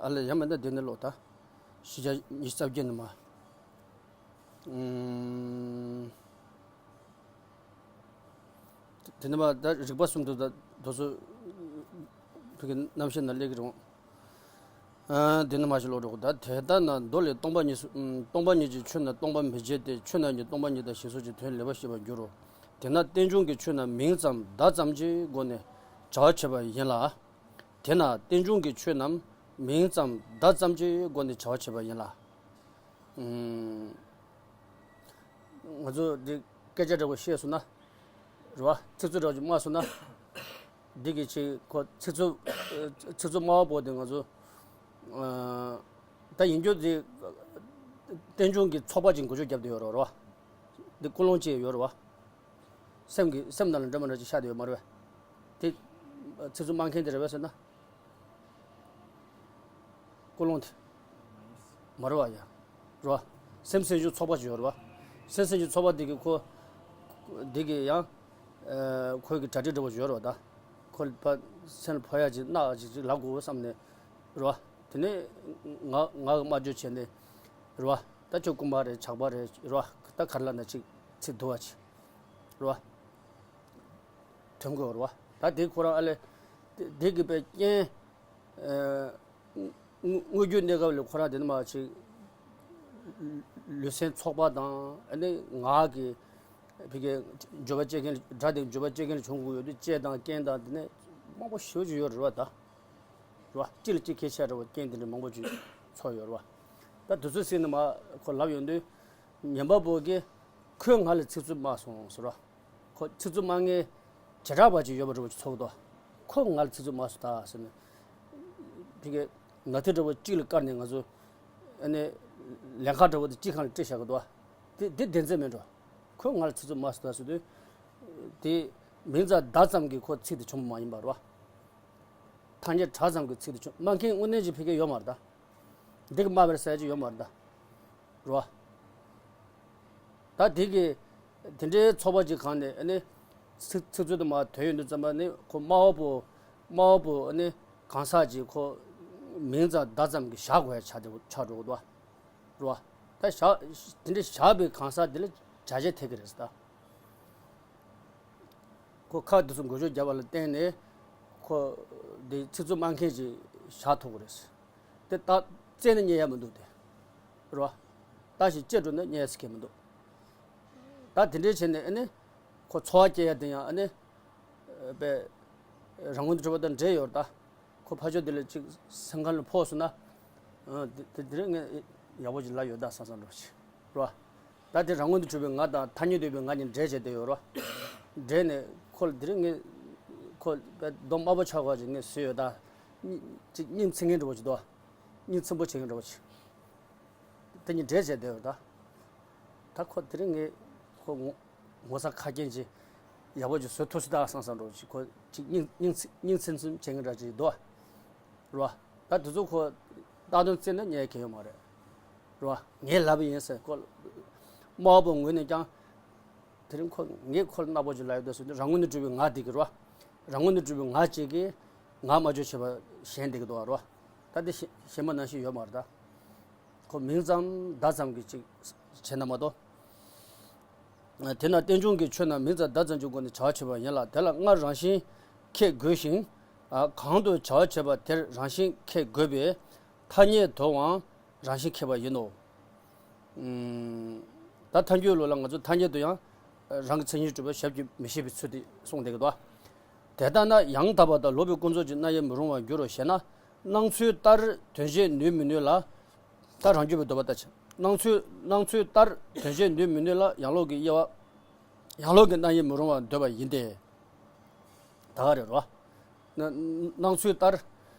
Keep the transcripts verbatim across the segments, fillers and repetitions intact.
ཨ་ལས་ཡང་མེད་ན་དེ་ནས་ཀློག་ད། བཞི་བརྒྱ་ཉི་ཤུ་རྩ་བརྒྱད་ནས་མར། ཨུམ། དེ་ནས་མར་ད་རིགས་པ་གསུམ་དུ་ད་དོ་སོ་ཕ་གི་རྣམ་བཤད་ནང་སླེབས་ཀྱི་རེད། ཨ། དེ་ནས་མར་ཞིག་ཀློག་རོགས། ད་དེ་ལྟ་ན་མདོ་ལས་སྟོང་པ་ཉིད་སུ། ཨུམ། སྟོང་པ་ཉིད་ཀྱི་ཆོས་རྣམས་སྟོང་པར་མི་བྱེད་དེ། ཆོས་རྣམས་ཀྱང་སྟོང་པ་ཉིད་དང་ཞེས་སོགས་ཀྱི་དོན་ལེགས་པར་ཤེས་པར་འགྱུར་རོ། དེས་ན་རྟེན་འབྱུང་གི་ཆོས་རྣམས་མིང་ཙམ་བརྡ་ཙམ་གྱི་སྒོ་ནས་བྱ་བ་བྱེད་པ་ཡིན་ལ། དེས་ན་རྟེན་འབྱུང་གི་ཆོས་རྣམས་མིང་ཙམ་བརྡ་ཙམ་གྱི་སྒོ་ནས་བྱ་བ་བྱེད་པ་ཡིན་ལ། ཨུམ། ང་ཚོ་འདི་སྐད་ཆ་འདྲ་པོ་བཤད་སོང་ན། རེད་བ། ཚིག་རྩུབ་འདྲ་པོ་ཅིག་སྨྲ་སོང་ན། འདི་གི་ཅིག་ཁོ་ཚིག་རྩུབ། ཚིག་རྩུབ་སྨྲ་བ་པོ་དེ་ང་ཚོ། ཨ། ད་ཡིན་རྒྱུ་དེ་རྟེན་འབྱུང་གི་ཚོགས་པ་ཅིག་འགོ་འཛུགས་རྒྱབ་བསྡད་ཡོད་རེད་བ། འདི་ཀུན་སློང་ཅིག་ཡོད་རེད་བ། སེམས་ཀྱི། སེམས་ནང་ལ་འདྲ་མི་འདྲ་ཅིག་ཤར་བསྡད་ཡོད་མ་རེད་བས། དེ་ཚིག་རྩུབ་སྨྲ་མཁན་དེ་རེད་བས་ཟེར་ན། ཀུན་སློང་དེ་མ་རེད་བ་ཡ། རེད་བ། སེམས་སེམས་བྱུང་ཚོགས་པ་ཅིག་ཡོད་རེད་བ། སེམས་སེམས་བྱུང་ཚོགས་པ་དེ་གི་ཁོ། དེ་གི་ཡང་། ཨ། ཁོའི་གི་གྲ་སྒྲིག་འདྲ་པོ་ཅིག་ཡོད་རེད་བ་ད། ཁོ་ལ་ཕ་སེམས་ལ་ཕོག་ཡ་ཅིག་གནག་ཅིག་ཅིག་ལབ་དགོས་བསམ་ནས། རེད་བ། དེ་ནས་ང་ང་གི་སྨྲ་བརྗོད་བྱས་ནས། རེད་བ། ད་ཁྱོད་རྐུན་མ་རེད། ཇག་པ་རེད། རེད་བ། ད་ག་རེ་ལབ་ན་ཅིག་ཚིག་སྡུག་པ་ཅིག་རེད་བ། ཐོན་དགོས་རེད་བ། ད་དེ་ཁོ་རང་ཨ་ལས། དེ་དེ་གི་པའི་རྐྱེན། ཨ། དངོས་དངོས་བརྒྱུད་གནས་སྐབས་ལ་ཁོ་རང་དེ་ནས་མར་ཅིག་ལུས་སེམས་ཚོགས་པ་དང་། ཨ་ནི་ངག་གི་ཕ་གི་འགྱོད་པ་སྐྱེ་མཁན། སྒྲ་དེ་འགྱོད་པ་སྐྱེ་མཁན་བྱུང་དགོས་ཡོད་དུས་ལྕེ་དང་རྐན་དང་དེ་ནས་མང་པོ་ཞེ་པོ་ཅིག་ཡོད་རེད་བ་ད། རེད་བ། གཅིག་ལ་གཅིག་ཁྱད་ཆོས་འདྲ་པོ་རྐྱེན་དེ་འདྲ་མང་པོ་ཅིག་ཚོགས་ཡོད་རེད་བ། ད་དེ་ཚོ་སྲིད་ནས་མར་ཁོ་ལབ་ཡོང་དུས། ཉན་པ་པོ་གིས་ཁོས་ང་ལ་ཚིག་རྩུབ་སྨྲ་སོང་ཟེར་རོ། ཁོ་ཚིག་རྩུབ་སྨྲ་མཁན་བྱེ་བྲག་པ་ཅིག་ཡོད་པ་འདྲ་པོ་ཅིག་ཚོར་གི་འདུག་ཁོས་ང་ལ་ཚིག་རྩུབ་སྨྲ་སོང་ད་ཟེར་ནས། ཕ་གི་ནག་ཐིག་འདྲ་པོ་གཅིག་ལ་བཀར་ནས་ང་ཚོ། ཨ་ནི་ལན་ཁག་འདྲ་པོ་དེ་སྤྱི་ཁང་ལ་སྤྲད་བཞག་གི་འདུག་དེ་དེ་བདེན་འཛིན་མིན་འགྲོ། ཁོས་ང་ལ་ཚིག་རྩུབ་སྨྲ་སོང་ད་ཟེར་དུས། དེ་མིང་ཙམ་བརྡ་ཙམ་གྱི་ཁོ་ཚིག་དེ་བྱུང་བ་མ་ཡིན་པ་རེད་བ། ཐ་སྙད་སྒྲ་ཙམ་གྱི་ཚིག་དེ་བྱུང་། སྨྲ་མཁན་དངོས་གནས་ཀྱི་ཕ་གི་ཡོད་མ་རེད་ད། འདི་གི་སྨྲ་བར་ཟེར་གྱི་ཡོད་མ་རེད་ད། རེད་བ། ད་དེ་གི་དེ་འདྲའི་ཚོགས་པ་ཅིག་གང་ནས་ཨ་ནི་ཚིག་ཚིག་རྩུབ་དེ་མར་ཐོན་ཡོང་དུས་ཙམ་པ་ནི་ཁོ་སྨྲ་བ་པོ། སྨྲ་བ་པོ་ཨ་ནི་གང་ཟག་ཅིག་ཁོ་མིང་ཙམ་བརྡ་ཙམ་གྱི་བཞག་དགོས་ཡ་ཆགས་འགྲོ་ཆགས་འགྲོ་གི་འདུག་བ། རེད་བ། ད་བཞག་དེ་འདྲའི་བཞག་པའི་གང་ཟག་དེ་ལ་བྱ་བྱེད་ཐེབས་ཀྱི་རེད་ཟེར་ད། ཁོ་ཁ་དེ་ཚོ་འགུལ་སྐྱོད་བརྒྱབ་པ་ལ་བརྟེན་ནས་ཁོ་དེ་ཚིག་རྩུབ་སྨྲ་མཁན་ཅིག་བཞག་ཐུབ་ཀྱི་རེད་ཟེར། དེ་ད་རྩད་ནས་རྙེད་ཡ་མི་འདུག་དེ། རེད་བ། ད་ཞིག་བཅད་འགྲོ་ན་རྙེད་ཡ་ཟེར་མཁན་མི་འདུག་ད་དེ་འདྲའི་བྱས་ནས་ཨ་ནི་ཁོ་ཚོར་བ་སྐྱེ་ཡ་དེ་ཡང་ཨ་ནི་པའི་རང་ངོས་ནས་གྲུབ་པ་དང་འབྲེལ་ཡོད་རེད་ད། ཁོ་ཕར་ཕྱོགས་དེ་ལ་ཅིག་སེམས་ཁམས་ལ་ཕོག་སོང་ན། ཨ། དེ་དེ་རིང་ངས་ཡག་པོ་ཅིག་ལབ་ཡོད་ད་བསམ་བསམ་འདྲ་པོ་ཅིག་རེད་བ། ད་དེ་རང་ངོས་ནས་གྲུབ་པའི་ང་དང་ཐ་སྙད་དུ་ཡོད་པའི་ང་གཉིས་འབྲེལ་བྱས་བསྡད་ཡོད་རེད་བ། འབྲེལ་ནས་ཁོ་ལ་དེ་རིང་ངས་ཁོ་གདོང་དམར་པོ་ཆགས་པ་ཅིག་ངས་བཟོས་ཡོད་ད། ཅིག་སྙིང་ཚིམ་མཁན་འདྲ་པོ་ཅིག་འདུག་བ། སྙིང་ཚིམ་པོ་བྱེད་མཁན་འདྲ་པོ་ཅིག་དེ་གཉིས་འབྲེལ་བྱས་བསྡད་ཡོད་ད། ད་ཁོ་དེ་རིང་ངས་ཁོ་ངོ་ངོ་ཚ་ཁ་རྒྱན་ཅིག་ཡག་པོ་ཅིག་བཟོ་ཐུབ་སྲིད་ད་བསམ་བསམ་འདྲ་པོ་ཅིག་ཁོ་ཅིག་སྙིང་སྙིང་ཚིམ་སྙིང་ཚིམ་ཚིམ་བྱེད་མཁན་འདྲ་ཅིག་འདུག་བ། རེད་བ། ད་དེ་ཚོ་ཁོ་བཏགས་དོན་བཙལ་ན་རྙེད་མཁན་ཡོད་མ་རེད། རེད་བ། ངས་ལབ་པ་ཡིན་ཟེར་ཁོ། སྨྲ་བ་པོ་ངོས་ནས་ཀྱང་། དེ་རིང་ཁོ་ངས་ཁོ་ལ་རྣ་པོ་ཅིག་ལབ་ཡོད་ད་ཟེར་དུས་རང་ངོས་ནས་གྲུབ་པའི་ང་དེ་གི་རེད་བ། རང་ངོས་ནས་གྲུབ་པའི་ང་གཅིག་གིས་ང་སྨྲ་བརྗོད་བྱེད་པ་གཞན་བསྡད་ཀྱི་འདུག་བ་རེད་བ། ད་དེ་གཞན་པ་ནང་བཞིན་ཡོད་མ་རེད་ད། ཁོ་མིང་ཙམ་བརྡ་ཙམ་གྱི་ཅིག་བྱས་ན་མ་གཏོགས། དེས་ན་རྟེན་འབྱུང་གི་ཆོས་རྣམས་མིང་ཙམ་བརྡ་ཙམ་གྱི་སྒོ་ནས་བྱ་བ་བྱེད་པ་ཡིན་ལ། དེ་ལ་སྔར་རང་བཞིན་ཁས་དགོས་ཤིང་། གང་དུ་བྱ་བ་བྱེད་པ་དེར་རང་བཞིན་ཁས་དགོས་པས་ཐ་སྙད་དུའང་རང་བཞིན་ཁས་པ་ཡིན་ནོ། ད་ཐལ་འགྱུར་ལུགས་ལ་ང་ཚོ་ཐ་སྙད་དུ་ཡང་རང་གི་མཚན་ཉིད་གྲུབ་པ་ཞབས་ཀྱིས་མི་ཤེས་པའི་ཚུལ་དེ་གསུངས་བསྡད་ཀྱི་འདུག་དེ་ལྟ་ན་ཡང་དག་པ་དང་ལོག་པའི་ཀུན་རྫོབ་ཀྱི་རྣམ་དབྱེ་མི་རུང་བར་འགྱུར་རོ་ཞེ་ན། སྣང་ཚུལ་ལྟར་དོན་བྱེད་ནུས་མི་ནུས་ལ། ད་རང་རྒྱུད་པའི་འདོད་པ་ལྟར་བྱེད། སྣང་ཚུལ་སྣང་ཚུལ་ལྟར་དོན་བྱེད་ནུས་མི་ནུས་ལ་ཡང་ལོག་གི་དབྱེ་བ། ཡང་ལོག་གི་རྣམ་དབྱེ་མི་རུང་བར་འདོད་པ་ཡིན་ཏེ། ད་ག་རེ་རོ། སྣང་ཚུལ་ལྟར།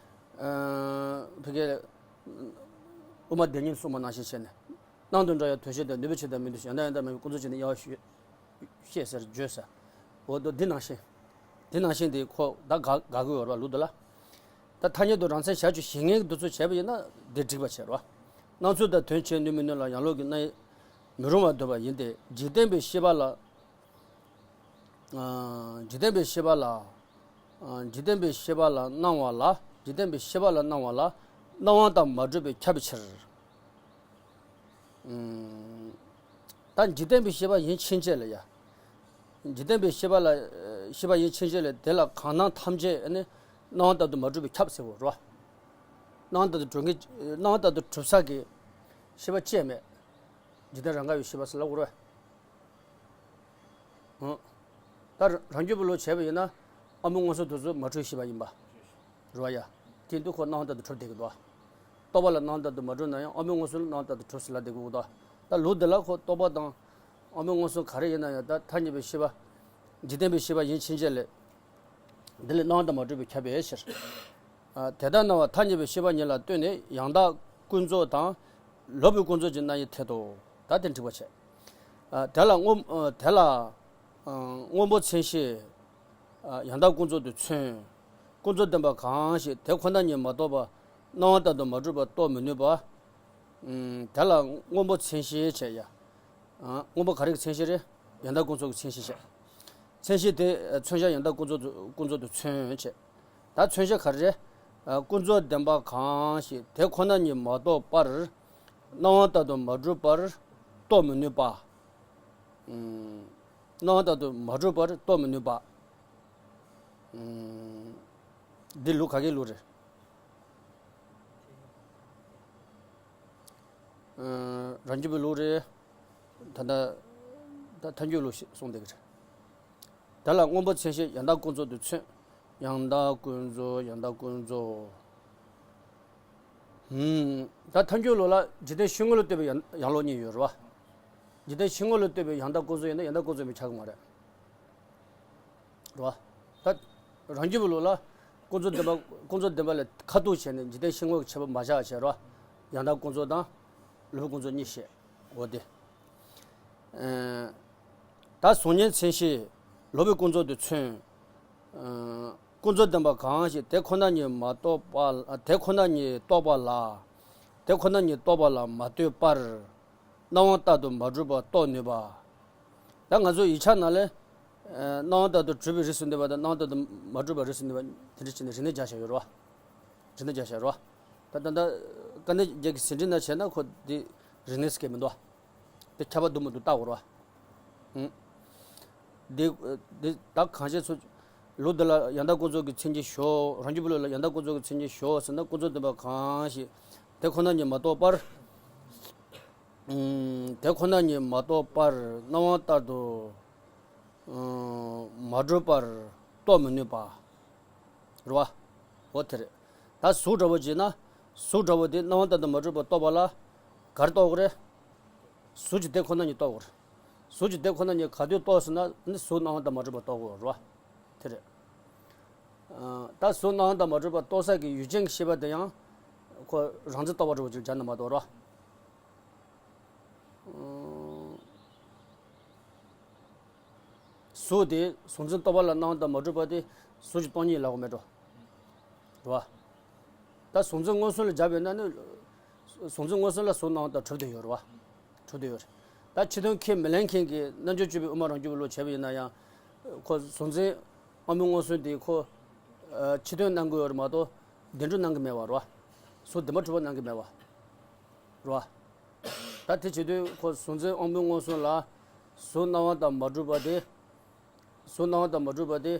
ཨ། ཕ་གི་དབུ་མ་སྡེ་གཉིས་གསུངས་པ་ནང་བཞིན་བྱས་ནས། སྣང་དུ་འགྲོ་ཡང་དོན་བྱེད་དང་ནུས་པའི་ཕྱིར་དང་མི་འདོད་ཕྱིར་ཡང་དག་ཡང་དག་མིན་པའི་ཀུན་རྫོབ་ཀྱི་ནི་དབྱེ་བ་ཞེས་ཟེར་བརྗོད་ཟེར། འོ་དོ་འདི་ནང་བཞིན། འདི་ནང་བཞིན་དེ་ཁོ་ད་དགག་དགག་གི་ཡོད་རེད་བ་ལུགས་འདི་ལ། ད་ཐ་སྙད་དུ་རང་མཚན་ཞབས་ཀྱིས་གཞན་ངེས་ཀྱི་འདོད་ཚུལ་བྱས་པ་ཡིན་ན་འདི་འགྲིག་པ་བྱེད་རོ། སྣང་ཚུལ་དང་དོན་བྱེད་ནུས་མི་ནུས་ལ་ཡང་ལོག་གི་རྣམ་དབྱེ་མི་རུང་བར་འདོད་པ་ཡིན་ཏེ། འཇིག་རྟེན་པའི་ཤེས་པ་ལ། ཨ། འཇིག་རྟེན་པའི་ཤེས་པ་ལ། ཨ། འཇིག་རྟེན་པའི་ཤེས་པ་ལ་སྣང་བ་ལ། འཇིག་རྟེན་པའི་ཤེས་པ་ལ་སྣང་བ་ལ། སྣང་བ་དང་མ་གྲུབ་པས་ཁྱབ་པའི་ཕྱིར། ད་འཇིག་རྟེན་པའི་ཤེས་པ་ཡིན་ཕྱིན་ཆད་ལ་ཡ། འཇིག་རྟེན་པའི་ཤེས་པ་ལ། ཤེས་པ་ཡིན་ཕྱིན་ཆད་ལ་དེ་ལ་གང་སྣང་ཐམས་ཅད་ནི་སྣང་བ་ལྟར་དུ་མ་གྲུབ་པས་ཁྱབ་ཟེར་བ་རེད་བ། སྣང་བ་ལྟར་དུ་གྲུབ་མཁན། སྣང་བ་ལྟར་དུ་གྲུབ་ས་གི་ཤེས་པ་ཅིག་མེད། འཇིག་རྟེན་རང་ག་བའི་ཤེས་པ་ཟེར་ལབ་དགོས་རེད། ཨང་། ད་རང་རྒྱུད་པའི་བློ་བྱས་པ་ཡིན་ན། ཨ་མའི་མངོན་སུམ་དེ་ཚོ་མ་གྲུབ་ཤེས་པ་ཡིན་པ། རེད་བ་ཡ། དེ་དུས་ཁོ་སྣང་བ་ལྟར་དུ་གྲུབ་བསྡད་ཀྱི་འདུག་རྟོག་པ་ལ་སྣང་བ་ལྟར་དུ་མ་གྲུབ་ན་ཡང་ཨ་མའི་མངོན་སུམ་ལ་སྣང་བ་ལྟར་དུ་གྲུབ་ཟེར་ལབ་བསྡད་ཀྱི་འདུག་ད་ལུགས་འདི་ལ་ཁོ་རྟོག་པ་དང་ཨ་མའི་མངོན་སུམ་ག་རེ་ཡིན་ན་ཡང་ད་ཐ་སྙད་པའི་ཤེས་པ། འཇིག་རྟེན་པའི་ཤེས་པ་ཡིན་ཕྱིན་ཆད་ལ། འདི་ལས་སྣང་བ་དང་མ་གྲུབ་པས་ཁྱབ་པའི་ཕྱིར། ཨ། དེ་ལྟར་སྣང་བ་ཐ་སྙད་པའི་ཤེས་པ་ཉིད་ལ་ལྟོས་ནས་ཡང་དག་ཀུན་རྫོབ་དང་། ལོག་པའི་ཀུན་རྫོབ་ཅེས་སྣང་བའི་ཐད་དོ། ད་དེ་འགྲིག་པ་བྱས། ཨ། དེ་ལ་སྔོན། ཨ། དེ་ལ། ཨ། སྔོན་པོ་མཚན་གཞི། ཨ། ཡང་དག་ཀུན་རྫོབ་ཏུ་མཚོན། ཀུན་རྫོབ་བདེན་པ་གང་ཞིག་དེ་ཁོ་ན་ཉིད་མ་རྟོགས་པར་སྣང་བ་ལྟར་དུ་མ་གྲུབ་པར་རྟོགས་མི་ནུས་པ། ཨུམ། དེ་ལ་སྔོན་པོ་མཚན་གཞི་བྱས་ཡ། ཨ། སྔོན་པོ་ག་རེ་གི་མཚན་གཞི་རེད། ཡང་དག་ཀུན་རྫོབ་ཀྱི་མཚན་གཞི་བྱས། མཚན་གཞི་དེ་མཚོན་བྱ་ཡང་དག་ཀུན་རྫོབ་ཏུ། ཀུན་རྫོབ་ཏུ་མཚོན་བྱས། ད་མཚོན་བྱ་ག་རེ་རེད། ཨ། ཀུན་རྫོབ་བདེན་པ་གང་ཞིག་དེ་ཁོ་ན་ཉིད་མ་རྟོགས་པར། སྣང་བ་ལྟར་དུ་མ་གྲུབ་པར་རྟོགས་མི་ནུས་པ། ཨུམ། སྣང་བ་ལྟར་དུ་མ་གྲུབ་པར་རྟོགས་མི་ནུས་པ། ཨུམ། འདི་ལུགས་ག་གི་ལུགས་རེད། ཨ། རང་རྒྱུད་པའི་ལུགས་རེད། ད་ལྟ་ད་ཐལ་འགྱུར་ལུགས་ཤིག་གསུངས་བསྡད་ཀྱི་རེད། དེ་ལ་སྔོན་པོ་མཚན་གཞི་ཡང་དག་ཀུན་རྫོབ་ཏུ་མཚོན། ཡང་དག་ཀུན་རྫོབ། ཡང་དག་ཀུན་རྫོབ། ཧུམ། ད་ཐལ་འགྱུར་ལུགས་ལ་འཇིག་རྟེན་ཤེས་ངོ་ལ་ལྟོས་པའི་ཡང་ཡང་ལོག་གཉིས་ཡོད་རེད་བ། འཇིག་རྟེན་ཤེས་ངོ་ལ་ལྟོས་པའི་ཡང་དག་ཀུན་རྫོབ་ཡིན་ན་ཡང་དག་ཀུན་རྫོབ་མི་ཆགས་ཀྱི་མ་རེད། རེད་བ། ད་རང་རྒྱུད་པའི་ལུགས་ལ་ཀུན་རྫོབ་བདེན་པ། ཀུན་རྫོབ་བདེན་པ་ལས་ཁ་ཐུག་བྱས་ནས་འཇིག་རྟེན་ཤེས་ངོ་གི་ཁྱད་པར་མ་བཞག་བྱས་རེད་བ། ཡང་དག་ཀུན་རྫོབ་དང་ལོག་པའི་ཀུན་རྫོབ་གཉིས་བཤད། འོ་དེ། ཨ། ད་གཟུགས་བརྙན་མཚན་གཞི་ལོག་པའི་ཀུན་རྫོབ་ཏུ་མཚོན། ཨ། ཀུན་རྫོབ་བདེན་པ་གང་ཞིག་དེ་ཁོ་ན་ཉིད་མ་རྟོགས་པ། དེ་ཁོ་ན་ཉིད་རྟོགས་པ་ལ། དེ་ཁོ་ན་ཉིད་རྟོགས་པ་ལ་མ་ལྟོས་པར། སྣང་བ་ལྟར་དུ་མ་གྲུབ་པར་རྟོགས་ནུས་པ། ད་ང་ཚོ་ཡིག་ཆ་ནང་ལ། ཨ། སྣང་བ་ལྟར་དུ་གྲུབ་པའི་རིགས་སུ་གནས་པ་དང་སྣང་བ་ལྟར་དུ་མ་གྲུབ་པའི་རིགས་སུ་གནས་པ་དེ་འདྲ་བྱས་ནས་རིག་གནས་སྦྱར་བཞག་ཡོད་རེད་བ། རིག་གནས་སྦྱར་བཞག་རེད་བ། ད་ད་ལྟ་དཀའ་གནད་བརྒྱད་ཀྱི་ཟིན་བྲིས་ནང་བྱས་ན་ཁོ་འདི་རིག་གནས་སུ་སྐྱེ་མི་འདུག་བ། དེ་ཁྱབ་པ་འདུག་མི་འདུག་བལྟ་དགོས་རེད་བ། ཧུམ། འདི་འདི་ད་གང་ཤེས་ཚོ། ལུགས་འདི་ལ་ཡང་དག་ཀུན་རྫོབ་ཀྱི་མཚན་ཉིད་ཞོག་རང་རྒྱུད་པའི་ལུགས་ལ་ཡང་དག་ཀུན་རྫོབ་ཀྱི་མཚན་ཉིད་ཞོག་ཟེར་ན་ཀུན་རྫོབ་བདེན་པ་གང་ཞིག་དེ་ཁོ་ན་ཉིད་མ་རྟོགས་པར། ཨུམ། དེ་ཁོ་ན་ཉིད་མ་རྟོགས་པར་སྣང་བ་ལྟར་དུ། ཨུམ། མ་གྲུབ་པར་རྟོགས་མི་ནུས་པ། རེད་བ། འོ་དེ་རེད། ད་གཟུགས་འདྲ་བོ་བྱས་ན། གཟུགས་འདྲ་བོ་དེ་སྣང་བ་ལྟར་དུ་མ་གྲུབ་པར་རྟོགས་པ་ལ། ག་རེ་རྟོགས་དགོས་རེད། གཟུགས་ཀྱི་དེ་ཁོ་ན་ཉིད་རྟོགས་དགོས་རེད། གཟུགས་ཀྱི་དེ་ཁོ་ན་ཉིད་ག་དུས་རྟོགས་ཟེར་ན་ནི་གཟུགས་སྣང་བ་ལྟར་མ་གྲུབ་པར་རྟོགས་དགོས་རེད་བ། དེ་རེད། ཨ། ད་གཟུགས་སྣང་བ་ལྟར་མ་གྲུབ་པར་རྟོགས་ས་ཀྱི་ཡུལ་ཅན་གྱི་ཤེས་པ་དེ་ཡང་ཁོ་རང་འཛིན་རྟོག་པ་འདྲ་བོ་ཅིག་སྦྱར་ན་མ་གཏོགས་རེད་བ། གཟུགས་དེ་གཟུགས་འཛིན་རྟོག་པ་ལ་སྣང་བ་ལྟར་མ་གྲུབ་པ་དེ་གཟུགས་ཀྱི་སྟོང་ཉིད་ལབ་དགོས་མེད་འགྲོ། རེད་བ། ད་གཟུགས་འཛིན་མངོན་སུམ་ལ་སྦྱར་བས་ན་ནི། གཟུགས་འཛིན་མངོན་སུམ་ལ་གཟུགས་སྣང་བ་ལྟར་གྲུབ་བསྡད་ཡོད་རེད་བ། གྲུབ་བསྡད་ཡོད་རེད། ད་ཕྱི་དོན་ཁས་མི་ལེན་མཁན་གྱི་རྣལ་འབྱོར་སྤྱོད་པའི་དབུ་མ་རང་རྒྱུད་པའི་བློ་བྱས་པ་ཡིན་ན་ཡང་། ཁོ་གཟུགས་འཛིན་དབང་པོའི་མངོན་སུམ་དེ་ཁོ། ཨ། ཕྱི་དོན་སྣང་གི་ཡོད་རེད་མ་གཏོགས་བདེན་གྲུབ་སྣང་གི་མེད་བ་རེད་བ། གཟུགས་བདེན་པར་གྲུབ་པ་སྣང་གི་མེད་བ། རེད་བ། ད་དེ་བྱེད་དུས་ཁོ་གཟུགས་འཛིན་དབང་པོའི་མངོན་སུམ་ལ་གཟུགས་སྣང་བ་དང་མ་གྲུབ་པ་དེ། གཟུགས་སྣང་བ་དང་མ་གྲུབ་པ་དེ།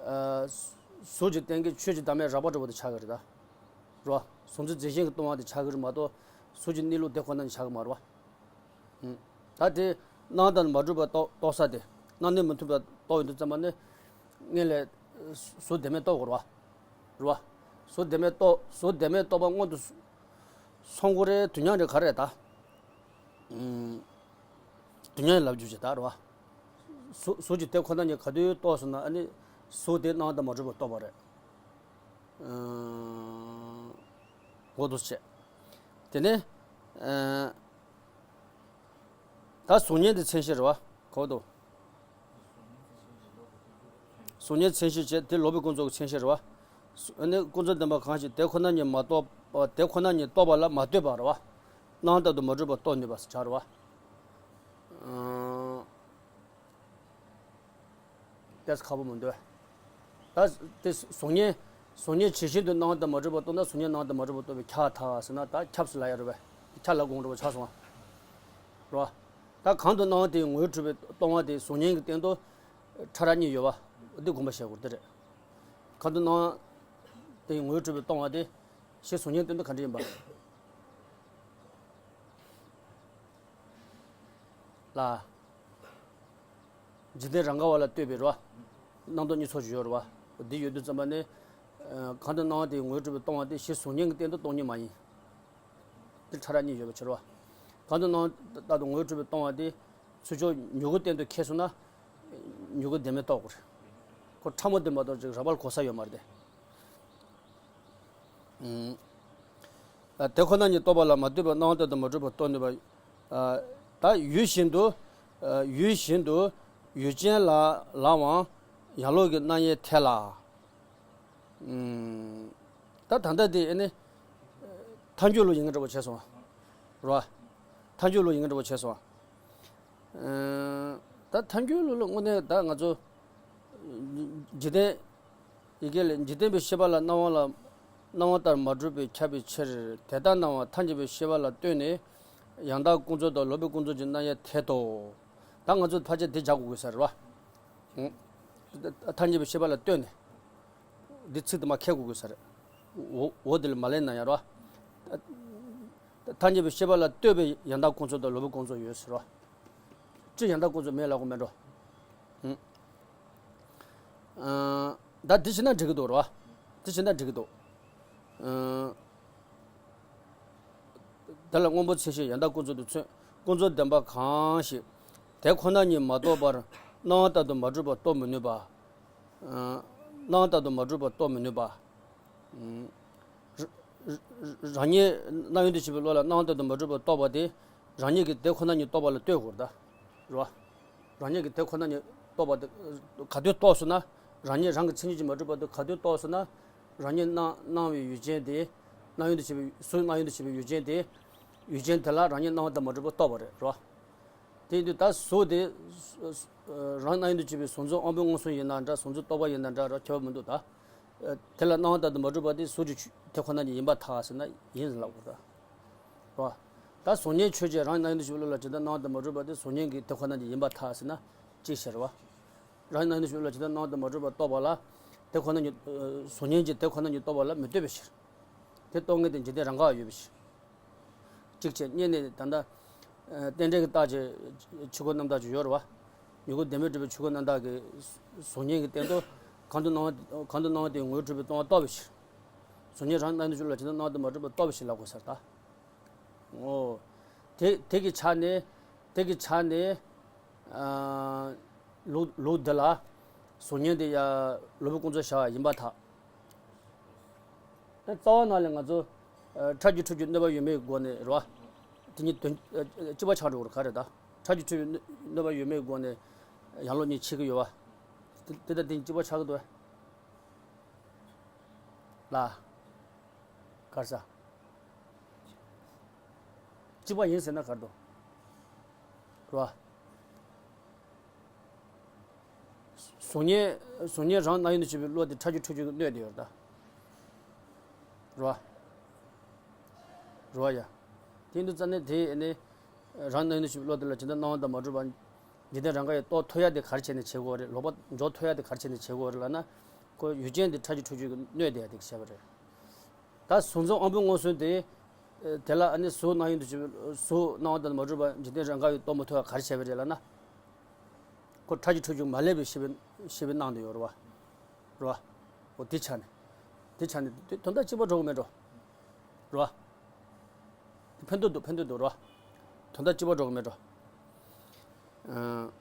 ཨ། གཟུགས་ཀྱི་སྟེང་གི་ཆོས་ཀྱི་བདག་མེད་རགས་པ་འདྲ་བོ་དེ་ཆགས་ཀྱི་རེད་ད། རེད་བ། གཟུགས་འཛིན་རྫས་གཞན་གྱིས་སྟོང་བ་དེ་ཆགས་ཀྱི་རེད་མ་གཏོགས་གཟུགས་ཀྱི་གནས་ལུགས་དེ་ཁོ་ན་ནི་ཆགས་ཀྱི་མ་རེད་བ། ཨུམ། ད་དེ་སྣང་དང་མ་གྲུབ་པ་རྟོགས་རྟོགས་ས་དེ། སྣང་གནས་མི་མཐུན་པ་རྟོགས་ཡོང་དུས་ཙམ་པ་ནི། སྔོན་ལ་གཟུགས་བདེན་མེད་རྟོགས་དགོས་རེད་བ། རེད་བ། གཟུགས་བདེན་མེད་རྟོགས། གཟུགས་བདེན་མེད་རྟོགས་པ་སྔོན་དུ་སོང་དགོས་རེད། དུས་མཉམ་རེད་ག་རེད་ད། ཨུམ། དུས་མཉམ་ལབ་རྒྱུ་ཞིག་ད་རེད་བ། གཟུགས་གཟུགས་ཀྱི་དེ་ཁོ་ན་ཉིད་ག་དུས་རྟོགས་སོང་ན་ཨ་ནི་གཟུགས་དེ་སྣང་དང་མ་གྲུབ་པར་རྟོགས་པ་རེད། ཨུམ། འོ་འདུག་སེ་བྱས། དེ་ནས། ཨ། ད་གཟུགས་བརྙན་དེ་མཚན་གཞི་རེད་བ། གོ་འདུག་གཟུགས་བརྙན་མཚན་གཞི་བྱས་དེ་ལོག་པའི་ཀུན་རྫོབ་ཀྱི་མཚན་གཞི་རེད་བ། ཨ་ནི་ཀུན་རྫོབ་བདེན་པ་གང་ཞིག་དེ་ཁོ་ན་ཉིད་མ་རྟོགས། དེ་ཁོ་ན་ཉིད་རྟོགས་པ་ལ་མ་ལྟོས་པ་རེད་བ། སྣང་ལྟར་དུ་མ་གྲུབ་པར་རྟོགས་ནུས་པ་ཟེར་བྱ་རེད་བ། ཨང་། ཏོག་ཙམ་ཁག་པོ་མི་འདུག་ད་དེ་གཟུགས་བརྙན། གཟུགས་བརྙན་ཇི་བཞིན་དུ་སྣང་བ་དང་མ་གྲུབ་པ་རྟོགས་ན་གཟུགས་བརྙན་སྣང་བ་དང་མ་གྲུབ་པ་རྟོགས་པའི་ཁྱབ་པར་ཐལ་ཟེར་ན། ད་ཁྱབ་ཟེར་ལབ་ཡ་རེད་པས། ཁྱབ་ལབ་དགོས་རེད་པ། ཆགས་སོང་བ། རེད་པ། ད་གང་དུ་སྣང་བ་དེའི་ངོ་བོས་གྲུབ་པའི་སྟོང་པ་དེ་གཟུགས་བརྙན་གྱི་སྟེང་དུ་ཕྲ་རགས་གཉིས་ཡོད་པ། འདི་དགོངས་པ་བཞེས་དགོས་རེད། དེ་རེད། གང་དུ་སྣང་བ་དེའི་ངོ་བོས་གྲུབ་པའི་སྟོང་པ་དེ་གཞི་གཟུགས་བརྙན་སྟེང་དུ་ག་འདྲ་ཡིན་པ་ལ། འཇིག་རྟེན་རང་ག་བ་ལ་ལྟོས་པའི་རེད་པ། སྣང་སྟོང་གཉིས་ཚོགས་ཀྱི་ཡོད་རེད་པ། འདི་ཡོད་དུས་ཙམ་པ་ནི། ཨ། གང་དུ་སྣང་བ་དེའི་ངོ་བོས་གྲུབ་པའི་སྟོང་པ་དེ་གཞི་གཟུགས་བརྙན་གྱི་སྟེང་དུ་སྟོང་ཉིད་མ་ཡིན། འདི་ཕྲ་རགས་གཉིས་ཡོད་པའི་ཕྱིར་རོ། གང་དུ་སྣང་བ་ལྟར་དུ་ངོ་བོས་གྲུབ་པའི་སྟོང་པ་དེ་ཚུར་ཕྱོགས་མྱུ་གུ་སྟེང་དུ་ཁེལ་སོང་ན། མྱུ་གུ་བདེན་མེད་རྟོགས་དགོས་རེད། ཁོ་ཕྲ་མོ་བདེན་པ་རྟོགས་ཅིག་རགས་པ་ལ་གོ་ས་ཡོད་མ་རེད་དེ། ཨུམ། ཨ། དེ་ཁོ་ན་ཉིད་རྟོགས་པ་ལ་མ་ལྟོས་པར་སྣང་བ་ལྟར་དུ་མ་གྲུབ་པར་རྟོགས་ནུས་པ། ཨ། ད་ཡུལ་བཞིན་དུ། ཨ། ཡུལ་བཞིན་དུ་ཡུལ་ཅན་ལ་ལའང་ཡང་ལོག་གི་སྣང་བརྙན་ཐལ་ལ། ཨུམ། ད་ད་ལྟ་དེ་ཨ་ནི་ཐལ་འགྱུར་ལུགས་ཡིན་གྱི་འདྲ་པོ་བྱས་སོང་བ། རེད་པ། ཐལ་འགྱུར་ལུགས་ཡིན་གྱི་འདྲ་པོ་བྱས་སོང་བ། ཨུམ། ད་ཐལ་འགྱུར་ལུགས་ལ་དངོས་གནས་ད་ང་ཚོ་འཇིག་རྟེན། ཡི་གེ་ལས། འཇིག་རྟེན་པའི་ཤེས་པ་ལ་སྣང་བ་ལ། སྣང་བ་ལྟར་མ་གྲུབ་པས་ཁྱབ་པའི་ཕྱིར། དེ་ལྟར་སྣང་བ་ཐལ་འགྱུར་བའི་ཤེས་པ་ལ་ལྟོས་ནས་ཡང་དག་ཀུན་རྫོབ་དང་ལོག་པའི་ཀུན་རྫོབ་ཀྱི་སྣང་བརྙན་ཐལ་ཏོ། ད་ང་ཚོ་ཕལ་ཆེར་དེ་སྦྱར་དགོས་ཀྱི་ས་རེད་པ། ཨུམ། ཐལ་འགྱུར་བའི་ཤེས་པ་ལ་ལྟོས་ནས། འདི་ཚིག་དེ་མར་འཁྱེར་དགོས་ཀྱི་ས་རེད། འོ། འོ་དེ་ལ་མ་ལེན་ན་ཡང་རེད་པ། ཐལ་འགྱུར་བའི་ཤེས་པ་ལ་ལྟོས་པས་ཡང་དག་ཀུན་རྫོབ་དང་ལོག་པའི་ཀུན་རྫོབ་ཡོད་ཟེར་རོ། སྤྱིར་ཡང་དག་ཀུན་རྫོབ་མེད་ལབ་དགོས་མེད་འགྲོ། ཨུམ། ཨ། ད་འདི་བྱས་ན་འགྲིག་གི་འདུག་རེད་པ། འདི་བྱས་ན་འགྲིག་གི་འདུག། ཨ། དེ་ལ་སྔོན་པོ་མཚན་ཞེན་ཡང་དག་ཀུན་རྫོབ་ཏུ་མཚོན། ཀུན་རྫོབ་བདེན་པ་གང་ཞིག་དེ་ཁོ་ན་ཉིད་མ་རྟོགས་པར་སྣང་བ་ལྟར་དུ་མ་གྲུབ་པར་རྟོགས་མི་ནུས་པ། ཨ། སྣང་བ་ལྟར་དུ་མ་གྲུབ་པར་རྟོགས་མི་ནུས་པ། ཨུམ། ར། ར། རང་ཉིད་སྣང་ཡུལ་དུ་བྱེད་པའི་བློ་ལ་སྣང་བ་ལྟར་དུ་མ་གྲུབ་པར་རྟོགས་པ་དེ། རང་ཉིད་ཀྱིས་དེ་ཁོ་ན་ཉིད་རྟོགས་པ་ལ་ལྟོས་དགོས་རེད་ད། རེད་པ། རང་ཉིད་ཀྱིས་དེ་ཁོ་ན་ཉིད་རྟོགས་པ་དེ་ག་དུས་རྟོགས་སོང་ན། རང་ཉིད་རང་གི་མཚན་ཉིད་ཀྱིས་མ་གྲུབ་པ་དེ་ག་དུས་རྟོགས་སོང་ན། རང་ཉིད་སྣང་། སྣང་བའི་ཡུལ་ཅན་དེ། སྣང་ཡུལ་དུ་བྱེད་པའི། གཟུགས་སྣང་ཡུལ་དུ་བྱེད་པའི་ཡུལ་ཅན་དེ། ཡུལ་ཅན་དེ་ལ་རང་ཉིད་སྣང་བ་དང་མ་གྲུབ་པར་རྟོགས་པ་རེད། རེད་པ། དེ་ཡིན་དུས་ད་གཟུགས་དེ། རང་སྣང་ཡུལ་དུ་བྱེད་པའི་གཟུགས་འཛིན་དབང་པོའི་མངོན་སུམ་ཡིན་ན་འདྲ། གཟུགས་འཛིན་རྟོག་པ་ཡིན་ན་འདྲ་ར། ཁྱད་པར་མི་འདུག་ད། དེ་ལ་སྣང་བ་ལྟར་དུ་མ་གྲུབ་པ་དེ་གཟུགས་ཀྱི་དེ་ཁོ་ན་ཉིད་ཡིན་པར་ཐལ་ཟེར་ན་ཡིན་ལབ་དགོས་ད། རེད་པ། ད་གཟུགས་བརྙན་ཆོས་ཅན་རང་སྣང་ཡུལ་དུ་བྱེད་པའི་བློ་ལ་ཇི་ལྟར་སྣང་བ་དང་མ་གྲུབ་པ་དེ་གཟུགས་བརྙན་གྱི་དེ་ཁོ་ན་ཉིད་ཡིན་པར་ཐལ་ཟེར་ན་ཅི་ཟེར་བ། རང་སྣང་ཡུལ་དུ་བྱེད་པའི་བློ་ཇི་ལྟར་སྣང་བ་དང་མ་གྲུབ་པར་རྟོགས་པ་ལ། དེ་ཁོ་ན་ཉིད། གཟུགས་བརྙན་གྱི་དེ་ཁོ་ན་ཉིད་རྟོགས་པ་ལ་མི་ལྟོས་པའི་ཕྱིར། དེ་རྟོགས་ངེས་དེ་འཇིག་རྟེན་རང་ག་བ་ཡོད་པའི་ཕྱིར། གཅིག་བྱས། གཉིས་ནས་ད་ལྟ། ཨ། རྟེན་འབྲེལ་གྱི་རྟགས་ཀྱི་ཆོས་སྐུ་རྣམ་དག་ཅིག་ཡོད་རེད་པ། མྱུ་གུ་བདེན་མེད་གྲུབ་པའི་ཆོས་སྐུ་རྣམ་དག་གི་གཟུགས་བརྙན་གྱི་སྟེང་དུ། གང་དུ་སྣང་བ། གང་དུ་སྣང་བ་དེའི་ངོ་བོས་གྲུབ་པའི་སྟོང་པ་རྟོགས་པའི་ཕྱིར། གཟུགས་བརྙན་རང་སྣང་ཡུལ་དུ་བྱེད་པའི་བློ་ཇི་ལྟར་སྣང་བ་དང་མ་གྲུབ་པར་རྟོགས་པའི་ཕྱིར་ལབ་དགོས་ས་རེད་ད། འོ། དེ། དེ་གི་ཆ་ནས། དེ་གི་ཆ་ནས། ཨ། ལུགས། ལུགས་འདི་ལ་གཟུགས་བརྙན་དེ་ཡང་ལོག་པའི་ཀུན་རྫོབ་བྱ་བ་ཡིན་པར་ཐལ། རྩ་བ་ནང་ལ་ང་ཚོ། ཨ། ཕྲད་ཀྱི་འཁྲུལ་རྒྱུའི་གནོད་པ་ཡོད་མེད་སྒོ་ནས་རེད་པ། དེ་གཉིས་དོན། ཨ། གཅིག་པ་ཆགས་འགྲོ་གི་རེད། ག་རེ་ད། ཕྲད་ཀྱི་འཁྲུལ་རྒྱུའི་གནོད་པ་ཡོད་མེད་སྒོ་ནས་ཡང་ལོག་གཉིས་ཕྱེ་གི་ཡོད་པ། དེ། དེ་དང་དེ་གཉིས་གཅིག་པ་ཆགས་ཀྱི་འདུག་ལ། ག་རེ་ཟ། གཅིག་པ་ཡིན་ཟེར་ན་ག་རེ་འདུག་རེད་པ། གཟུགས་བརྙན། གཟུགས་བརྙན་རང་སྣང་ཡུལ་དུ་བྱེད་པའི་བློ་དེ་ཕྲད་ཀྱི་འཁྲུལ་རྒྱུའི་གནོད་དེ་ཡོད་རེད་ད། རེད་པ། རེད་པ་ཡ། དེ་ཡིན་དུས་ཙ་ནས་དེ་ནི། རང་སྣང་ཡུལ་དུ་བྱེད་པའི་བློ་དེ་ལ་ཇི་ལྟར་སྣང་བ་དང་མ་གྲུབ་པ། འཇིག་རྟེན་རང་ག་བས་རྟོགས་ཐུབ་ཡ་དེ་ག་རེ་བྱས་ནས་བྱེད་དགོས་རེད། ལོག་པ་འཇོག་ཐུབ་ཡ་དེ་ག་རེ་བྱས་ནས་བྱེད་དགོས་རེད་ལབ་ན། ཁོ་ཡུལ་ཅན་དེ་ཕྲད་ཀྱི་འཁྲུལ་རྒྱུའི་གནོད་དེ་ཡ་དེ་བྱས་པ་རེད། ད་གཟུགས་འཛིན་དབང་པོའི་མངོན་སུམ་དེ། དེ་ལ་ཨ་ནི་གཟུགས་སྣང་ཡུལ་དུ་བྱེད་པའི། གཟུགས་སྣང་བ་དང་མ་གྲུབ་པ་འཇིག་རྟེན་རང་ག་བས་རྟོགས་མི་ཐུབ་པ་ག་རེ་བྱས་པ་རེད་ལབ་ན། ཁོ་ཕྲད་ཀྱི་འཁྲུལ་རྒྱུ་མ་ལེན་པའི་ཤེས་པའི། ཤེས་པའི་སྣང་དུ་ཡོད་རེད་པ། རེད་པ། འོ་དེ་ཆ་ནས། དེ་ཆ་ནས་དེ་དོན་དག་གཅིག་པ་འགྲོ་གི་མེད་འགྲོ། རེད་པ། དེ་ཕན་ཐོགས་འདུག་ཕན་ཐོགས་འདུག་རེད་པ། དོན་དག་གཅིག་པ་འགྲོ་གི་མེད་འགྲོ། ཨ།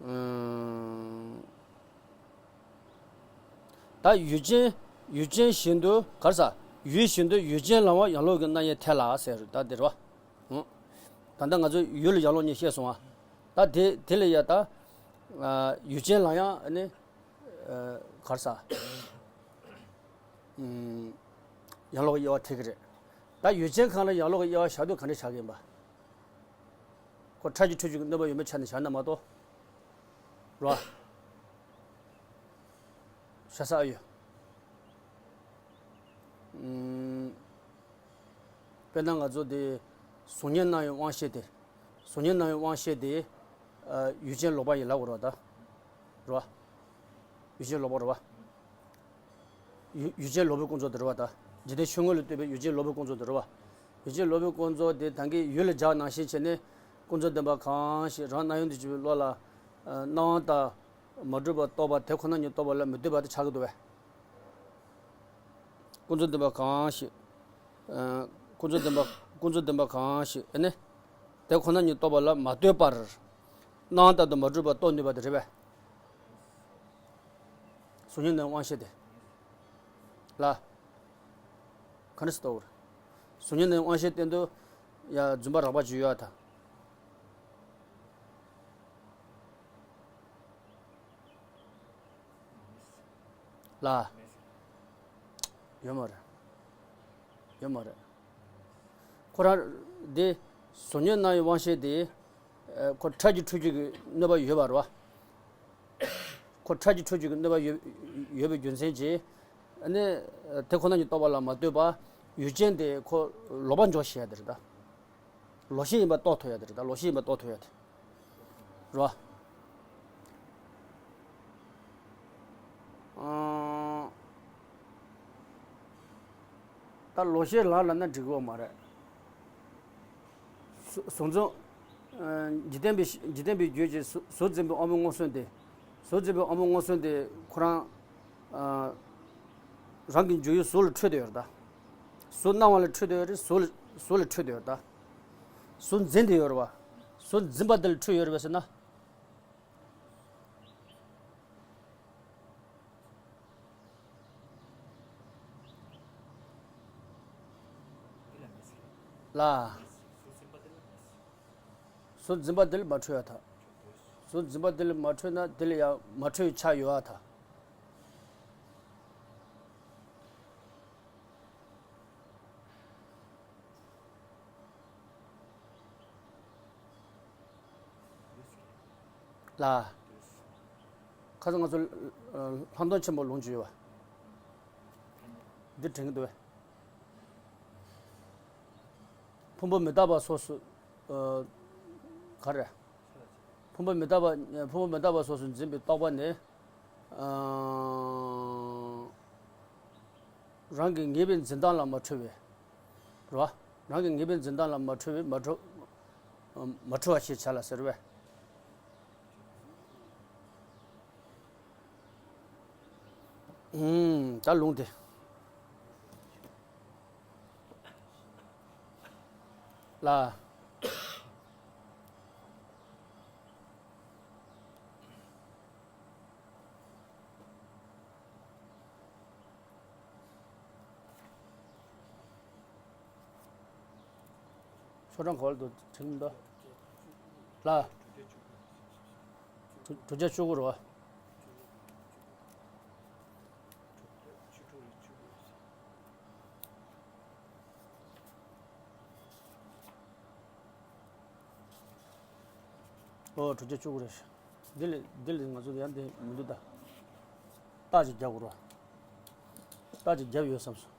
ཨ། ད་ཡུལ་ཅན། ཡུལ་ཅན་བཞིན་དུ་ག་རེ་ཟ། ཡུལ་བཞིན་དུ་ཡུལ་ཅན་ལའང་ཡང་ལོག་གི་སྣང་བརྙན་ཐལ་ལ་ཟེར་ད་འདིར་བ། ཨང་། ད་ལྟ་ང་ཚོ་ཡུལ་ལ་ཡང་ལོག་གཉིས་བཤད་སོང་བ། ད་དེ་དེ་ལ་ཡ་ད། ཨ། ཡུལ་ཅན་ལ་ཡང་ནི། ཨ། ག་རེ་ཟ། ཨུམ། ཡང་ལོག་གི་དབྱེ་བ་ཐེག་གི་རེད། ད་ཡུལ་ཅན་གང་ལ་ཡང་ལོག་གི་དབྱེ་བ་བཞག་དུས་ག་འདྲ་བཞག་གི་ཡིན་པ། ཁོ་ཕྲད་ཀྱི་འཁྲུལ་རྒྱུ་གི་གནོད་པ་ཡོད་མེད་ཆ་ནས་བཞག་ན་མ་གཏོགས། རེད་པ། ཆ་ས་ཨ་ཡོད། ཨུམ། དཔེར་ན་ང་ཚོ་དེ་གཟུགས་བརྙན་སྣང་བའི་དབང་ཤེས་དེ། གཟུགས་བརྙན་སྣང་བའི་དབང་ཤེས་དེ། ཨ། ཡུལ་ཅན་ལོག་པ་ཡིན་ལབ་དགོས་རེད་པ་ད། རེད་པ། ཡུལ་ཅན་ལོག་པ་རེད་པ། ཡུལ་ཡུལ་ཅན་ལོག་པའི་ཀུན་རྫོབ་དེ་རེད་པ་ད། འཇིག་རྟེན་ཆོས་དངོས་ལ་ལྟོས་པའི་ཡུལ་ཅན་ལོག་པའི་ཀུན་རྫོབ་དེ་རེད་པ། ཡུལ་ཅན་ལོག་པའི་ཀུན་རྫོབ་དེ་ད་གིན་ཡུལ་ལ་སྦྱར་ནང་བཞིན་བྱས་ནས། ཀུན་རྫོབ་བདེན་པ་གང་ཞིག་རང་སྣང་ཡུལ་དུ་གྱུར་པའི་བློ་ལ། ཨ། སྣང་བ་དང་མ་གྲུབ་པ་རྟོགས་པ་དེ་ཁོ་ན་ཉིད་རྟོགས་པ་ལ་མི་ལྟོས་པ་དེ་ཆགས་ཀྱི་འདུག་པས། ཀུན་རྫོབ་བདེན་པ་གང་ཞིག་ཨ། ཀུན་རྫོབ་བདེན་པ། ཀུན་རྫོབ་བདེན་པ་གང་ཞིག་ཨ་ནི། དེ་ཁོ་ན་ཉིད་རྟོགས་པ་ལ་མ་ལྟོས་པར། སྣང་བ་ལྟར་དུ་མ་གྲུབ་པ་རྟོགས་ནུས་པ་དེ་རེད་པས། གཟུགས་བརྙན་སྣང་བའི་དབང་ཤེས་དེ། ལ། ག་འདྲ་སེ་རྟོགས་དགོས་རེད། གཟུགས་བརྙན་སྣང་བའི་དབང་ཤེས་སྟེང་དུ་ཡང་རྫུན་པ་རགས་པ་ཅིག་ཡོད་ད། ལ། ཡོད་མ་རེད། ཡོད་མ་རེད། ཁོ་རང་དེ་གཟུགས་བརྙན་སྣང་བའི་དབང་ཤེས་དེ། ཨ། ཁོ་ཕྲ་རྒྱས་འཁྲུལ་རྒྱས་ཀྱི་གནོད་པ་ཡོད་པ་རེད་པ། ཁོ་ཕྲ་རྒྱས་འཁྲུལ་རྒྱས་ཀྱི་གནོད་པ་ཡོད་ཡོད་པའི་རྒྱུ་མཚན་གྱིས། ཨ་ནི། དེ་ཁོ་ན་ཉིད་རྟོགས་པ་ལ་མ་ལྟོས་པ། ཡུལ་ཅན་དེ་ཁོ་ལོག་པ་འཇོག་ཤེས་ཡ་དེ་རེད་ད། ལོག་ཤེས་ཡིན་པ་རྟོགས་ཐུབ་ཡ་དེ་རེད་ད། ལོག་ཤེས་ཡིན་པ་རྟོགས་ཐུབ་ཡ་དེ་རེད་པ། ཨང་། ད་ལོག་ཤེས་ལབ་ལབ་ན་འགྲིག་གི་ཡོད་མ་རེད། གཟུ་གཟུགས་འཛིན། ཨ། འཇིག་རྟེན་པའི་འཇིག་རྟེན་པའི་རྒྱུད་ཀྱི་གཟུགས་གཟུགས་འཛིན་པའི་དབང་པོའི་མངོན་སུམ་དེ། གཟུགས་འཛིན་པའི་དབང་པོའི་མངོན་སུམ་དེ་ཁོ་རང་། ཨ། རང་གི་འཇུག་ཡུལ་གཟུགས་ལ་འཁྲུལ་བསྡད་ཡོད་རེད་ད། གཟུགས་སྣང་བ་ལ་འཁྲུལ་བསྡད་ཡོད་རེད། གཟུགས་ལ་གཟུགས་ལ་འཁྲུལ་བསྡད་ཡོད་རེད་ད། གཟུགས་འཛིན་བསྡད་ཡོད་རེད་པ། གཟུགས་འཛིན་པ་དེ་ལ་འཁྲུལ་ཡོད་རེད་པས་ཟེར་ན། ལ། གཟུགས་འཛིན་པ་དེ་ལ་མ་འཁྲུལ་བ་དང་། གཟུགས་འཛིན་པ་དེ་ལ་མ་འཁྲུལ་ན་དེ་ལ་ཡང་མ་འཁྲུལ་བའི་ཆ་ཡོད་པ་དང་། ལ། ཁ་སང་ང་ཚོ་ལྷག་མཐོང་ཆེན་པོ་ལུང་བཅུ་ཡོད་པ། འདི་དྲན་གྱི་འདུག་པས། ཕུང་པོ་མི་རྟག་པ་སོགས་སུ། ཨ། ག་རེ། ཕུང་པོ་མི་རྟག་པ། ཕུང་པོ་མི་རྟག་པ་སོགས་སུ་འཛིན་པའི་རྟོག་པ་ནི། ཨ། རང་གི་ངེས་པའི་འཛིན་སྟངས་ལ་མ་འཁྲུལ་བའི། རེད་པ། རང་གི་ངེས་པའི་འཛིན་སྟངས་ལ་མ་འཁྲུལ་བའི། མ་འཁྲུལ། མ་འཁྲུལ་བ་ཞེས་བྱ་ལ་ཟེར་བས། ཨུམ། ད་ལུང་དེ་ལ། ཤོག་གྲངས་ག་པར་འདུག་དྲན་གྱི་མི་འདུག་ལ། དྲུག་དྲུག་བརྒྱ་བཅུ་དགུ་རེད་པ། ཨོ། དྲུག་བརྒྱ་བཅུ་དགུ་རེད། འདི་ལས་འདི་ལས་ང་ཚོ་ཡང་འདི་མི་འདུག་ད། རྟགས་ཅིག་རྒྱབ་དགོས་རེད་པ། རྟགས་ཅིག་རྒྱབ་ཡོད་བསམ་སོང་།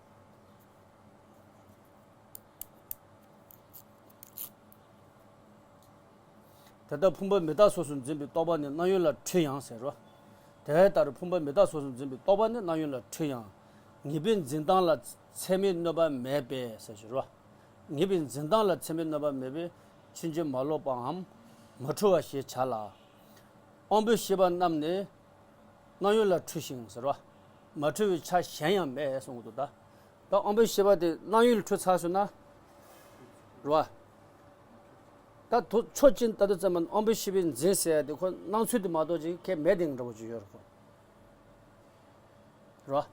དེ་ལྟར་ཕུང་པོ་མི་རྟག་སོགས་སུ་འཛིན་པའི་རྟོག་པ་ནི་སྣང་ཡུལ་ལ་འཁྲུལ་ཡང་ཟེར་རོ། དེ་ལྟར་ཕུང་པོ་མི་རྟག་སོགས་སུ་འཛིན་པའི་རྟོག་པ་ནི་སྣང་ཡུལ་ལ་འཁྲུལ་ཡང་། ངེས་པའི་འཛིན་སྟངས་ལ་ཚད་མའི་གནོད་པ་མེད་པས་ཟེར་ཞུ་རོ། ངེས་པའི་འཛིན་སྟངས་ལ་ཚད་མའི་གནོད་པ་མེད་པས་ཕྱིན་ཅི་མ་ལོག་པའམ་མ་འཁྲུལ་བ་ཞེས་བྱ་ལ། དབང་པོའི་ཤེས་པ་རྣམས་ནི་སྣང་ཡུལ་ལ་འཁྲུལ་ཞིང་ཟེར་བ། མ་འཁྲུལ་བའི་ཆ་གཞན་ཡང་མེད་གསུངས་འདུག་ད། ད་དབང་པོའི་ཤེས་པ་དེ་སྣང་ཡུལ་ལ་འཁྲུལ་ཚར་སོང་ན། རེད་བ། ད་དུ་ཕྱོགས་གཅིག་ད་དུ་ཙམ་མ་དབང་པོའི་ཤེས་པས་འཛིན་ཟེར་ཡ་དེ་ཁོ་སྣང་ཚུལ་དེ་མ་གཏོགས་ཅིག་ཁས་མེད་དེ་འདྲ་བོ་ཅིག་ཡོད་རེད་ཁོ། རེད་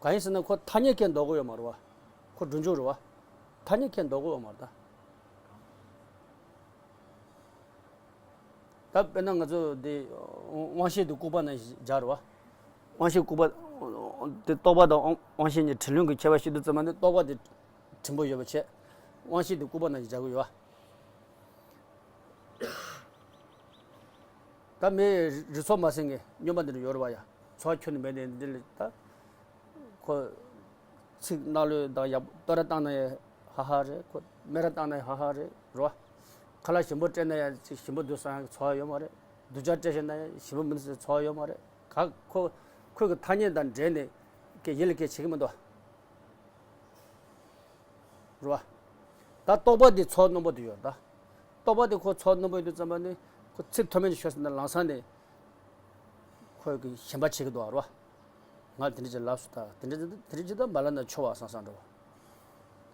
བ། གང་ཡིན་ཟེར་ན་ཁོ་ཐ་སྙད་ཁས་འདོགས་ཀྱི་ཡོད་མ་རེད་བ། ཁོ་སྒྲུབ་འཇུག་རེད་བ། ཐ་སྙད་ཁས་འདོགས་ཀྱི་ཡོད་མ་རེད་ད། ད་དཔེར་ན་ང་ཚོ་འདི་དབང་ཤེས་འདི་ལྐུགས་པ་ནང་བཞིན་སྦྱར་བ། དབང་ཤེས་ལྐུགས་པ་དེ་རྟོག་པ་དང་དབང་དབང་ཤེས་གཉིས་དྲི་ལན་གྱི་ཁྱད་པར་ཤེས་དུས་ཙམ་པ་ནི་རྟོག་པ་དེ་བྲིན་པོ་ཡོད་པ་བྱས། དབང་ཤེས་འདི་ལྐུགས་པ་ནང་བཞིན་སྦྱར་གྱི་ཡོད་བ། ད་མེ་རི་ཚོགས་མ་ཟིན་གྱི་སྨྱོན་པ་འདི་འདྲ་ཡོད་རེད་བ་ཡ། ཚོར་ཁྱོན་ནས་མེད་ནས་འདི་ལ་ད། ཁོ། ཚིག་རྣ་ལུས་དང་ཡག་པོ་བསྟོད་ར་བཏང་ན་ཡང་ཧ་ཧ་རེད། ཁོ་སྨད་ར་བཏང་ན་ཡང་ཧ་ཧ་རེད་རོ། ཁ་ལག་ཞིམ་པོ་སྤྲད་ན་ཡང་ཅིག་ཞིམ་པོ་འདུག་བསམ་ཡག་ཚོར་ཡོད་མ་རེད། སྡུག་ཅག་སྤྲད་བཞག་ན་ཡང་ཞིམ་པོ་མི་འདུག་བསམ་ཚོར་ཡོད་མ་རེད། ག་ཁོ། ཁོ་གི་ཐ་སྙད་དང་འབྲེལ་ནས་ཀྱི་ཡིད་ལ་སྐྱེ་བྱེད་ཀྱི་མི་འདུག་རོ། ད་རྟོག་པ་འདི་ཚོར་རྣོན་པོ་འདི་ཡོད་ད། རྟོག་པ་འདི་ཁོ་ཚོར་རྣོན་པོ་ཡོད་དུས་ཙམ་པ་ནི་ཁོ་ཚིག་མཐོ་དམན་ཅིག་ཤོད་ཟིན་ན་ལམ་སང་ནས་ཁོ་གི་ཞེན་པ་བྱེད་ཀྱི་འདུག་རོ། ང་དེ་འདྲ་ཅིག་ལབ་སོང་ད། དེ་འདྲ་དེ་འདྲ་ཅིག་ད་མ་ལབ་ན་ཆོག་པ་བསམ་བསམ་འདྲ་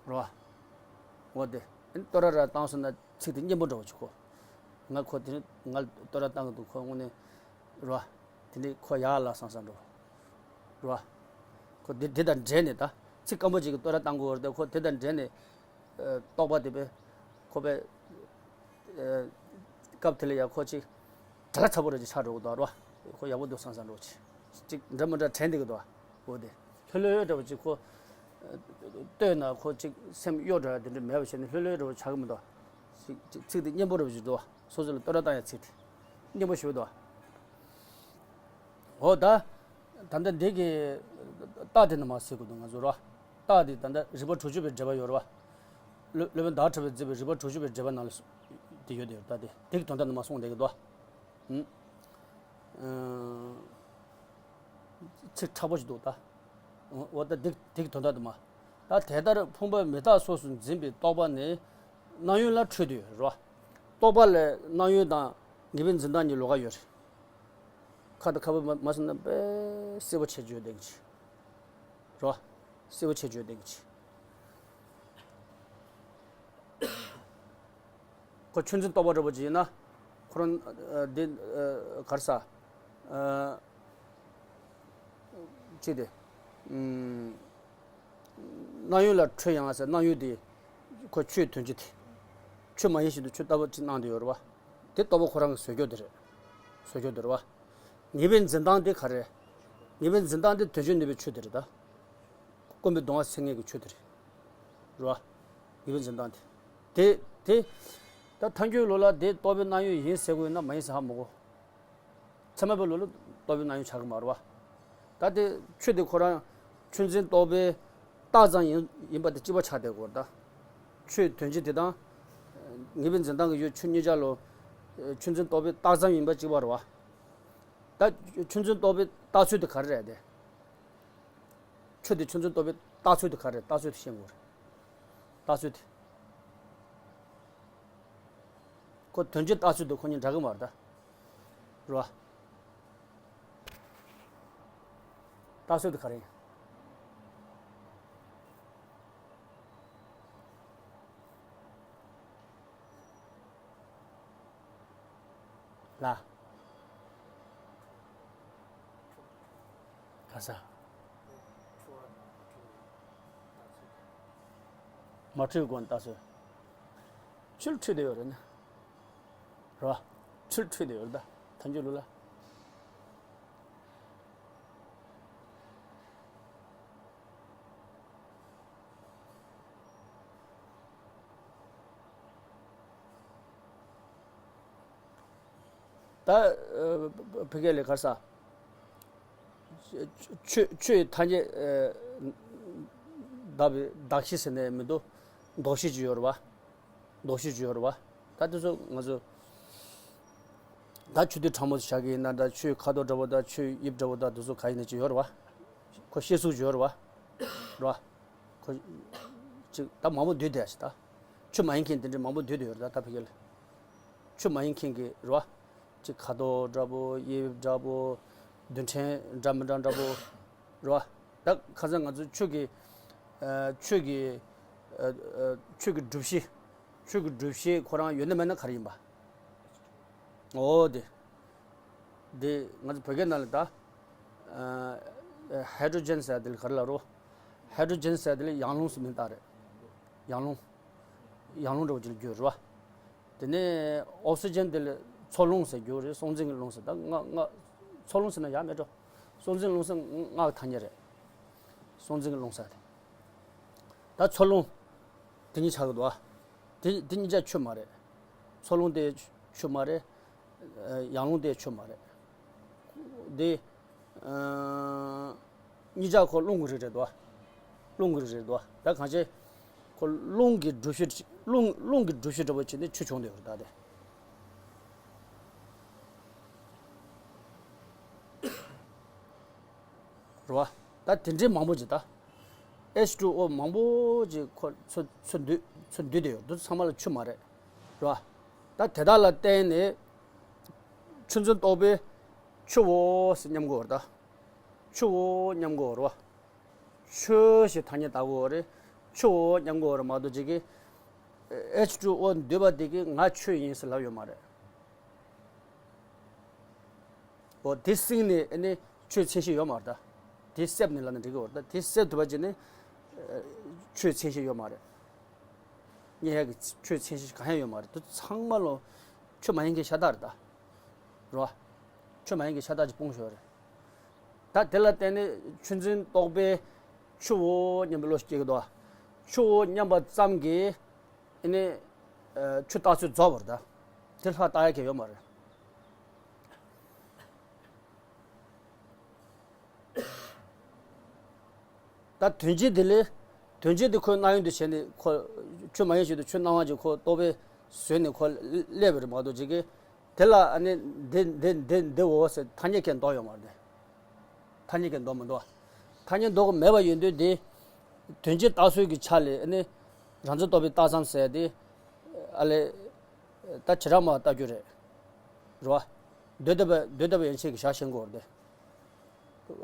བོ། རོ། འོ་དེ། ཨ་ནི་བསྟོད་ར་ར་བཏང་སོང་ན་ཚིག་དེ་སྙན་པོ་འདྲ་བོ་ཅིག་གོ། ང་ཁོ་དེ་ནི་ང་བསྟོད་ར་བཏང་གི་འདུག་ཁོ་དངོས་གནས། རོ། དེ་འདྲའི་ཁོ་ཡག་ལབ་བསམ་བསམ་འདྲ་བོ། རོ། ཁོ་དེ་དེ་དང་འབྲེལ་ནས་ད་ཚིག་སྐམ་པོ་ཅིག་གི་བསྟོད་ར་བཏང་གི་ཡོད་རེད་དེ། ཁོ་དེ་དང་འབྲེལ་ནས། ཨ། རྟོག་པ་དེ་བས་ཁོ་པས། ཨ། སྐབས་དེ་ལ་ཡང་ཁོ་ཅིག་གྲ་ལ་ཚ་པོ་རེ་ཅིག་ཆགས་འགྲོ་གི་འདུག་རོ། ཁོ་ཡག་པོ་འདུག་བསམ་བསམ་འདྲ་བོ་ཅིག་ཅིག་འདྲ་མི་འདྲ་དྲན་བསྡད་ཀྱི་འདུག་འོ་དེ། ལྷོད་ལྷོད་འདྲ་བོ་ཅིག་ཁོ། ཨ། བསྟོད་ན་ཁོ་ཅིག་སེམས་གཡོ་འདྲ་དེ་འདྲ་མེད་པ་བྱས་ནས་ལྷོད་ལྷོད་འདྲ་བོ་ཆགས་ཀྱི་མི་འདུག་ཅིག་ཅིག་ཚིག་དེ་སྙན་པོ་འདྲ་བོ་ཅིག་འདུག་སོ་སོ་ལ་བསྟོད་ར་བཏང་ཡག་ཚིག་དེ་སྙན་པོ་ཞེ་པོ་འདུག་འོ་ད། ད་ལྟ་འདི་གི་རྟགས་དེ་ནི་མ་ཟེར་དགོས་འདུག་ང་ཚོ་རོ། རྟགས་དེ་ད་ལྟ་རིགས་པ་དྲུག་ཅུ་པའི་འགྲེལ་པ་ཡོད་རེད་བ། སློབ་སློབ་དཔོན་ཟླ་བ་གྲགས་པས་མཛད་པའི་རིགས་པ་དྲུག་ཅུ་པའི་འགྲེལ་པ་ནང་ལ་དེ་ཡོད་དེ། རྟགས་དེ་དེ་གི་དོན་དག་ནི་མ་གསུངས་བསྡད་ཀྱི་འདུག་ཨུམ། ཨ། ཚིག་མཁྲེགས་པོ་ཞིག་འདུག་ད། འོ་ད་དེ་དེ་གི་དོན་དག་དེ་མ། ད་དེ་ལྟར་ཕུང་པོ་མི་རྟག་སོགས་སུ་འཛིན་པའི་རྟོག་པ་ནི་སྣང་ཡུལ་ལ་འཁྲུལ་དུ་ཡོད་རེད་བ། རྟོག་པ་ལ་སྣང་ཡུལ་དང་ངེས་པའི་འཛིན་སྟངས་གཉིས་ལོགས་ཀ་ཡོད་རེད། ཁ་དང་ཁ་བ་མ་མ་སོང་ན་དཔེ་གསལ་པོ་བྱེད་བརྗོད་བསྡད་ཀྱི་རེད་བ། གསལ་པོ་བྱེད་བརྗོད་བསྡད་ཀྱི་རེད། ཁོ་ཆུ་འཛིན་རྟོག་པ་འདྲ་པོ་ཅིག་ཡིན་ན། ཁོ་རང་། ཨ། འདི། ཨ། ག་རེ་ཟ། ཨ། ཅི་སྟེ། ཨུམ། སྣང་ཡུལ་ལ་འཁྲུལ་ཡང་ཟེར། སྣང་ཡུལ་དེ་ཁོ་ཆུའི་དོན་སྤྱི་དེ། ཆུ་མ་ཡིན་བཞིན་དུ་ཆུ་ལྟ་བུ་ཅིག་སྣང་བསྡད་ཡོད་རེད་བ། དེ་རྟོག་པ་ཁོ་རང་གི་བཟོ་བཅོས་དེ་རེད། བཟོ་བཅོས་དེ་རེད་བ། ངེས་པའི་འཛིན་སྟངས་དེ་ག་རེ་རེད། ངེས་པའི་འཛིན་སྟངས་དེ་དོན་སྤྱི་ནུས་པའི་ཆུ་དེ་རེད་ད། ཀུན་པས་གདུང་བ་སེལ་མཁན་གྱི་ཆོས་དེ་རེད། རེད་བ། ངེས་པའི་འཛིན་སྟངས་དེ། དེ་དེ། ད་ཐལ་འགྱུར་ལུགས་ལ་དེ་རྟོག་པའི་སྣང་ཡུལ་ཡིན་ཟེར་དགོས་ན་མ་ཡིན་ཟེར་ཧ་མི་གོ། ཚད་མ་པའི་ལུགས་ལ་རྟོག་པའི་སྣང་ཡུལ་ཆགས་ཀྱི་མ་རེད་བ། ད་དེ་ཆོས་དེ་ཁོ་རང་ཆུ་འཛིན་རྟོག་པའི་རྟགས་ཙམ་ཡིན་ཡིན་པ་དེ་གཅིག་པ་ཆགས་བསྡད་དགོས་རེད་ད། ཆོས་དོན་སྤྱི་དེ་དང་། ངེས་པའི་འཛིན་སྟངས་ཀྱི་ཡུལ་ཆུ་གཉིས་ཆ་ལོ། ཆུ་འཛིན་རྟོག་པའི་རྟགས་ཙམ་ཡིན་པ་གཅིག་པ་རེད་བ། ད་ཆུ་འཛིན་རྟོག་པའི་རྟགས་ཚུལ་དེ་ག་རེ་རེད་དེ། ཆུ་དེ་ཆུ་འཛིན་རྟོག་པའི་རྟགས་ཚུལ་དེ་ག་རེ་རེད། རྟགས་ཚུལ་དེ་ཤེས་དགོས་རེད། རྟགས་ཚུལ་དེ། ཁོ་དོན་སྤྱིའི་རྟགས་ཚུལ་དེ་ཁོ་གཉིས་འདྲ་གི་མ་རེད་ད། རེད་བ། རྟགས་ཚུལ་དེ་ག་རེ་ཡིན། ལ། ག་ས། མ་འཁྲུལ་སྒོ་ནས་རྟགས་ཚུལ། ཆུ་ལ་འཁྲུལ་བསྡད་ཡོད་རེད་ན། རེད་བ། ཆུ་ལ་འཁྲུལ་བསྡད་ཡོད་རེད་ད། ཐལ་འགྱུར་ལུགས་ལ། ད་ཨ་བོད་སྐད་ལ་ག་རེ་ཟ། ཆོས་ཆོས་ཐ་སྙད་ཨ་བདག་པའི་གདགས་གཞི་ཟེར་ནས་མི་འདུག་འདོགས་གཞི་ཅིག་ཡོད་རེད་བ། འདོགས་གཞི་ཅིག་ཡོད་རེད་བ། ད་དེ་ཚོ་ང་ཚོ་ད་ཆུ་དེ་གྲང་མོ་ཞིག་བཞག་གི་ཡིན་ན་འདྲ། ཆུའི་ཁ་དོག་འདྲ་པོ་དང་ཆུའི་དབྱིབས་འདྲ་པོ་དང་དེ་ཚོ་ག་ཡིན་ན་ཅིག་ཡོད་རེད་བ། ཁོ་ཤེས་ཚུལ་ཅིག་ཡོད་རེད་བ། རེད་བ། ཁོ་ཅིག་ད་མང་པོ་འདུས་བསྡད་ཡ་ཞིག་ད། ཆུ་མ་ཡིན་མཁན་དེ་འདྲ་མང་པོ་འདུས་བསྡད་ཡོད་རེད་ད། ད་ཕ་གི་ལ། ཆུ་མ་ཡིན་མཁན་གྱི་རེད་བ། ཅིག་ཁ་དོག་འདྲ་པོ། དབྱིབས་འདྲ་པོ། རྡུལ་ཕྲན་འདྲ་མི་འདྲ་འདྲ་པོ། རེད་བ། ད་ཁ་སང་ང་ཚོ་ཆོས་ཀྱི། ཨ། ཆོས་ཀྱི། ཨ། ཨ། ཆོས་ཀྱི་སྒྲུབ་བྱེད། ཆོས་ཀྱི་སྒྲུབ་བྱེད་ཁོ་རང་ཡོད་ན་མེད་ན་ག་རེ་ཡིན་པ། འོ་དེ། དེ་ང་ཚོ་བོད་སྐད་ནང་ལ་ད། ཨ། ཧའི་ཌྲོ་ཇན་ཟེར་དེ་ལ་ག་རེ་ལབ་རོ། ཧའི་ཌྲོ་ཇན་ཟེར་དེ་ལ་ཡང་རླུང་ཟེར་མིང་བཏགས་རེད། ཡང་རླུང་། ཡང་རླུང་འདྲ་པོ་ཅིག་ལ་བརྗོད་རེད་བ། དེ་ནས་ཨོག་སི་ཇན་དེ་ལ་འཚོ་རླུང་ཟེར་རྒྱུ་རེད། སྲོག་འཛིན་གྱི་རླུང་ཟེར། ད་སྔགས་སྔགས་འཚོ་རླུང་ཟེར་ན་ཡག་མེད་འགྲོ། སྲོག་འཛིན་རླུང་ཟེར་སྔགས་ཀྱི་ཐ་སྙད་རེད། སྲོག་འཛིན་གྱི་རླུང་ཟེར་དེ། ད་འཚོ་རླུང་དེ་གཉིས་ཆགས་ཀྱི་འདུག་ཨ། དེ་དེ་གཉིས་ཆ་ཆོས་མ་རེད། འཚོ་རླུང་དེ་ཆོས་མ་རེད། ཡང་རླུང་དེ་ཆོས་མ་རེད། དེ་ ཨ། གཉིས་ཆ་ཁོ་རླུང་གི་རིགས་རེད་དོ། རླུང་གི་རིགས་རེད་དོ། ད་གང་ཅི། ཁོ་རླུང་གི་སྒྲུབ་བྱེད། རླུང་རླུང་གི་སྒྲུབ་བྱེད་འདྲ་པོ་བྱས་ནས་ཆུ་བྱུང་བསྡད་ཡོད་རེད་ད་དེ། རེད་བ། ད་དེ་འདྲའི་མང་པོ་ཅིག་ད། ཨེཆ་ཊུ་ཨོ་མང་པོ་ཅིག་ཁོ་ཚུར་ཚུར་འདུས་ཚུར་འདུས་བསྡད་ཡོད། འདི་ཚང་མ་ལ་ཆུ་མ་རེད། རེད་བ། ད་དེ་དག་ལ་བརྟེན་ནས་ཆུ་འཛིན་རྟོག་པས་ཆུ་བོ་ཟེར་མཉམ་གོ་བར་ད། ཆུ་བོ་མཉམ་གོ་བར་བ། ཆུ་ཞེས་ཐ་སྙད་བཏགས་གོ་བ་རེད། ཆུ་བོ་མཉམ་གོ་བར་མ་གཏོགས་ཅིག་གིས། ཨེཆ་ཊུ་ཨོ་འདུས་པ་དེ་གིས་ང་ཆུ་ཡིན་ཟེར་ལབ་ཡོད་མ་རེད། འོ་དེ་བསྲིངས་ནས་ཨ་ནི་ཆུའི་མཚན་གཞི་ཡོད་མ་རེད་ད། དེ་བསྲེབས་ནས་ལབ་ན་འགྲིག་གི་བར་ད། དེ་བསྲེབས་ཐུབ་པ་བྱས་ནས། ཨ། ཆུའི་མཚན་གཞི་ཡོད་མ་རེད། རྙེད་ཡག་གི་ཆུའི་མཚན་གཞི་གང་ཡང་ཡོད་མ་རེད། དེ་ཚང་མ་ལོ་ཆུ་མ་ཡིན་གྱི་ཤ་སྟག་རེད་ད། རེད་བ། ཆུ་མ་ཡིན་གྱི་ཤ་སྟག་ཅིག་སྤུངས་ཤོག་རེད། ད་དེ་ལ་བརྟེན་ནས་ཆུ་འཛིན་རྟོག་པས་ཆུ་བོ་མཉམ་པའི་བློ་ཞིག་སྐྱེ་གི་འདུག་ཆུ་བོ་མཉམ་པ་ཙམ་གྱིས་ཨ་ནི། ཨ། ཆུ་རྟགས་ཚུལ་རྫོགས་པར་ད། དེ་ལྷག་རྟགས་ཡག་གི་ཡོད་མ་རེད། ད་དོན་སྤྱི་དེ་ལས། དོན་སྤྱི་དེ་ཁོའི་སྣང་ཡུལ་དུ་བྱས་ནས་ཁོ། ཆུ་མ་ཡིན་ཞིག་ཏུ་ཆུ་སྣང་བ་ཅིག་ཁོ་རྟོག་པས་བཟོས་ནས་ཁོ་སླེབས་པ་རེད་མ་གཏོགས་ཅིག་གིས། དེ་ལ་ཨ་ནི་འདི་འདི་འདི་འདི་འོ་ཟེར་ཐ་སྙད་ཁས་འདོགས་ཡོད་མ་རེད། ཐ་སྙད་ཁས་འདོགས་མི་འདུག་ཐ་སྙད་འདོགས་ཀྱི་མེད་པ་ཡིན་དུས་འདི། དོན་སྤྱི་རྟགས་ཚུལ་གྱི་ཆ་ལས་ཨ་ནི། རང་འཛིན་རྟོག་པའི་རྟགས་ཙམ་ཟེར་དེ། ཨ་ལས། ད་བྱེ་བྲག་སྨྲ་བར་ལྟ་རྒྱུ་རེད། རེད་བ། འདོད་ལྡན་པ་འདོད་ལྡན་པ་ཡན་ཆད་ཀྱི་བཞག་ཤེས་དགོས་རེད།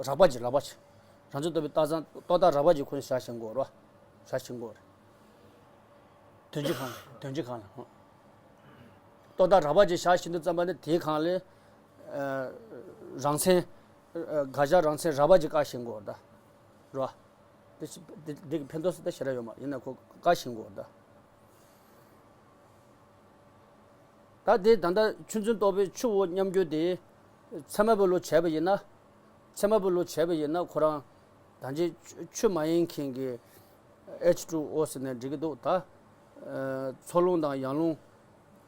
རགས་པ་ཅིག་རགས་པ་ཅིག་རང་འཛིན་རྟོག་པའི་རྟགས་ཙམ་རྟོག་བཏགས་རགས་པ་ཅིག་ཁོ་ནས་བཞག་ཤེས་དགོས་རེད་བ། བཞག་ཤེས་དགོས་རེད། དོན་སྤྱི་གང་ལ་དོན་སྤྱི་གང་ལ། རྟོག་བཏགས་རགས་པ་ཅིག་བཞག་ཤེས་དུས་ཙམ་པ་ནི་དེའི་གང་ལས། ཨ། རང་མཚན། ཨ། དགག་བཞག་རང་མཚན་རགས་པ་ཅིག་བཀག་ཤེས་དགོས་རེད་ད། རེད་བ། དེ་དེ་དེ་གི་ཕན་ཐོགས་སུ་ད་ཞེ་དྲག་ཡོད་མ་རེད། ཡིན་ན་ཁོ་བཀག་ཤེས་དགོས་རེད་ད། ད་དེ་ད་ལྟ་ཆུ་འཛིན་རྟོག་པའི་ཆུ་བོ་མཉམ་རྒྱུ་དེ། ཚད་མ་པའི་བློ་བྱས་པ་ཡིན་ན། ཚད་མ་པའི་བློ་བྱས་པ་ཡིན་ན་ཁོ་རང་། ད་ཅི་ཆུ་ཆུ་མ་ཡིན་མཁན་གྱི་ཨེཆ་ཊུ་ཨོ་ཟེར་ནས་འགྲིག་གི་འདུག་ད། ཨ། འཚོ་རླུང་དང་ཡང་རླུང་།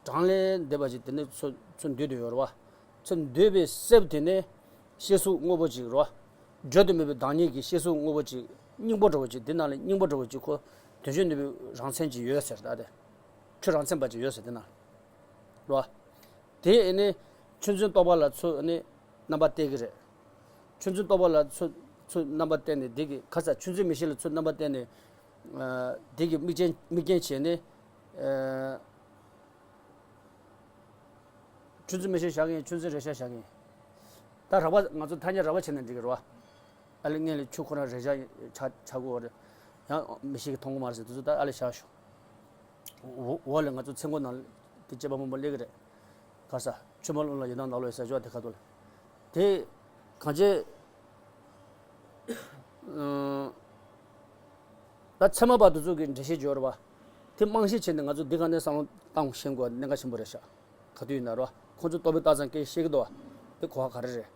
གྲངས་ལས་འདས་པ་ཅིག་དེ་ནས་ཚུར་ཚུར་འདུས་དུ་ཡོད་རེད་བ། ཚུར་འདུས་པའི་གསེབ་དེ་ནས་ཤེལ་གཟུགས་དངོས་པོ་ཅིག་རེད་བ། བརྗོད་དུ་མེད་པའི་བདག་ཉིད་ཀྱི་ཤེལ་གཟུགས་དངོས་པོ་ཅིག་སྙིང་པོ་འདྲ་བོ་ཅིག་འདི་ནང་ལ་སྙིང་པོ་འདྲ་བོ་ཅིག་ཁོ་དོན་བྱེད་ནུས་པའི་རང་མཚན་ཅིག་ཡོད་ཟེར་ད་དེ། ཆུ་རང་མཚན་པ་ཅིག་ཡོད་ཟེར་དེ་ན། རེད་བ། དེ་ཨེ་ནི་ཆུ་འཛིན་རྟོག་པ་ལ་ཚུར་ཨེ་ནི་རྣམ་པ་གཏད་ཀྱི་རེད། ཆུ་འཛིན་རྟོག་པ་ལ་ཚུར་ཚུར་རྣམ་པ་གཏད་ནས་འདི་གི་ཁ་ས་ཆུ་འཛིན་མིག་ཤེས་ལ་ཚུར་རྣམ་པ་གཏད་ནས། ཨ། འདི་གི་དམིགས་རྐྱེན་དམིགས་རྐྱེན་བྱས་ནས། ཨ། ཆུ་འཛིན་མིག་ཤེས་བཞག་གི་ཡིན། ཆུ་འཛིན་རེག་བྱ་བཞག་གི་ཡིན། ད་རགས་པ་ང་ཚོ་ཐ་སྙད་རགས་པ་བྱས་ན་འགྲིག་གི་རེད་བ། ཨ་ལས་སྔོན་ལ་ཆུ་ཁོ་རང་རེག་བྱ་ཆགས་ཆགས་ཀྱི་ཡོད་རེད། ཡང་མིག་ཤེས་ཀྱིས་མཐོང་གི་མ་རེད་ཟེར་དུས་ཚོད་ད་ཨ་ལས་བཞག་ཞོག་འོ་འོ་ལས་ང་ཚོ་ཚེ་འགོ་ནང་དེ་དཔྱད་པ་མང་པོ་སླེབས་ཀྱི་རེད། ག་ས་ཆུ་མ་རླུང་ལ་ཡི་དྭགས་ནག་ལོ་ཡི་ཟེར་ཅོག་དེ་ཁ་ཐུག་ལ། དེ་གང་ཅི། ཨང་། ད་ཚད་མ་པ་དེ་ཚོ་གི་འགྲེལ་བཤད་བརྗོད་རེད་བ། དེ་རྨང་གཞི་བྱས་ནས་ང་ཚོ་འདི་ག་ནས་བསམ་བློ་བཏང་ཤེས་དགོས་གནད་འགག་ཆེན་པོ་རེད་ཤག་ག་དུས་ཡིན་ན་རེད་བ། ཁོང་ཚོ་རྟོག་པའི་རྟགས་ཙམ་སྐད་ཤེས་ཀྱི་འདུག་བ། དེ་གོ་བ་ག་རེ་རེད།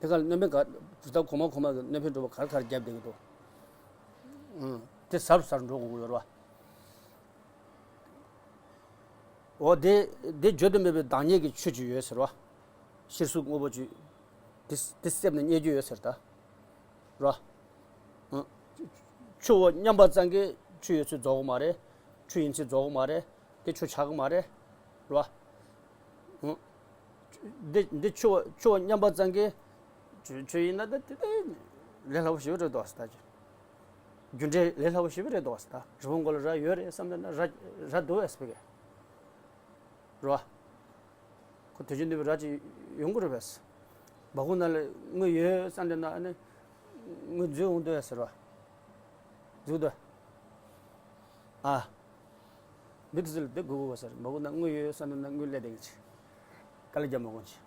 དེ་ག་ལ་སྣོན་པ་ག་དུས་ད་གོང་མ་གོང་མ་གི་སྣོན་པའི་འགྲོ་བ་ག་རེ་ག་རེ་བརྒྱབ་བསྡད་ཀྱི་འདུག་ཨང་། དེ་ཟབ་ཟབ་འགྲོ་དགོས་ཀྱི་ཡོད་རེད་བ། འོ་དེ་དེ་བརྗོད་དུ་མེད་པའི་བདག་ཉིད་ཀྱི་ཆོས་ཅིག་ཡོད་ཟེར་བ། ཤེར་གཟུགས་དངོས་པོ་ཅིག་དེ་དེ་གསེབ་ནས་རྙེད་རྒྱུ་ཡོད་ཟེར་ད། ར། ཨ། ཆུ་བོ་མཉམ་པ་ཙམ་གྱིས་ཆུ་ཡོད་ཚུལ་རྫོགས་ཀྱི་མ་རེད། ཆུ་ཡིན་ཚུལ་རྫོགས་ཀྱི་མ་རེད། དེ་ཆུ་ཆགས་ཀྱི་མ་རེད། ར། ཨ། འདི་འདི་ཆུ་བོ་ཆུ་བོ་མཉམ་པ་ཙམ་གྱིས་ཆུ་ཆུ་ཡིན་ན་ད་དེ་ད་ལས་སླ་པོ་ཞེ་པོ་རེད་འདུག་ཟེར་ད་ཅི། རྒྱུ་འབྲས་ལས་སླ་པོ་ཞེ་པོ་རེད་འདུག་ཟེར་ད། རི་བོང་མགོ་ལ་ར་ཡོད་རེད་བསམ་ད་ན་ར་ར་འདུག་ཨེ་སྤེ་གེ། རེད་བ། ཁོ་དུས་རྒྱུན་འདི་བའི་ར་ཅིག་ཡོང་གི་རེད་པས། སྦ་ཁུག་ནང་ལ་དངུལ་ཡོད་བསམ་དེ་ན་ཨ་ནི། དངུལ་འཛུལ་འོང་འདུག་ཟེར་བ། འཛུལ་འདུག་ཨ། མི་དེ་ཚོ་ལ་དེ་དགོས་དགོས་ཟེར། སྦ་ཁུག་ནང་དངུལ་ཡོད་བསམ་དེ་ན་དངུལ་སླེབས་བསྡད་ཀྱི་ཅིག་དཀའ་ལས་རྒྱབ་མ་དགོས་ཅིག་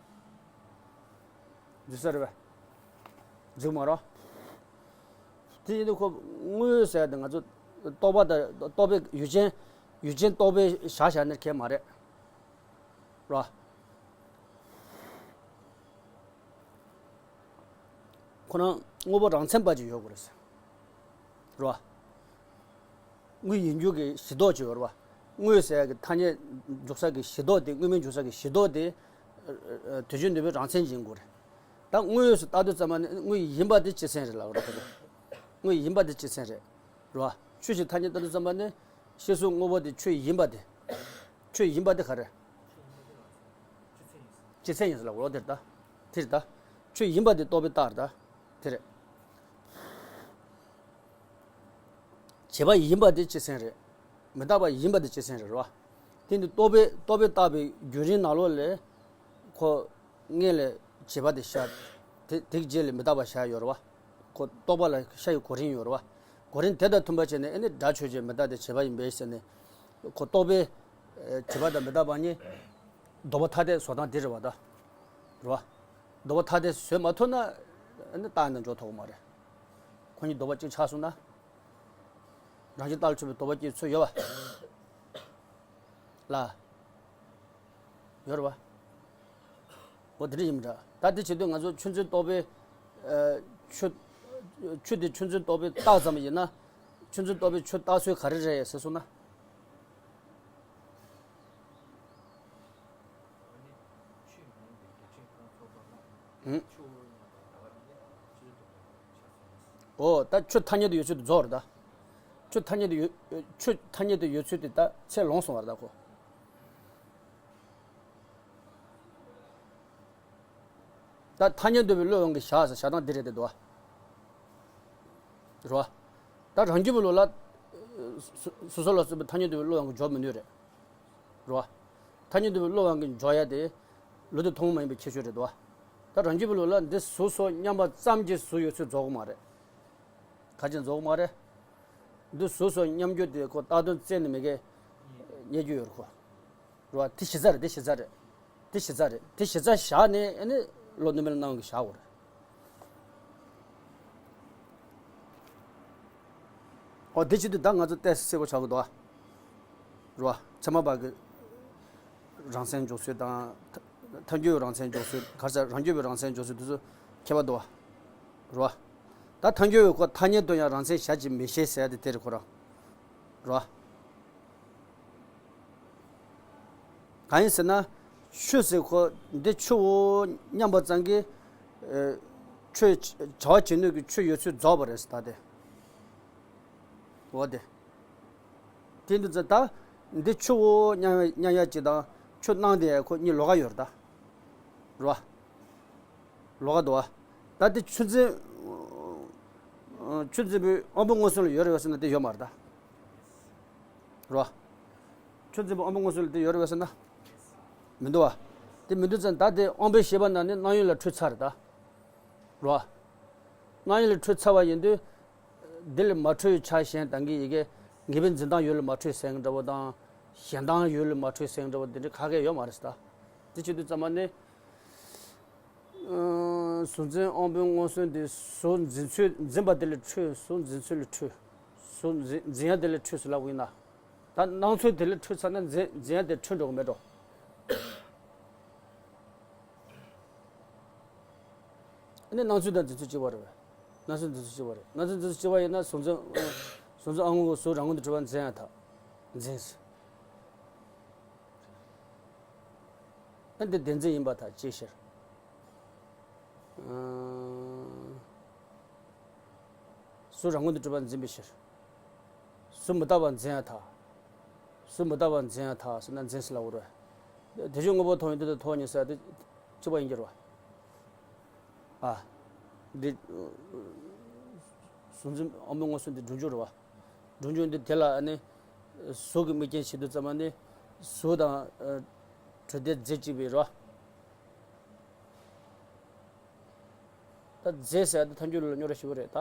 འཛུལ་ས་རེད་པས། འཛུལ་མ་རོགས། དེ་ཡིན་དུས་ཁོ་དངོས་ཟེར་དེ་ང་ཚོ་རྟོག་པ་དང་རྟོག་པའི་ཡུལ་ཅན། ཡུལ་ཅན་རྟོག་པའི་བཞག་བཞག་ནི་གལ་མ་རེད། རོ། ཁོ་རང་དངོས་པོ་རང་མཚན་པ་ཅིག་ཡོད་དགོས་རེད། རོ། དངོས་ཡིན་རྒྱུ་གི་གཞི་ལྡོག་ཅིག་ཡོད་རེད་བ། དངོས་ཟེར་ཡ་གི་ཐ་སྙད་འཇོག་ས་གི་གཞི་ལྡོག་དེ་དངོས་མིང་འཇོག་ས་གི་གཞི་ལྡོག་དེ། དུས་རྒྱུན་འདོད་པའི་རང་མཚན་ཅིག་ཡིན་དགོས་རེད། ད་དངོས་སུ་ལྟ་དུས་ཙམ་པ་ནི་དངོས་ཡིན་པ་དེ་སྤྱི་མཚན་རེད་ལབ་རོགས་ཁོ་ཚོ། དངོས་ཡིན་པ་དེ་སྤྱི་མཚན་རེད། རེད་བ། ཆོས་ཀྱི་ཐ་སྙད་ལྟ་དུས་ཙམ་པ་ནི་ཤེས་བཟོད་དངོས་པོ་དེ་ཆོས་ཡིན་པ་དེ། ཆོས་ཡིན་པ་དེ་ག་རེ། སྤྱི་མཚན་ཡིན་ཟེར་ལབ་རོགས་དེ་རེད་ད། དེ་རེད་ད། ཆོས་ཡིན་པ་དེ་རྟོགས་པའི་རྟགས་རེད་ད། དེ་རེད། བྱས་པ་ཡིན་པ་དེ་སྤྱི་མཚན་རེད། མི་རྟག་པ་ཡིན་པ་དེ་སྤྱི་མཚན་རེད་རོ། དེ་ནི་རྟོག་པས་རྟོག་པས་བཏགས་པའི་རྒྱུན་རིང་ནང་ལོགས་ལས། ཁོ། སྔོན་ལས་བྱས་པ་དེ་བཞག་དེ་དེ་རྗེས་ལས་མི་རྟག་པ་བཞག་ཡོད་རེད་བ། ཁོ་རྟོག་པ་ལ་ཤར་ཡི་གོ་རིམ་ཡོད་རེད་བ། གོ་རིམ་དེ་དང་མཐུན་པ་བྱས་ནས་ཨེ་ནི་སྒྲ་ཆོས་ཅན་མི་རྟག་སྟེ་བྱས་པ་ཡིན་པས་ཟེར་ནས། ཁོ་རྟོག་པས། བྱས་པ་དང་མི་རྟག་པ་གཉིས། ལྡོག་པ་ཐ་དད་བཟོ་སྟངས་འདི་རེད་བ་ད། རེད་བ། ལྡོག་པ་ཐ་དད་བཟོས་མ་ཐུབ་ན། ཨ་ནི་རྟགས་ནང་འཇོག་ཐུབ་ཀྱི་མ་རེད། ཁོ་གཉིས་ལྡོག་པ་གཅིག་ཆགས་སོང་ན། རང་བཞིན་རྟགས་ལ་ཆོད་པའི་ལྡོག་པ་སྐྱེ་ཚུལ་ཡོད་བ། ལ། ཡོད་རེད་བ། འོ་དེ་འདྲ་ཡིན་མི་འདྲ། ད་དེ་བྱེད་དུས་ང་ཚོ་ཆུ་འཛིན་རྟོག་པའི། ཆུ། ཆུ་དེ་ཆུ་འཛིན་རྟོག་པའི་རྟགས་ཙམ་ཡིན་ན། ཆུ་འཛིན་རྟོག་པའི་ཆུ་རྟགས་ཚུལ་ག་རེ་རེད་ཟེར་སོང་ན། ཨང་། འོ་ད་ཆུ་ཐ་སྙད་དུ་ཡོད་ཚུལ་དེ་རྫོགས་རེད་ད། ཆུ་ཐ་སྙད་དུ་ཡོད། ཆུ་ཐ་སྙད་དུ་ཡོད་ཚུལ་དེ་ད་ཚད་ལོངས་སོང་བ་རེད་ད་ཁོ། ད་ཐ་སྙད་འདོད་པའི་བློའི་དབང་གིས་བཞག་ཟེར་བཞག་སྟངས་འདི་རེད་དེ་འདུག་བ། རེད་བ། ད་རང་རྒྱུད་པའི་ལུགས་ལ། སོ་སོ་ལ་སོགས་པའི་ཐ་སྙད་འདོད་པའི་བློའི་དབང་གིས་འཇོག་མི་ནུས་རེད། རེད་བ། ཐ་སྙད་འདོད་པའི་བློའི་དབང་གིས་འཇོག་ཡ་དེ། ལུགས་མཐུན་ཐུན་མོང་མ་ཡིན་པའི་ཁྱད་ཆོས་རེད་འདུག་བ། ད་རང་རྒྱུད་པའི་ལུགས་ལ་འདི་གཟུགས་སོ་སྙམ་པ་ཙམ་གྱིས་གཟུགས་ཡོད་ཚུལ་རྫོགས་ཀྱི་མ་རེད། ག་ཅི་རྫོགས་ཀྱི་མ་རེད། འདི་གཟུགས་སོ་སྙམ་རྒྱུ་དེ་ཁོ་བཏགས་དོན་རྩད་ནས་མི་དགེ། རྙེད་རྒྱུ་ཡོད་རེད་ཁོ། རེད་བ། དེ་གཞི་རྩ་རེད། དེ་གཞི་རྩ་རེད། དེ་གཞི་རྩ་རེད། དེ་གཞི་རྩ་བཞག་ནས་ཨ་ནི་བློ་གནོད་མེད་ལ་སྣང་གི་བཞག་དགོས་རེད། ཨོ་དེ་བྱེད་དུས་ད་ང་ཚོ་ཏོག་ཙམ་གསལ་པོ་ཆགས་ཀྱི་འདུག་ཨ། རེད་བ། ཚད་མ་པ་གི་རང་མཚན་འཇོག་ཚུལ་དང་། ཐ་ཐལ་འགྱུར་བའི་རང་མཚན་འཇོག་ཚུལ། ག་རེ་ཟེར། རང་རྒྱུད་པའི་རང་མཚན་འཇོག་ཚུལ་དེ་ཚོ་ཁྱད་པར་འདུག་ཨ། རེད་བ། ད་ཐལ་འགྱུར་བའི་ཁོ་ཐ་སྙད་དུ་ཡང་རང་མཚན་གཞལ་གྱིས་མི་ཤེས་ཟེར་ཡ་དེ་དེ་རེད་ཁོ་རང་། རེད་བ། གང་ཡིན་ཟེར་ན། ཆུ་ཟེར་ཁོ་འདི་ཆུ་བོ་སྙམ་པ་ཙམ་གྱིས། ཨེ། ཆུ་བྱ་བ་བྱེད་ནུས་ཀྱི་ཆུ་ཡོད་ཚུལ་རྫོགས་པ་རེད་ཟེར་ད་དེ། འོ་དེ། དེ་འདི་ཚོ་ད། འདི་ཆུ་བོ་སྙམ་སྙམ་ཡ་གཅིག་དང་ཆུ་སྣང་དེ་ཁོ་གཉིས་ལོགས་ཀ་ཡོད་རེད་ད། རེད་བ། ལོགས་ཀ་འདུག་བ། ད་དེ་ཆུ་འཛིན། ཆུ་འཛིན་པའི་དབང་པོ་མངོན་སུམ་ལ་ཡོད་རེད་བ་ཟེར་ན་དེ་ཡོད་མ་རེད་ད། རེད་བ། ཆུ་འཛིན་པའི་དབང་པོ་མངོན་སུམ་ལ་དེ་ཡོད་རེད་བ་ཟེར་ན། མི་འདུག་བ། དེ་མི་འདུག་ཙང་ད་དེ་དབང་པོའི་ཤེས་པ་ནང་ནས་སྣང་ཡུལ་ལ་འཁྲུལ་ཚར་རེད་ད། རེད་བ། སྣང་ཡུལ་ལ་འཁྲུལ་ཚར་བ་ཡིན་དུས། འདི་ལས་མ་འཁྲུལ་བའི་ཆ་གཞན་དང་གི་ཡི་གེ། ངེས་པའི་འཛིན་སྟངས་ཡུལ་ལས་མ་འཁྲུལ་ཟེར་འདྲ་བོ་དང་། གཞན་དབང་ཡུལ་ལས་མ་འཁྲུལ་ཟེར་འདྲ་བོ་འདི་འདྲའི་ག་གེ་ཡོད་མ་རེད་ད། དེ་བྱེད་དུས་ཙམ་པ་ནི། གཟུགས་འཛིན་དབང་པོའི་མངོན་སུམ་དེ་གཟུགས་འཛིན་ཚུལ་འཛིན་པ་དེ་ལས་འཁྲུལ། གཟུགས་འཛིན་ཚུལ་ལས་འཁྲུལ། གཟུགས་འཛིན་འཛིན་ཡ་དེ་ལས་འཁྲུལ་ཟེར་ལབ་ཡིན་ན། ད་སྣང་ཚུལ་དེ་ལས་འཁྲུལ་ཚར་ན་འཛིན་འཛིན་ཡ་དེ་འཁྲུལ་འགྲོ་གི་མེད་འགྲོ། ཨ་ནི་སྣང་ཚུལ་དང་འཛིན་ཚུལ་གཅིག་པ་རེད་བས། སྣང་ཚུལ་འཛིན་ཚུལ་གཅིག་པ་རེད། སྣང་ཚུལ་འཛིན་ཚུལ་གཅིག་པ་ཡིན་ན་གཟུགས་འཛིན། གཟུགས་འཛིན་དབང་པོ་གཟུགས་རང་ངོ་དུ་གྲུབ་པ་འཛིན་ཡ་ཐག་འཛིན་ཟེར། ཨ་འདི་བདེན་འཛིན་ཡིན་པར་ཐལ་ཅེས་ཕྱིར། གཟུགས་རང་ངོ་དུ་གྲུབ་པ་འཛིན་པའི་ཕྱིར། གཟུགས་མི་རྟག་པ་འཛིན་ཡང་ཐལ། གཟུགས་མི་རྟག་པ་འཛིན་ཡང་ཐལ་ཟེར་ན་འཛིན་ཟེར་ལབ་དགོས་རེད། དེ་བཞིན་དངོས་པོ་མཐོང་བའི་དུས་དང་ཐོག་གཉིས་ཟེར་དེ་གཅིག་པ་ཡིན་གྱི་རེད་བ། ཨ། འདི། གཟུགས་འཛིན་དབང་པོའི་མངོན་སུམ་འདི་སྒྲུབ་འབྱུང་རེད་བ། སྒྲུབ་འབྱུང་འདི་དེ་ལ་ཨ་ནི། གཟུགས་ཀྱི་དམིགས་རྐྱེན་བྱེད་དུས་ཙམ་པ་ནི། གཟུགས་དང་། གྲུབ་བདེ་རྫས་གཅིག་པའི་རེད་བ། ད་རྫས་ཟེར་ཡ་དེ་ཐལ་འགྱུར་ལ་རྙོག་དྲ་ཞེ་པོ་རེད་ད།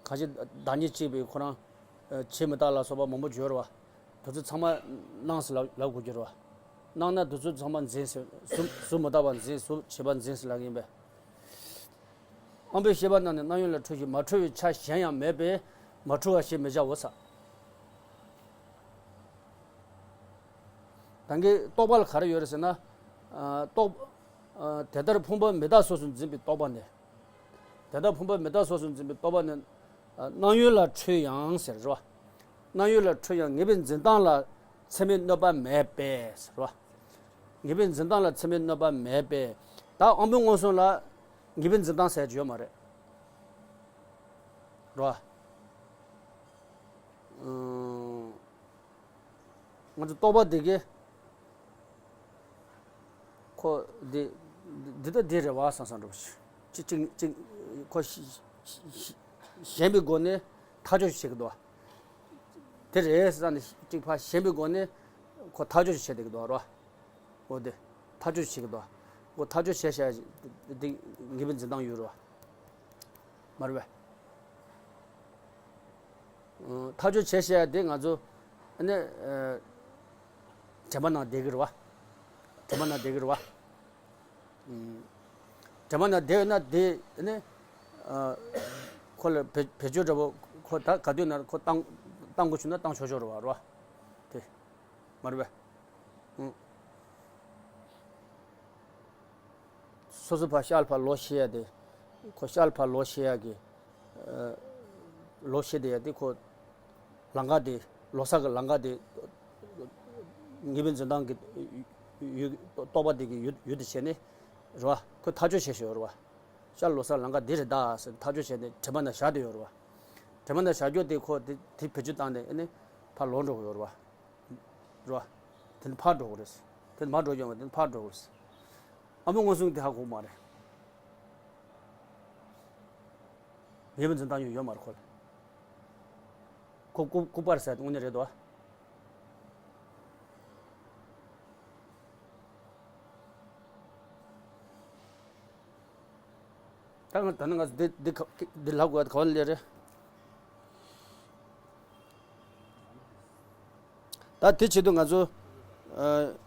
གང་ཞིག་བདག་ཉིད་གཅིག་པའི་ཁོ་རང་། བྱས་མི་རྟག་ལ་སོགས་པ་མང་པོ་ཡོད་རེད་བ། དེ་ཚོ་ཚང་མ་སྣང་ཟེར་ལབ་ལབ་དགོས་ཀྱི་རེད་བ། སྣང་ན་དེ་ཚོ་ཚང་མ་འཛིན་ཟེར་གཟུགས་གཟུགས་མི་རྟག་པ་འཛིན་གཟུགས་བྱས་པ་འཛིན་ཟེར་ལབ་ཡིན་པས། དབང་པོའི་ཤེས་པ་རྣམས་ནི་སྣང་ཡུལ་ལ་འཁྲུལ་ཞིང་མ་འཁྲུལ་བའི་ཆ་གཞན་ཡང་མེད་པས་མ་འཁྲུལ་བ་ཞེས་མི་བྱའོ་ས། ད་གིན་རྟོག་པ་ལ་ག་རེ་ཡོད་རེད་ཟེར་ན། ཨ། རྟོག་ཨ། དེ་ལྟར་ཕུང་པོ་མི་རྟག་སོགས་སུ་འཛིན་པའི་རྟོག་པ་ནི། དེ་ལྟར་ཕུང་པོ་མི་རྟག་སོགས་སུ་འཛིན་པའི་རྟོག་པ་ནི། ཨ། སྣང་ཡུལ་ལ་འཁྲུལ་ཡང་ཟེར་རོ། སྣང་ཡུལ་ལ་འཁྲུལ་ཡང་ངེས་པའི་འཛིན་སྟངས་ལ་ཚད་མའི་གནོད་པ་མེད་པས་ཟེར་རོ། ངེས་པའི་འཛིན་སྟངས་ལ་ཚད་མའི་གནོད་པ་མེད་པས། ད་དབང་པོའི་མངོན་སུམ་ལ། ངེས་པའི་འཛིན་སྟངས་ཟེར་ཡ་ཅིག་ཡོད་མ་རེད། རོ། ཨང་། ང་ཚོ་རྟོག་པ་འདི་གི་ཁོ་འདི་འདི་ད་འདི་རེད་བ་བསམ་བསམ་འདྲ་པོ་ཞིག་ཅིག་ཅིག་ཅིག་ཁོ་ཞི་ཞི་ཞི་ཞེན་པའི་སྒོ་ནས་ཐག་གཅོད་ཞིག་བྱེད་ཀྱི་འདུག་དེ་རེད་བསམ་ནས་ཅིག་ཕར་ཞེན་པའི་སྒོ་ནས་ཁོ་ཐག་གཅོད་ཞིག་བྱེད་བསྡད་ཀྱི་འདུག་རོ། འོ་དེ། ཐག་གཅོད་བྱེད་ཀྱི་འདུག་འོ་ཐག་གཅོད་བྱས་བྱས་འདི་ངེས་པའི་འཛིན་སྟངས་ཡོད་རེད་བ། མ་རེད་པས། ཐག་གཅོད་བྱས་བྱས་འདི་ང་ཚོ་ཨ་ནི་དྲན་པ་ནང་བསྡད་ཀྱི་རེད་བ། དྲན་པ་ནང་བསྡད་ཀྱི་རེད་བ། དྲན་པ་ནང་བསྡད་ཡོད་ན་དེ་ཨ་ནི་ཁོ་ལ་བེད་བེད་སྤྱོད་འདྲ་པོ་ཁོ་ད་ག་དུས་ན་ཁོ་བཏང་བཏང་དགོས་བྱུང་ན་བཏང་ཆོག་ཆོག་རེད་བ་རེད་བ། དེ། མ་རེད་པས། ཨང་། སོ་སོ་ཕར་ཤར་ཕར་ལོག་ཤེས་ཡ་དེ། ཁོ་ཤར་ཕར་ལོག་ཤེས་ཡ་གི་ཨ། ལོག་ཤེས་བསྡད་ཡ་དེ་ཁོ། ལམ་ཁ་དེ་ལོག་ས་གི་ལམ་ཁ་དེ། ངེས་པའི་འཛིན་སྟངས་ཀྱི་ཡུལ་རྟོག་པ་དེ་གི་ཡུལ་ཡུལ་དུ་བྱས་ནས་རེད་བ། ཁོས་ཐག་གཅོད་བྱས་ཤོག་རེད་བ། ཤར་ལོག་ས་ལམ་ཁ་འདི་རེད་ད་ཟེར་ཐག་གཅོད་བྱས་ནས་དྲན་པ་ན་བཞག་བསྡད་ཡོད་རེད་བ། དྲན་པ་ན་བཞག་རྒྱུ་དེ་ཁོ་དེ་དེ་བེད་སྤྱོད་བཏང་ནས་ཨ་ནི་ཕར་ལོག་འགྲོ་གི་ཡོད་རེད་བ། རེད་བ། དེ་ནི་ཕར་འགྲོ་གི་རེད། དེ་ནི་མར་འགྲོ་རྒྱུ་མ་དེ་ནི་ཕར་འགྲོ་གི་རེད། ཨ་མ་མངོན་སུམ་དེ་ཧ་གོ་མ་རེད། ངེས་པའི་འཛིན་སྟངས་ཡོད་ཡོད་མ་རེད་ཁོ་ལ། ཁོ་ལྐུགས་ལྐུགས་པ་རེད་ཟེར་དངོས་གནས་རེད་དོ། ད་ང་ད་ནི་ང་ཚོ་འདི་འདི་ག་འདི་ལབ་དགོས་ག་བ་ལས་རེད། ད་དེ་བྱེད་དུས་ང་ཚོ་ཨ།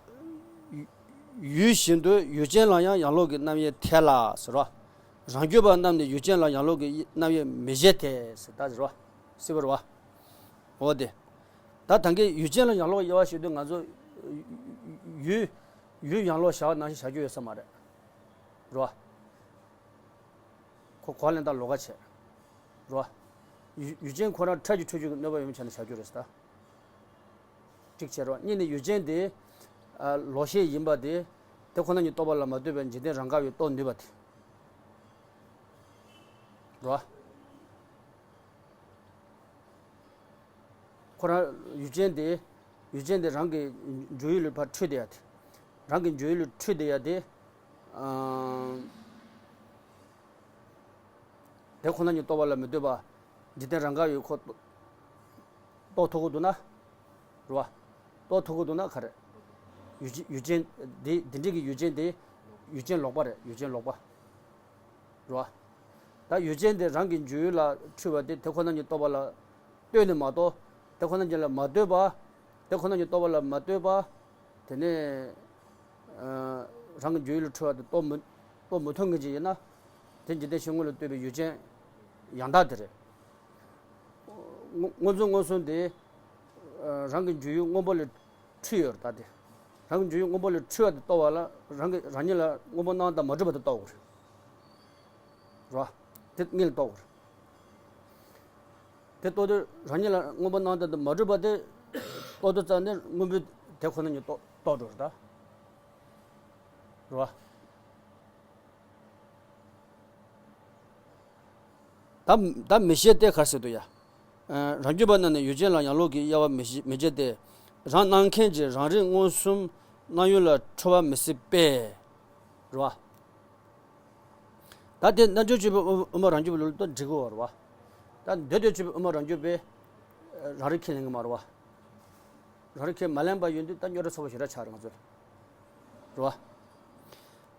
ཡུལ་བཞིན་དུ་ཡུལ་ཅན་ལ་ཡང་ཡང་ལོག་གི་རྣམ་དབྱེ་ཐལ་ལ་ཟེར་རོ། རང་རྒྱུད་པ་རྣམས་ནི་ཡུལ་ཅན་ལ་ཡང་ལོག་གི་རྣམ་དབྱེ་མི་བྱེད་དེ་ཟེར་ད་ཟེར་རོ། སྲིད་པར་བ། འོ་དེ། ད་ད་གིན་ཡུལ་ཅན་ལ་ཡང་ལོག་དབྱེ་བ་ཞིག་ཏུ་ང་ཚོ་ཡུལ་ཡུལ་ཡང་ལོག་བྱ་བ་ནང་བཞིན་བྱ་རྒྱུ་ཡོད་ས་མ་རེད། རོ། ཁོ་གོ་ལེན་དང་ལོགས་ཀ་བྱེད། རོ། ཡུལ་ཡུལ་ཅན་ཁོ་རང་ཁྲག་གི་འཁྲུལ་རྒྱུ་གི་གནོད་པ་ཡོད་མི་བྱས་ན་བྱ་རྒྱུ་རེད་ཟེར་ད། གཅིག་བྱས་རོ། གཉིས་ནི་ཡུལ་ཅན་དེ་ལོག་ཤེས་ཡིན་པ་དེ་དེ་ཁོ་ན་ཉིད་རྟོགས་པ་ལ་མ་ལྟོས་པའི་འཇིག་རྟེན་རང་དགའ་བས་རྟོགས་ནུས་པ་དེ། རོ། ཁོ་རང་ཡུལ་ཅན་དེ་ཡུལ་ཅན་དེ་རང་གི་འཇུག་ཡུལ་ལ་ཕར་འཁྲུལ་བསྡད་ཡ་དེ། རང་གི་འཇུག་ཡུལ་ལ་འཁྲུལ་བསྡད་ཡ་དེ། ཨང་། དེ་ཁོ་ན་ཉིད་རྟོགས་པ་ལ་མི་ལྟོས་པ། འཇིག་རྟེན་རང་དགའ་བས་ཁོ་རྟོགས་ཐུབ་ཀྱི་འདུག་ན། རེད་བ། རྟོགས་ཐུབ་ཀྱི་འདུག་ན་ག་རེ། ཡུལ་ཅན་ཡུལ་ཅན་དེ་འདི་འདྲའི་གི་ཡུལ་ཅན་དེ་ཡུལ་ཅན་ལོག་པ་རེད། ཡུལ་ཅན་ལོག་པ། རེད་བ། ད་ཡུལ་ཅན་དེ་རང་གི་འཇུག་ཡུལ་ལ་འཁྲུལ་བ་དེ་དེ་ཁོ་ན་ཉིད་རྟོགས་པ་ལ་ལྟོས་ནས་མ་གཏོགས། དེ་ཁོ་ན་ཉིད་ལ་མ་ལྟོས་པ། དེ་ཁོ་ན་ཉིད་རྟོགས་པ་ལ་མ་ལྟོས་པ། དེ་ནས་ཨ། རང་གི་འཇུག་ཡུལ་ལ་འཁྲུལ་བ་དེ་རྟོགས་མི་རྟོགས་མི་ཐུབ་མཁན་ཅིག་ཡིན་ན། དེ་འཇིག་རྟེན་ཕྱི་དངོས་ལ་ལྟོས་པའི་ཡུལ་ཅན་ཡང་དག་དེ་རེད། སྔོ་སྔོ་འཛིན་མངོན་སུམ་དེ་ཨ། རང་གི་འཇུག་ཡུལ་སྔོན་པོ་ལས་འཁྲུལ་ཡོད་རེད་ད་དེ། རང་གི་འཇུག་ཡུལ་སྔོན་པོ་ལས་འཁྲུལ་བ་དེ་རྟོགས་པ་ལ་རང་གི་རང་ཉིད་ལ་སྔོན་པོ་སྣང་དང་མ་གྲུབ་པ་དེ་རྟོགས་དགོས་རེད། རེད་བ། དེ་དངོས་ལ་རྟོགས་དགོས་རེད། དེ་རྟོགས་དུས་རང་ཉིད་ལ་སྔོན་པོ་སྣང་དག་དང་མ་གྲུབ་པ་དེ་རྟོགས་དུས་ཙམ་ནས་སྔོན་པོའི་དེ་ཁོ་ན་ཉིད་རྟོགས་རྟོགས་འགྲོ་རེད་ད། རེད་བ། ད་ད་མི་ཤེས་ཏེ་ག་རེ་ཟེར་འདུག་ཡ། ཨ། རང་རྒྱུད་པ་རྣམས་ནི་ཡུལ་ཅན་ལ་ཡང་ལོག་གི་དབྱེ་བ་མི་ཤེས་མི་བྱེད་དེ། རང་སྣང་མཁན་གྱི་རང་རིག་མངོན་སུམ་སྣང་ཡུལ་ལ་འཁྲུལ་བ་མི་སྲིད་པས། རེད་བ། ད་དེ་རྣལ་འབྱོར་སྤྱོད་པའི་དབུ་དབུ་མ་རང་རྒྱུད་པ་ལ་ལྟོས་འགྲིག་གི་ཡོད་རེད་བ། ད་འདོད་དོན་སྤྱོད་པའི་དབུ་མ་རང་རྒྱུད་པས་རང་རིག་ཁས་ལེན་གི་མ་རེད་བ། རང་རིག་ཁས་མ་ལེན་པ་ཡིན་དུས་ད་རྙོག་དྲ་ཚ་པོ་ཞེ་དྲག་ཆགས་རེད་ང་ཚོ་ལ། རེད་བ།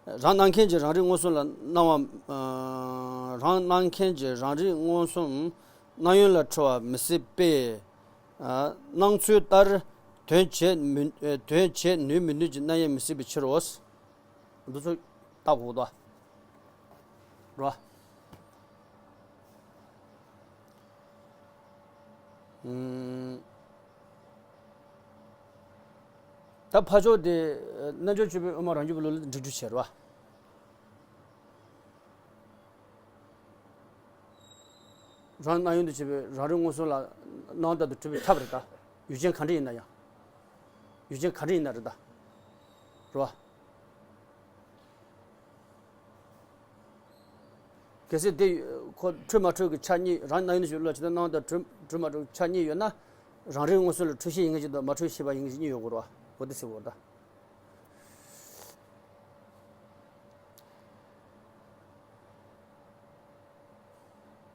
རང་སྣང་མཁན་གྱི་རང་རིག་མངོན་སུམ་ལ་སྣང་བ། ཨ། རང་སྣང་མཁན་གྱི་རང་རིག་མངོན་སུམ་སྣང་ཡུལ་ལ་འཁྲུལ་བ་མི་སྲིད་པས། ཨ། སྣང་ཚུལ་ལྟར་དོན་བྱེད་མི་དོན་བྱེད་ནུས་མི་ནུས་ཀྱི་རྣམ་དབྱེ་མི་སྲིད་པའི་ཕྱིར་རོ། འདི་ཚོ་ལྟ་དགོས་དོ། རོ། ཨུམ། ད་ཕར་ཕྱོགས་དེ་རྣལ་འབྱོར་སྤྱོད་པའི་དབུ་མ་རང་རྒྱུད་པ་ལ་འགྲིག་འགྲིག་བྱེད་རོ། རང་སྣང་ཡུལ་དུ་བྱེད་པའི་རང་རིག་མངོན་སུམ་ལ་སྣང་བ་ལྟར་དུ་གྲུབ་པའི་ཐབས་རེད་ད། ཡུལ་ཅན་ག་འདྲ་ཡིན་ན་ཡང་། ཡུལ་ཅན་ག་འདྲ་ཡིན་ན་རེད་ད། རེད་བ། གལ་སྲིད་དེ་ཁོ་འཁྲུལ་མ་འཁྲུལ་གྱི་ཆ་གཉིས། རང་རྣམ་གཡེང་དུ་ཞུགས་བློ་བྱེད་དང་སྣང་བ་དང་འཁྲུལ་འཁྲུལ་མ་འཁྲུལ་ཆ་གཉིས་ཡོད་ན། རང་རིག་མངོན་སུམ་ལ་འཁྲུལ་ཤེས་ཡིན་མཁན་ཅིག་དང་མ་འཁྲུལ་ཤེས་པ་ཡིན་མཁན་ཅིག་གཉིས་ཡོད་དགོས་རེད་བ། འོ་དེ་ཟེར་དགོས་རེད་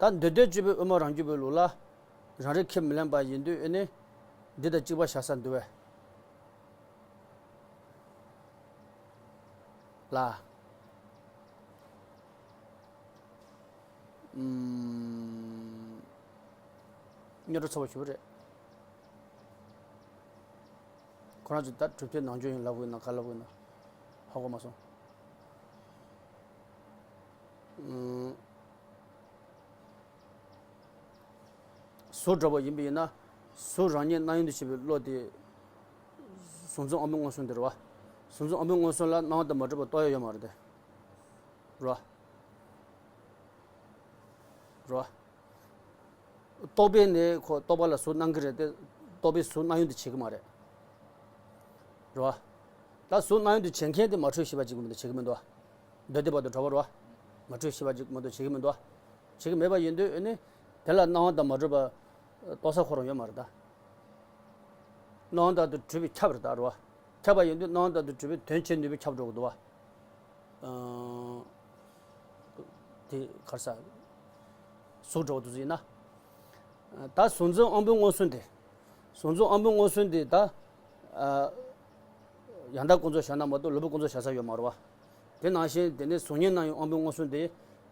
ད། ད་འདོད་ལྡན་སྤྱོད་པའི་དབུ་མ་རང་རྒྱུད་པའི་ལུགས་ལ། རང་རིག་ཁས་མི་ལེན་པ་ཡིན་དུས་ཨེ་ནི། འདི་དང་གཅིག་པ་བཞག་ས་འདུལ་བས། ལ། ཨུམ། རྙོག་དྲ་ཚ་པོ་ཞེ་པོ་རེད། ཁོ་རང་ཚོས་ད་གྲུབ་མཐའི་ནང་སྦྱོར་ཡིན་ལབ་དགོས་ན་ག་ལབ་དགོས་ན་ཧ་གོ་མ་སོང་། ཨུམ། གཟུགས་འདྲ་པོ་ཡིན་པ་ཡིན་ན། གཟུགས་རང་ཉིད་རྣམ་གཡེང་དུ་བྱེད་པའི་བློ་དེ། གཟུགས་འཛིན་དབང་པོའི་མངོན་སུམ་དེ་རེད་བ། གཟུགས་འཛིན་དབང་པོའི་མངོན་སུམ་ལ་སྣང་བ་དང་མ་གྲུབ་པ་རྟོགས་ཡ་ཡོད་མ་རེད་དེ། རེད་བ། རེད་བ། རྟོག་པས་ནི་ཁོ་རྟོག་པ་ལ་གཟུགས་སྣང་གི་རེད་དེ། རྟོག་པས་གཟུགས་རྣམ་གཡེང་དུ་བྱེད་ཀྱི་མ་རེད། རེད་བ། ད་གཟུགས་རྣམ་གཡེང་དུ་བྱེད་མཁན་དེ་མ་འཁྲུལ་ཤེས་པ་གཅིག་པུ་མ་གཏོགས་བྱེད་ཀྱི་མི་འདུག་བ། འདོད་ལྡན་བར་དུ་གྲགས་པ་རེད་བ། མ་འཁྲུལ་ཤེས་པ་གཅིག་མ་གཏོགས་བྱེད་ཀྱི་མི་འདུག་བ། བྱེད་ཀྱི་མེད་པ་ཡིན་དུས་ཨེ་ནི། དེ་ལ་སྣང་བ་དང་མ་གྲུབ་པ་རྟོགས་ས་ཁོ་རང་ཡོད་མ་རེད་ད། སྣང་བ་དང་དུ་གྲུབ་པས་ཁྱབ་རེད་ད་རེད་བ། ཁྱབ་པ་ཡིན་དུས་སྣང་བ་དང་དུ་གྲུབ་པས་དོན་བྱེད་ནུས་པས་ཁྱབ་འགྲོ་གི་འདུག་བ། ཨང་། དེ་ག་རེ་ཟ། གཟུགས་འདྲ་བོ་དེ་ཚོ་ཡིན་ན། ད་གཟུགས་འཛིན་དབང་པོའི་མངོན་སུམ་དེ། གཟུགས་འཛིན་དབང་པོའི་མངོན་སུམ་དེ་ད། ཨ། ཡང་དག་ཀུན་རྫོབ་བཞག་ན་མ་གཏོགས་ལོག་པའི་ཀུན་རྫོབ་བཞག་ས་ཡོད་མ་རེད་བ། དེ་ནང་བཞིན་དེ་ནས་གཟུགས་བརྙན་རྣམ་གཡེང་དབང་པོའི་མངོན་སུམ་དེ།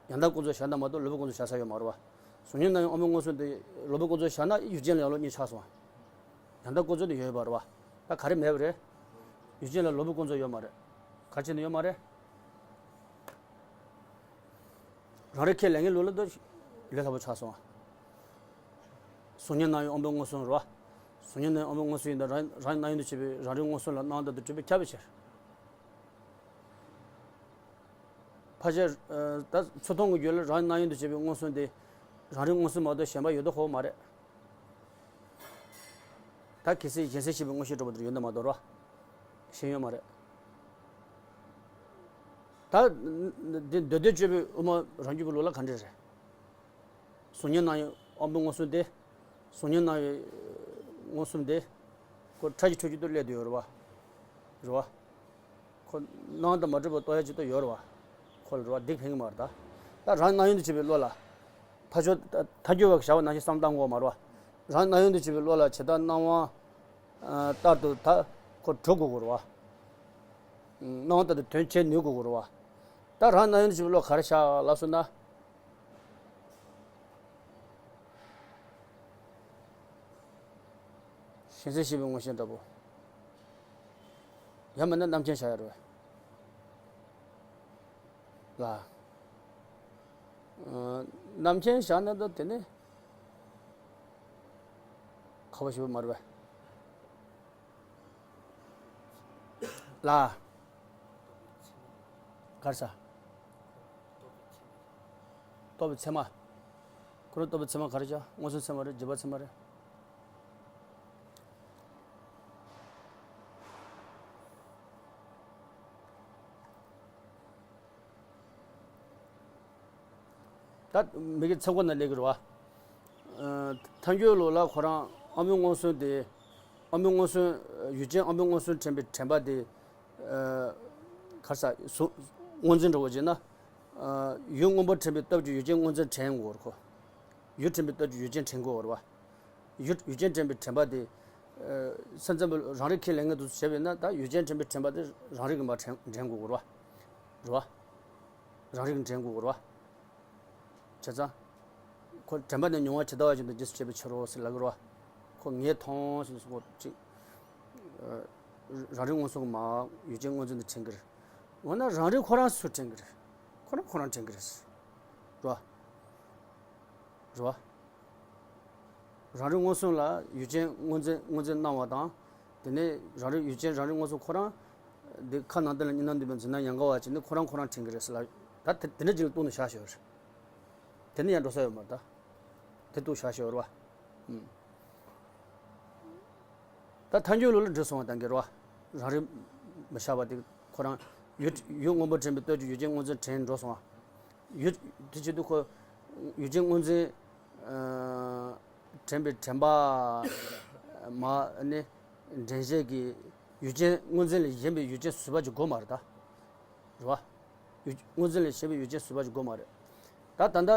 ཡང་དག་ཀུན་རྫོབ་བཞག་ན་མ་གཏོགས་ལོག་པའི་ཀུན་རྫོབ་བཞག་ས་ཡོད་མ་རེད་བ། གཟུགས་བརྙན་རྣམ་གཡེང་དབང་པོའི་མངོན་སུམ་དེ་ལོག་པའི་ཀུན་རྫོབ་བཞག་ན་ཡུལ་ཅན་ལ་ཡང་བློ་གཉིས་ཆགས་སོང་བ། ཡང་དག་ཀུན་རྫོབ་ནི་ཡོད་པ་རེད་བ། ད་ག་རེ་མེད་པ་རེད། ཡུལ་ཅན་ལ་ལོག་པའི་ཀུན་རྫོབ་ཡོད་མ་རེད། ག་རེ་བྱས་ནས་ཡོད་མ་རེད། རང་རིག་ཁས་ལེན་མཁན་ལུགས་ལ་ད་ལས་སླ་པོ་ཆགས་སོང་བ། གཟུགས་བརྙན་རྣམ་གཡེང་དབང་པོའི་མངོན་སུམ་རེད་བ། གཟུགས་བརྙན་རྣམ་གཡེང་དབང་པོའི་མངོན་སུམ་ཡིན་ད་རང་རང་རྣམ་གཡེང་དུ་བྱེད་པའི་རང་རིག་མངོན་སུམ་ལ་སྣང་བ་དང་དུ་གྲུབ་པས་ཁྱབ་པའི་ཕྱིར། ཕལ་ཆེར། ཨ། ད་ཚུར་མཐོང་གི་རྒྱུད་ལ་རང་རྣམ་གཡེང་དུ་བྱེད་པའི་མངོན་སུམ་དེ། རང་རིག་མངོན་སུམ་མ་གཏོགས་གཞན་པ་ཡོད་དོ་ཧོ་མ་རེད། ད་གལ་སྲིད་གཞན་སེལ་ཤེས་པའི་མངོན་ཤེས་འདྲ་པོ་དེར་ཡོད་ན་མ་གཏོགས་རོ། གཞན་ཡོད་མ་རེད། ད་འདི་འདོད་ལྡན་སྤྱོད་པའི་དབུ་མ་རང་རྒྱུད་པའི་ལུགས་ལ་ག་འདྲ་རེད། གཟུགས་བརྙན་རྣམ་གཡེང་དབང་པོའི་མངོན་སུམ་དེ། གཟུགས་བརྙན་རྣམ་གཡེང་མངོན་སུམ་དེ། ཁོ་ཁྲ་ཆུ་ཁྲོད་ཀྱི་དུ་སླེབས་དུ་ཡོད་རེད་བ། རེད་བ། ཁོ་སྣང་དང་མ་གྲུབ་པ་རྟོགས་ཡ་ཅིག་ཏུ་ཡོད་རེད་བ། ཁོ་ལ་རེད་བ་སྡིག་འཕེན་གི་མ་རེད་ད། ད་རང་རྣམ་གཡེང་དུ་བྱེད་པའི་བློ་ལ། ཕ་ཆོས་ཐལ་འགྱུར་བ་གི་བྱ་བ་ནང་བཞིན་བསམ་བཏང་དགོས་མ་རེད་བ། རང་རྣམ་གཡེང་དུ་བྱེད་པའི་བློ་ལ་བྱེད་དང་སྣང་བ། ལྟར་དུ་ད་ཁོ་གྲུབ་དགོས་ཀྱི་རེད་བ། སྣང་བ་ལྟར་དུ་དོན་བྱེད་ནུས་དགོས་ཀྱི་རེད་བ། ད་རང་རྣམ་གཡེང་དུ་བྱེད་པའི་བློ་ག་རེ་བཞག་ལབ་སོང་ན། གཞན་སེལ་ཤེས་པའི་མངོན་ཤེས་འདྲ་པོ། ཡང་མིན་ན་རྣམ་མཁྱེན་བཞག་ཡ་རེད་བས། ལ། རྣམ་མཁྱེན་བཞག་ན་ད་དེ་ནི་ཁག་པོ་ཞེ་པོ་མ་རེད་བས། ལ། ག་རེ་ཟ། རྟོག་པའི་ཚད་མ། ཁོ་རང་རྟོག་པའི་ཚད་མ་ག་རེ་བྱ། མངོན་སུམ་ཚད་མ་རེད། རྗེས་དཔག་ཚད་མ་རེད། ད་མི་དགེ་ཚེ་འཁོར་ན་ལས་ཀྱི་རེད་བ། ཐལ་འགྱུར་ལུགས་ལ་ཁོ་རང་དབང་པོའི་མངོན་སུམ་དེ། དབང་པོའི་མངོན་སུམ། ཡུལ་ཅན་དབང་པོའི་མངོན་སུམ་དྲན་པའི་དྲན་པ་དེ། ག་རེ་ཟ། གཟུགས་སྔོ་འཛིན་འདྲ་བོ་བྱས་ན། ཡུལ་སྔོན་པོ་དྲན་པའི་སྟོབས་ཀྱིས་ཡུལ་ཅན་སྔོ་འཛིན་དྲན་དགོས་རེད་ཁོ། ཡུལ་དྲན་པའི་སྟོབས་ཀྱིས་ཡུལ་ཅན་དྲན་དགོས་རེད་བ། ཡུལ་ཡུལ་ཅན་དྲན་པའི་དྲན་པ་དེ། སེམས་ཙམ་པའི་རང་རིག་ཁས་ལེན་མཁན་དེ་ཚོ་བྱས་པས་ན་ད་ཡུལ་ཅན་དྲན་པའི་དྲན་པ་དེ་རང་རིག་གིས་མར་དྲན་དྲན་དགོས་རེད་བ། རེད་བ། རང་རིག་གིས་དྲན་དགོས་རེད་བ། བྱས་ཙང་། ཁོ་དྲན་པ་ནི་མྱོང་བ་ཇི་ལྟ་བ་བཞིན་དུ་རྗེས་སུ་བྱེད་པའི་ཕྱིར་རོ་ཟེར་ལབ་ཀྱི་རེད་བ། ཁོ་ངས་མཐོང་ཟེར་ནས་ཁོ་ཅིག་རང་རིག་མངོན་སུམ་གྱིས་མར་ཡུལ་ཅན་སྔོ་འཛིན་དུ་དྲན་གྱི་རེད། འོ་ན་རང་རིག་ཁོ་རང་སུས་དྲན་གྱི་རེད། ཁོ་རང་ཁོ་རང་དྲན་གྱི་རེད། རེད་བ། རེད་བ། རང་རིག་མངོན་སུམ་ལ་ཡུལ་ཅན་སྔོ་འཛིན་སྔོ་འཛིན་སྣང་བ་དང་། དེ་ནས་རང་རིག་ཡུལ་ཅན་རང་རིག་མངོན་སུམ་ཁོ་རང་། འདི་ཁ་ནང་དོན་ལ་གཉིས་སྣང་འདུས་པའི་འཛིན་སྣང་ཡང་དགའ་བ་བྱས་ནས་ཁོ་རང་ཁོ་རང་དྲན་གྱི་རེད་ཟེར་ལ། ད་དེ་དེ་འདྲ་ཅིག་ལ་གཏུགས་ནས་བཞག་ཞོར། དེ་ནི་ཡང་འགྲོ་ས་ཡོད་མ་རེད་ད། དེ་གཏུགས་བཞག་ཞོར་བ། ཨུམ། ད་ཐལ་འགྱུར་ལུགས་ལ་འགྲིག་སོང་བ་དང་འགལ་བ། རང་རིག་མི་བཞག་པ་དེ་ཁོ་རང་ཡུལ་ཡུལ་སྔོན་པོ་དྲན་པའི་སྟོབས་ཀྱིས་ཡུལ་ཅན་སྔོ་འཛིན་དྲན་འགྲོ་སོང་བ། ཡུལ་དེ་བྱེད་དུས་ཁོ་ཡུལ་ཅན་སྔོ་འཛིན་དྲན་པའི་དྲན་པ་མ་ནི་འདྲེན་བྱེད་ཀྱི་ཡུལ་ཅན་སྔོ་འཛིན་ལས་གཞན་པའི་ཡུལ་ཅན་བཟོད་པ་ཅིག་དགོས་མ་རེད་ད། རེད་བ། ཡུལ་སྔོ་འཛིན་ལས་གཞན་པའི་ཡུལ་ཅན་བཟོད་པ་ཅིག་དགོས་མ་རེད། ད་ད་ལྟ་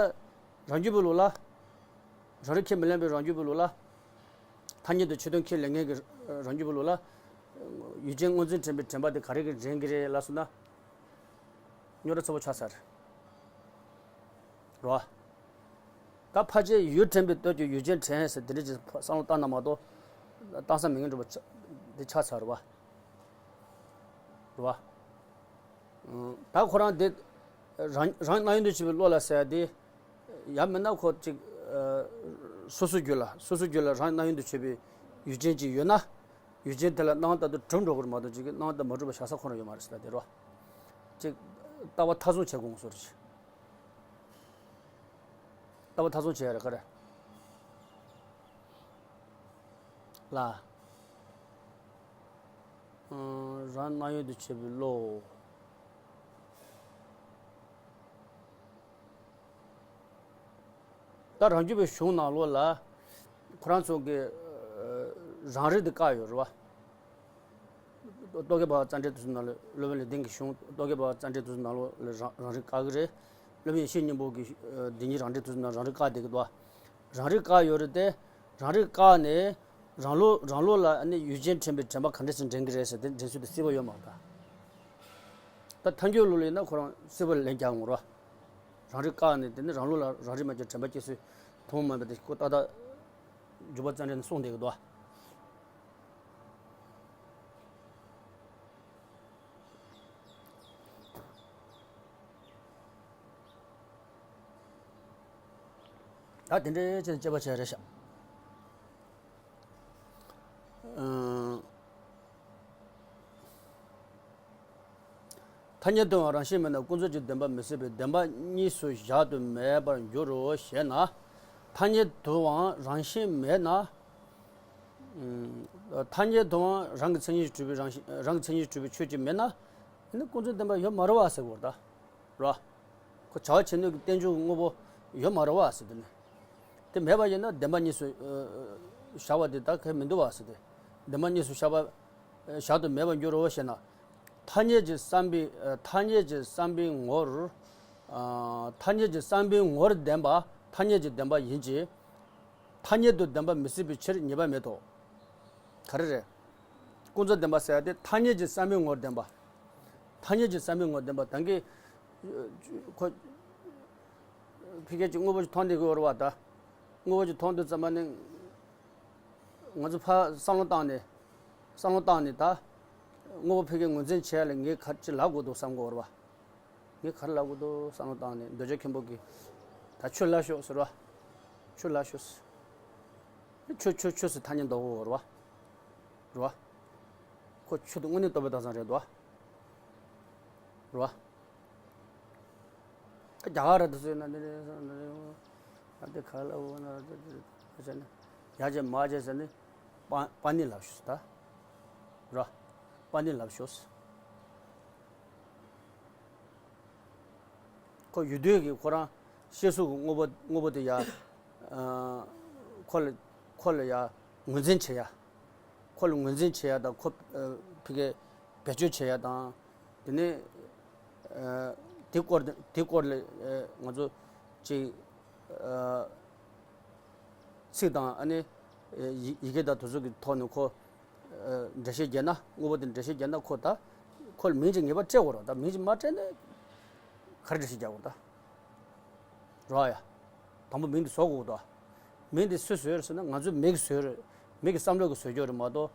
རང་རྒྱུད་པའི་ལུགས་ལ། རང་རིག་ཁས་མི་ལེན་པའི་རང་རྒྱུད་པའི་ལུགས་ལ། ཐ་སྙད་དུ་ཆོས་དོན་ཁས་ལེན་མཁན་གྱི་རང་རྒྱུད་པའི་ལུགས་ལ། ཡུལ་ཅན་སྔོ་འཛིན་དྲན་པའི་དྲན་པ་དེ་ག་རེ་གིས་འདྲེན་གྱི་རེད་ལབ་སོང་ན། རྙོག་དྲ་ཚ་པོ་ཆགས་ཚར། རེད་བ། ད་ཕལ་ཆེར་ཡུལ་དྲན་པའི་སྟོབས་ཀྱིས་ཡུལ་ཅན་དྲན་ཟེར་དེ་འདྲ་ཅིག་བསམ་བློ་བཏང་ན་མ་གཏོགས། བཏང་ས་མེད་མཁན་འདྲ་པོ་ཆགས། དེ་ཆགས་ཚར་བ། རེད་བ། ད་ཁོ་རང་དེ་རང་རང་སྣང་ཡུལ་དུ་བྱེད་པའི་བློ་ལ་ཟེར་ཡ་དེ། ཡང་མིན་ན་ཁོ་ཅིག་སོ་སོའི་རྒྱུད་ལ་སོ་སོའི་རྒྱུད་ལ་རང་སྣང་ཡུལ་དུ་བྱེད་པའི་ཡུལ་ཅན་ཅིག་ཡོད་ན། ཡུལ་ཅན་དེ་ལ་སྣང་བ་ལྟར་དུ་གྲུབ་འགྲོ་གི་རེད་མ་གཏོགས་ཅིག་སྣང་བ་ལྟར་མ་གྲུབ་པ་བཞག་ས་ཁོ་རང་ཡོད་མ་རེད་ཟེར་ཡ་དེ་རེད་བ། ཅིག་ལྟ་བ་མཐའ་བཟུང་བྱེད་དགོས་ངོ་སོ་རེད། ལྟ་བ་མཐའ་བཟུང་བྱེད་ཡ་རེད་ག་རེ། ལ། རང་སྣང་ཡུལ་དུ་བྱེད་པའི་བློ། ད་རང་རྒྱུད་པའི་གཞུང་ནང་ལོགས་ལ། ཁོ་རང་ཚོ་གི་རང་རིག་དེ་བཀག་ཡོད་རེད་བ། རྟོག་གེ་འབར་བ་རྩ་འགྲེལ་དེ་ཚོ་ནང་ལ་སློབ་དཔོན་ལེགས་ལྡན་གྱི་གཞུང་རྟོག་གེ་འབར་བ་རྩ་འགྲེལ་དེ་ཚོ་ནང་ལོགས་ལ་རང་རང་རིག་བཀག་གི་རེད། སློབ་དཔོན་ཡེ་ཤེས་སྙིང་པོ་གི་བདེན་གཉིས་རང་འགྲེལ་དེ་ཚོ་ནང་རང་རིག་བཀག་བསྡད་ཀྱི་འདུག་རང་རིག་བཀག་ཡོད་རེད་དེ། རང་རིག་བཀག་ནས་རང་བློ་རང་བློ་ལ་ཨ་ནི་ཡུལ་ཅན་དྲན་པའི་དྲན་པ་ག་འདྲ་ཞིག་འདྲེན་གྱི་རེད་ཟེར་དེ་འདྲེན་ཚུལ་དེ་གསལ་པོ་ཡོད་མ་རེད་ད། ཐལ་འགྱུར་ལུགས་ལ་ཡིན་ན་ཁོ་རང་གསལ་པོ་ལན་རྒྱག་ངོ་ར། རང་རིག་བཀག་ནས་དེ་ནི་རང་བློ་ལ་རང་རིག་མ་གྱུར་དྲན་པ་སྐྱེ་ཚུལ་ཐུན་མོང་མ་ཡིན་པ་དེ་ཁོ་ཏག་ཏག་འཇུག་པ་རྩ་འགྲེལ་ནས་གསུངས་བསྡད་ཀྱི་འདུག་ད་དེ་འདྲའི་ཆེད་དཔྱད་པ་བྱས་རེད་ཤག་ཐ་སྙད་དུའང་རང་བཞིན་མེད་ན་ཀུན་རྫོབ་ཀྱི་བདེན་པ་མི་སྲིད་པས་བདེན་པ་གཉིས་སུ་བཞག་ཏུ་མེད་པར་འགྱུར་རོ་ཞེ་ན། ཐ་སྙད་དུའང་རང་བཞིན་མེད་ན། ཐ་སྙད་དུའང་རང་གི་མཚན་ཉིད་གྲུབ་པའི་རང་བཞིན་རང་གི་མཚན་ཉིད་གྲུབ་པའི་ཆོས་ཅིག་མེད་ན། ཨ་ནི་ཀུན་རྫོབ་བདེན་པ་ཡོད་མ་རེད་བ་ཟེར་དགོས་རེད་ད། རེད་བ། ཁོ་བྱ་བ་བྱེད་ནུས་ཀྱི་རྟེན་འབྱུང་གི་དངོས་པོ་ཡོད་མ་རེད་བ་ཟེར་དུས་ནི། དེ་མེད་པ་ཡིན་ན་བདེན་པ་གཉིས་སུ་བཞག་པ་དེ་ད་གལ་མི་འདུག་བ་ཟེར་ཏེ། བདེན་པ་གཉིས་སུ་བཞག་པ་བཞག་ཏུ་མེད་པར་འགྱུར་རོ་ཞེ་ན། ཐ་སྙད་ཀྱི་བསམ་པའི་ཐ་སྙད་ཀྱི་བསམ་པའི་ངོར། ཐ་སྙད་ཀྱི་བསམ་པའི་ངོར་བདེན་པ་ཐ་སྙད་ཀྱི་བདེན་པ་ཡིན་གྱི། ཐ་སྙད་དུ་བདེན་པ་མི་སྲིད་པའི་ཕྱིར་ཉེས་པ་མེད་དོ། ག་རེ་རེད། ཀུན་རྫོབ་བདེན་པ་ཟེར་ཡ་དེ་ཐ་སྙད་ཀྱི་བསམ་པའི་ངོར་བདེན་པ། ཐ་སྙད་ཀྱི་བསམ་པའི་ངོར་བདེན་པ་ད་གིན། ཁོ། ཕ་གི་ཅིག་དངོས་པོ་ཅིག་མཐོང་བསྡད་ཀྱི་ཡོད་རེད་བ་ད། དངོས་པོ་ཅིག་མཐོང་དུས་ཙམ་པ་ནི། ང་ཚོ་ཕར་བསམ་བློ་བཏང་ནས། བསམ་བློ་བཏང་ནས་ད། དངོས་པོ་ཕ་གིར་ངོས་འཛིན་བྱས་ལ་ངས་ག་ཅི་ལབ་དགོས་འདུག་བསམ་གྱི་ཡོད་རེད་བ། ངས་ག་རེ་ལབ་དགོས་འདུག་བསམ་བློ་བཏང་ནས་འདོད་ཆགས་ཆེན་པོ་གིས། ད་ཆུ་ལ་ཤོག་ཟེར་བ། ཆུ་ལ་ཤོག་ཟེར། ཆུ་ཆུ་ཆུ་ཟེར་ཐ་སྙད་འདོགས་དགོས་རེད་བ། རེད་བ། ཁོ་ཆུ་དེ་དངོས་གནས་རྟོགས་པའི་རྟགས་མཚན་རེད་དོ། རེད་བ། རྒྱ་གར་དུ་ཟེར་ན་འདི་རེད་ཟེར་ན་འདི་རེད། ད་དེ་ག་ལ་འོ་ན་དེ་དེ་ཟེར་ནས་ཡ་ཅེ་མ་ཅེ་ཟེར་ནས་པ་པ་ནི་ལབ་ཤོག་ཟེར་ད། ར། པ་ནི་ལབ་ཤོག་ཟེར། ཁོ་ཡུལ་དུས་ཀྱི་ཁོ་རང་ཤེས་གཟུགས་ཀྱི་དངོས་པོ་དངོས་པོ་དེ་ཡ། ཁོ་ལ་ཁོ་ལ་ཡ་ངོས་འཛིན་བྱེད་ཡ། ཁོ་ལ་ངོས་འཛིན་བྱེད་ཡ་དང་ཁོ་ཕ་གི་བེད་སྤྱོད་བྱེད་ཡ་དང་། དེ་ནས། དེ་སྐོར་དེ་སྐོར་ལ་ང་ཚོ་ཅིག་ཚིག་དང་ཨ་ནི་ཡི་ཡི་གེ་དང་དེ་ཚོ་གི་ཐོག་ནས་ཁོ་འགྲེལ་བཤད་བརྒྱབ་ན་དངོས་པོ་དེ་འགྲེལ་བཤད་བརྒྱབ་ན་ཁོ་ད་ཁོ་ལ་མིང་ཅིག་ངེས་པར་སྤྲད་དགོས་རེད། ད་མིང་ཅིག་མ་སྤྲད་ན་ག་རེ་འགྲེལ་བཤད་རྒྱག་དགོས་རེད་ད། རེད་ཡ། དང་པོ་མིང་དེ་བཟོ་དགོས་ད། མིང་དེ་སུས་བཟོས་རེད་ཟེར་ན་ང་ཚོའི་མི་གིས་བཟོས་རེད། མི་གི་བསམ་བློ་གིས་བཟོས་རྒྱུ་རེད་མ་གཏོགས།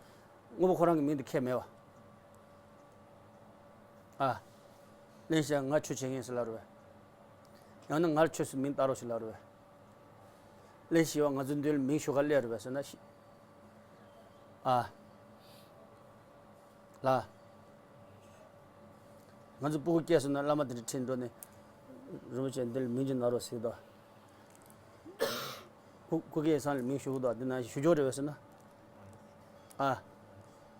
དངོས་པོ་ཁོ་རང་གི་མིང་དེ་ཁྱད་མེད་བ། ཨ། གླེན་ཞིག་ང་ཆོས་བྱེད་མཁན་ཟེར་ལབ་རེད་བས། ཡང་ན་ང་ལ་ཆོས་སུ་མིང་བཏགས་རོགས་ཞེས་ལབ་རེད་བས། གླེན་ཞིག་བ་ང་ཚོའི་མདུན་ལ་མིང་ཞུ་ག་སླེབས་རེད་བས་ཟེར་ན་ཤི། ཨ། ལ། ང་ཚོ་སྤུ་གུ་སྐྱེས་སོང་ན་བླ་མ་དེ་འདྲ་ཁྲིད་འགྲོ་ནས། རིན་པོ་ཆེ་འདི་ལ་མིང་ཅིག་གནང་རོགས་ཟེར་གི་འདུག་སྐུ་སྐུ་སྐྱེ་ས་ལ་མིང་ཞུ་གི་འདུག་འདི་ན་ཞུ་རྒྱུ་རེད་བས་ཟེར་ན། ཨ།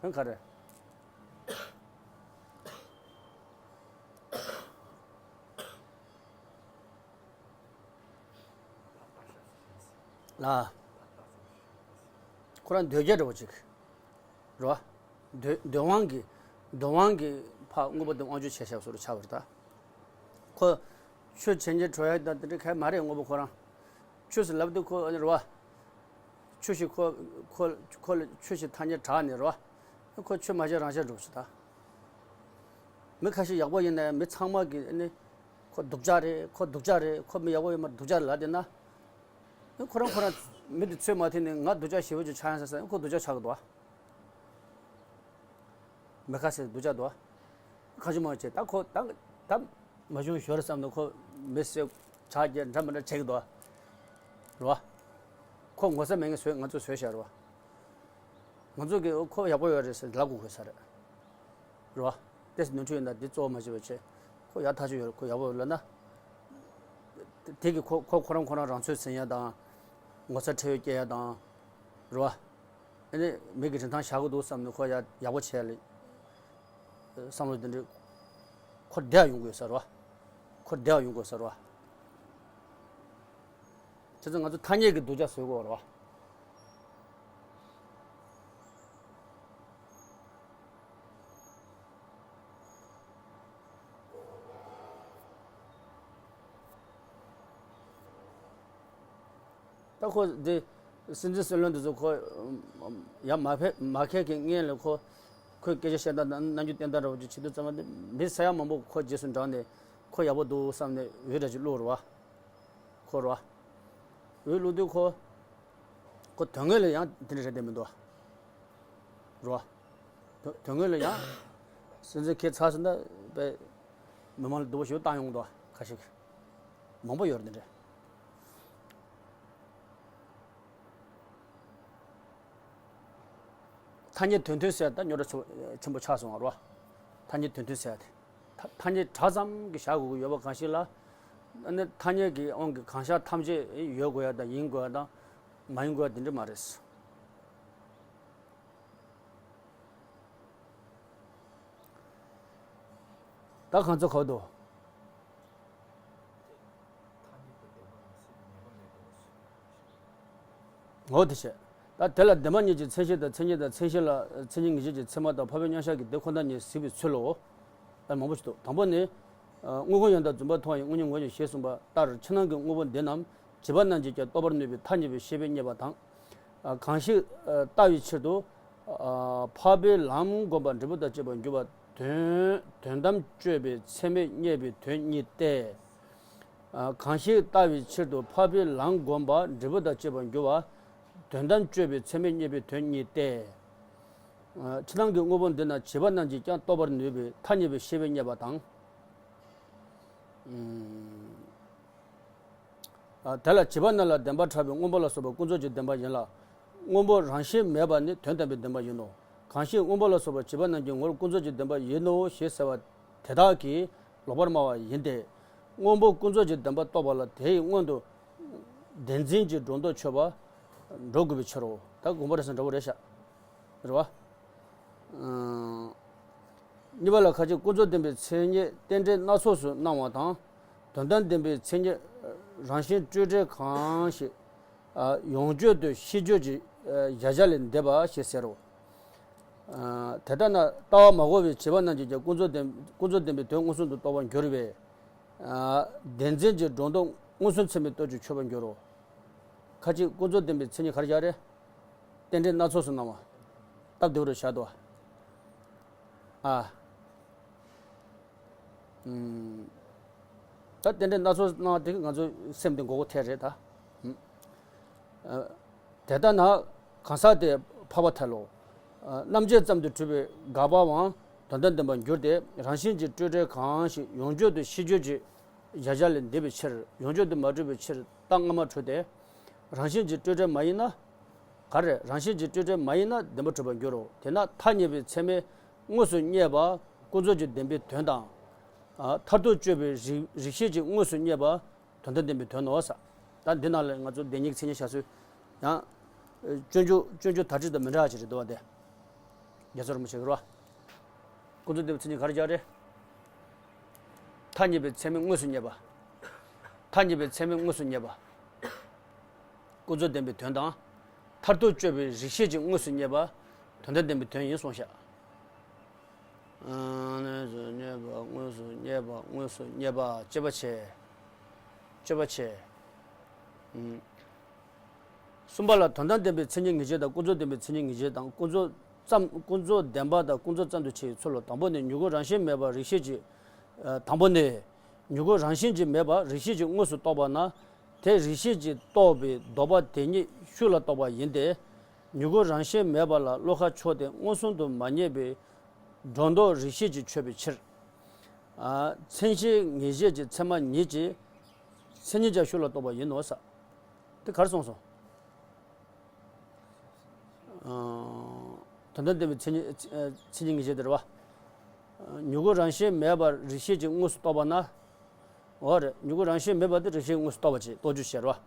ཧན་ག་རེ། ལ། ཁོ་རང་འདོད་རྒྱལ་འདྲ་བོ་ཅིག་རེད་བ། འདོད་འདོད་དབང་གི་འདོད་དབང་གི་ཕར་དངོས་པོ་དེ་དབང་སྒྱུར་བྱས་བཞག་བཟོ་འདྲ་ཆགས་པ་རེད་ད། ཁོ་ཆོས་བྱེད་ཉེ་གྲོལ་ཡ་དང་དེ་འདྲ་གལ་མ་རེད། དངོས་པོ་ཁོ་རང་ཆོས་སུ་ལབ་དུས་ཁོ་རེད་བ། ཆོས་ཤིག་ཁོ་ཁོ་ཁོ་ལ་ཆོས་ཤིག་ཐ་སྙད་གྲགས་ནས་རེད་བ། ཁོ་ཆོས་མ་བྱས་རང་བྱས་འགྲོ་ཞིག་ད། མི་ཁ་ཤས་ཡག་པོ་ཡིན་ན་མི་ཚང་མ་གིས་ནི་ཁོ་སྡུག་ཅག་རེད། ཁོ་སྡུག་ཅག་རེད། ཁོ་མི་ཡག་པོ་ཡིན་མ་སྡུག་ཅག་ལབ་བསྡད་ན། ཁོ་རང་ཁོ་རང་མི་དེ་ཚོད་མ་ཐིག་ནས་ང་སྡུག་ཅག་ཞེ་པོ་ཅིག་ཆགས་ཡང་ཟེར་ས་ཁོ་སྡུག་ཅག་ཆགས་ཀྱི་འདུག་བ། མི་ཁ་ཤས་སྡུག་ཅག་འདུག་བ། ཁ་ཤས་མང་ཆེ་ད་ཁོ་ད་ད་མ་བྱུང་ཞོར་བསམ་ནས་ཁོ་མི་སེ་ཆགས་རྒྱ་འདྲ་མི་འདྲ་བྱེད་ཀྱི་འདུག་བ། རེད་བ། ཁོ་ངོ་ཚ་མེད་ངེས་བཟོས་ང་ཚོས་བཟོས་བཞག་རེད་བ། ང་ཚོ་གིས་ཁོ་ཡག་པོ་ཡོད་རེད་ཟེར་ལབ་དགོས་དགོས་ས་རེད། རེད་བ། ཏོག་ཙམ་ནོར་འཁྲུལ་ཡོད་ན་འདི་གཙོ་བོ་མ་བྱེད་པ་བྱས། ཁོ་ཡག་ཐག་ཆོད་ཡོད་རེད། ཁོ་ཡག་པོ་ཡོད་ལབ་ན། དེ་གིས་ཁོ་ཁོ་ཁོ་རང་ཁོ་རང་རང་ཚོད་ཟིན་ཡ་དང་། ངོ་ཚ་ཁྲེལ་ཡོད་སྐྱེ་ཡ་དང་། རེད་བ། ཨ་ནི་མི་གི་རིན་ཐང་བཞག་གི་འདུག་བསམ་ནས་ཁོ་ཡ་ཡག་པོ་བྱས་ལ། བསམ་བློ་འདི་འདྲ། ཁོ་བདེ་ཡ་ཡོང་གི་ཡོད་ས་རེད་བ། ཁོ་བདེ་ཡ་ཡོང་གི་ཡོད་ས་རེད་བ། བྱས་ཙང་ང་ཚོ་ཐ་སྙད་ཀྱི་སྡུག་ཅག་བཟོ་དགོས་རེད་བ། ད་ཁོ་འདི་སྲིད་འཛིན་སྲིད་བློན་འདི་ཚོ་ཁོ་ཡང་མ་ཕེ་མ་ཁད་ཀྱི་སྔོན་ལ་ཁོ་ཁོས་སྐད་ཆ་བཤད་སྟངས་དང་རྣམ་འགྱུར་བསྟན་སྟངས་འདྲ་བོ་ཅིག་བྱེད་དུས་ཙམ་པ་འདི་མི་ས་ཡ་མང་པོ་ཁོ་རྗེས་སུ་འབྲངས་ནས་ཁོ་ཡག་པོ་འདུག་བསམ་ནས་འོས་འདྲ་ཅིག་བླུགས་རེད་བ། ཁོ་རེད་བ། འོས་བླུགས་དུས་ཁོ་ཁོ་དོན་དངོས་ལ་ཡང་དེ་འདྲ་རེད་བསྡད་མི་འདུག་བ། རེད་བ། དོན་དོན་དངོས་ལ་ཡང་སྲིད་འཛིན་ཁྱེད་ཚར་སོང་ད་པས་མི་མང་ལ་སྡུག་པོ་ཞིག་བཏང་ཡོང་གི་འདུག་བ་ཁ་ཤས་ཀྱིས། མང་པོ་ཡོད་རེད་འདི་འདྲ། ཐ་སྙད་དོན་མཐུན་ཟེར་ད་རྙོག་དྲ་ཆེན་པོ་ཆགས་སོང་བ་རེད་བ། ཐ་སྙད་དོན་མཐུན་ཟེར་ཡ་དེ། ཐ་ཐ་སྙད་སྒྲ་ཙམ་གྱི་བཞག་དགོས་ཀྱི་ཡོད་པ་གང་ཞིག་ལ། ཨ་ནི་ཐ་སྙད་ཀྱི་དབང་གིས་གང་ཤར་ཐམས་ཅད་ཡོད་དགོས་ཡ་དང་ཡིན་དགོས་ཡ་དང་མ་ཡིན་དགོས་ཡ་དེ་འདྲ་མ་རེད། ད་གང་ཚོད་གོ་འདུག་འོ་དེ་བྱས། ད་དེ་ལ་བདེན་པ་གཉིས་ཀྱི་མཚན་གཞི་དང་མཚན་ཉིད་དང་མཚན་གཞི་ལ་མཚན་ཉིད་ངེས་བྱེད་ཀྱི་ཚད་མ་དང་འཕགས་པའི་མཉམ་གཞག་གི་དེ་ཁོ་ན་ཉིད་གཟིགས་པའི་ཚུལ་ལོ། ལ་མང་པོ་ཞིག་འདུག་དང་པོ་ནི། དངོས་ཀུན་ཡང་དག་བརྫུན་པ་མཐོང་བའི་དངོས་ཉིད་ངོ་ཉིད་ཞེས་གསུངས་པ་ལྟར་ཕྱི་ནང་གི་དངོས་པོ་འདི་རྣམས་བྱིས་པ་རྣམས་ཀྱིས་ཀྱང་རྟོགས་པར་ནུས་པའི་ཐ་སྙད་པའི་ཤེས་པས་རྙེད་པ་དང་། གང་ཞིག་ལྟ་བའི་ཕྱིར་དུ། འཕགས་པའི་ལམ་བསྒོམ་པ་འབྲས་བུ་དང་བཅས་པར་འགྱུར་བ་དོན་དོན་དམ་དཔྱོད་པའི་ཚད་མས་རྙེད་པའི་དོན་གཉིས་ཏེ། གང་ཞིག་ལྟ་བའི་ཕྱིར་དུ་འཕགས་པའི་ལམ་བསྒོམ་པ་འབྲས་བུ་དང་བཅས་པར་འགྱུར་བ། དོན་དམ་དཔྱོད་པའི་ཚད་མས་རྙེད་པའི་དོན་གཉིས་ཏེ། ཕྱི་ནང་གི་དངོས་པོ་འདི་རྣམས་བྱིས་པ་རྣམས་ཀྱིས་ཀྱང་རྟོགས་པར་ནུས་པའི་ཐ་སྙད་པའི་ཤེས་པས་རྙེད་པ་དང་། དེ་ལ་བྱིས་པ་རྣམས་ལ་བདེན་པར་གྲགས་པའི་སྔོན་པོ་ལ་སོགས་པ་ཀུན་རྫོབ་ཀྱི་བདེན་པ་ཡིན་ལ། སྔོན་པོ་རང་བཞིན་མེད་པ་ནི་དོན་དམ་པའི་བདེན་པ་ཡིན་ནོ། གང་ཞིག་སྔོན་པོ་ལ་སོགས་པ་བྱིས་པ་རྣམས་ཀྱི་ངོར་ཀུན་རྫོབ་ཀྱི་བདེན་པ་ཡིན་ནོ་ཞེས་ཟེར་བ་དེ་དག་གིས་ལོག་པར་སྨྲ་བ་ཡིན་ཏེ། སྔོན་པོ་ཀུན་རྫོབ་ཀྱི་བདེན་པ་རྟོགས་པ་ལ་དེའི་སྔོན་དུ་བདེན་འཛིན་གྱི་སྒྲོ་འདོགས་ཆོད་པ་འགྲོ་དགོས་པའི་ཕྱིར་རོ། ད་དགོངས་པ་རེད་ཟེར་འདྲ་བོ་རེད་ཤག་རེད་བ། གཉིས་པ་ལ་ཁ་ཅིག་ཀུན་རྫོབ་བདེན་པའི་མཚན་ཉིད་རྟེན་འབྲེལ་སྣ་ཚོགས་སུ་སྣང་བ་དང་། དོན་དམ་བདེན་པའི་མཚན་ཉིད་རང་བཞིན་སྤྲོས་བྲལ་གང་ཞིག་ཡོངས་གཅོད་དུ་ཤེས་བརྗོད་ཀྱི་གཞལ་བྱ་ལས་འདས་པ་ཞེས་ཟེར་རོ། དེ་ལྟ་ན་ལྟ་བ་མ་གོ་བའི་བྱིས་པ་རྣམས་ཀྱིས་ཀྱང་ཀུན་རྫོབ་བདེན་ཀུན་རྫོབ་བདེན་པའི་དོན་མངོན་སུམ་དུ་རྟོགས་པར་འགྱུར་བས། བདེན་འཛིན་གྱི་སྒྲོ་འདོགས་མངོན་སུམ་ཚད་མས་གཏོད་ཀྱི་ཆོད་པར་འགྱུར་རོ། ཁ་ཅིག་ཀུན་རྫོབ་བདེན་པའི་མཚན་ཉིད་ག་རེ་བཞག་རེད། རྟེན་འབྲེལ་སྣ་ཚོགས་སུ་སྣང་བ། སྟབས་བདེ་བོ་རུ་བཞག་འདུག་ཨ། ཨུམ། ད་རྟེན་འབྲེལ་སྣ་ཚོགས་སྣང་བ་དེ་གིས་ང་ཚོ་སེམས་དེ་མགོ་སྐོར་ཐེབས་རེད་ད། ཨུམ། ཨ། དེ་ལྟ་ན་གང་ཟག་དེ་འཕགས་པ་ཐལ་ལོ། ཨ། རྣམ་བཅད་ཙམ་དུ་གྲུབ་པའི་དགག་པའང་དོན་དམ་བདེན་པར་འགྱུར་ཏེ་རང་བཞིན་གྱིས་སྤྲོས་བྲལ་གང་ཞིག་ཡོངས་གཅོད་དུ་ཤེས་བརྗོད་ཀྱི་གཞལ་བྱ་ལས་འདས་པའི་ཕྱིར་ཡོངས་གཅོད་དུ་མ་གྲུབ་པའི་ཕྱིར་རྟགས་སྔ་མ་འཁྲུལ་ཏེ། རང་བཞིན་གྱིས་སྤྲོས་བྲལ་མ་ཡིན་ན། ག་རེ་རང་བཞིན་གྱིས་སྤྲོས་བྲལ་མ་ཡིན་ན་བདེན་པར་གྲུབ་པར་འགྱུར་རོ། དེས་ན་ཐ་སྙད་པའི་ཚད་མས་དངོས་སུ་རྙེད་པ་ཀུན་རྫོབ་ཀྱི་བདེན་པའི་དོན་དང་། ཨ། མཐར་ཐུག་དཔྱོད་པའི་རིགས་རིགས་ཤེས་ཀྱིས་དངོས་སུ་རྙེད་པ་དོན་དམ་བདེན་པའི་དོན་ནོ་ས། ད་འདི་ནང་ལ་ང་ཚོ་བདེན་གཉིས་ཀྱི་མཚན་ཉིད་བཞག་ཚུལ་ཡང་། སྤྱོད་འཇུག་སྤྱོད་འཇུག་དར་ཁྲིད་དང་མི་འདྲ་བ་ཅིག་རེད་འདུག་བ་དེ། རྒྱ་མཚོ་རིན་པོ་ཆེ་གི་རེད་བ། ཀུན་རྫོབ་བདེན་པའི་མཚན་ཉིད་ག་རེ་བཞག་རེད། ཐ་སྙད་པའི་ཚད་མས་དངོས་སུ་རྙེད་པ། ཐ་སྙད་པའི་ཚད་མས་དངོས་སུ་རྙེད་པ། ཀུན་རྫོབ་བདེན་པའི་དོན་དང་། མཐར་ཐུག་དཔྱོད་པའི་རིགས་ཤེས་ཀྱིས་དངོས་སུ་རྙེད་པ་དོན་དམ་བདེན་པའི་དོན་ཡིན་གསུངས་ཤག་དངོས་སུ་རྙེད་པ། དངོས་སུ་རྙེད་པ། དངོས་སུ་རྙེད་པ། དཔྱོད་པ་བྱེད། དཔྱོད་པ་བྱེད། གསུམ་པ་ལ་དོན་དམ་བདེན་པའི་མཚན་ཉིད་ངེས་བྱེད་དང་། ཀུན་རྫོབ་བདེན་པའི་མཚན་ཉིད་ངེས་བྱེད་དང་། ཀུན་རྫོབ་ཙམ། ཀུན་རྫོབ་བདེན་པ་དང་ཀུན་རྫོབ་ཙམ་དུ་ཕྱེ་བའི་ཚུལ་ལོ། དང་པོ་ནི། མྱུ་གུ་རང་བཞིན་མེད་པར་རིགས་ཤེས་ཀྱིས། ཨ། དང་པོ་ནི། མྱུ་གུ་རང་བཞིན་གྱིས་མེད་པར་རིགས་ཤེས་ཀྱིས་དངོས་སུ་རྟོགས་པ་ན། དེ་རིགས་ཤེས་ཀྱིས་རྟོགས་པའི་ལྡོག་པ་དེ་ཉིད་ཤུགས་ལ་རྟོགས་པ་ཡིན་ཏེ། མྱུ་གུ་རང་བཞིན་མེད་པ་ལ་བློ་ཁ་ཕྱོགས་ཏེ་མངོན་སུམ་དུ་མ་རྙེད་པའི་སྒྲོ་འདོགས་རིགས་ཤེས་ཀྱིས་ཆོད་པའི་ཕྱིར། ཨ། མཚན་གཞི་ངེས་བྱེད་ཀྱི་ཚད་མ་ཉིད་ཀྱིས་མཚན་ཉིད་ཀྱང་ཤུགས་ལ་རྟོགས་པ་ཡིན་ནོ་ཟེར། དེ་ག་རེ་གསུངས་སོང་། ཨ། དོན་དམ་བདེན་པའི་མཚན་ཉིད། མཚན་ཉིད་ངེས་བྱེད་དེ་རེད་བ། མྱུ་གུ་རང་བཞིན་མེད་པར་རིགས་ཤེས་ཀྱིས་དངོས་སུ་རྟོགས་པ་ན། འོ་རེད། མྱུ་གུ་རང་བཞིན་མེད་པ་དེ་རིགས་ཤེས་དངོས་སུ་རྟོགས་པ་བྱེད། རྟོགས་རྒྱུ་བྱེད་རེད་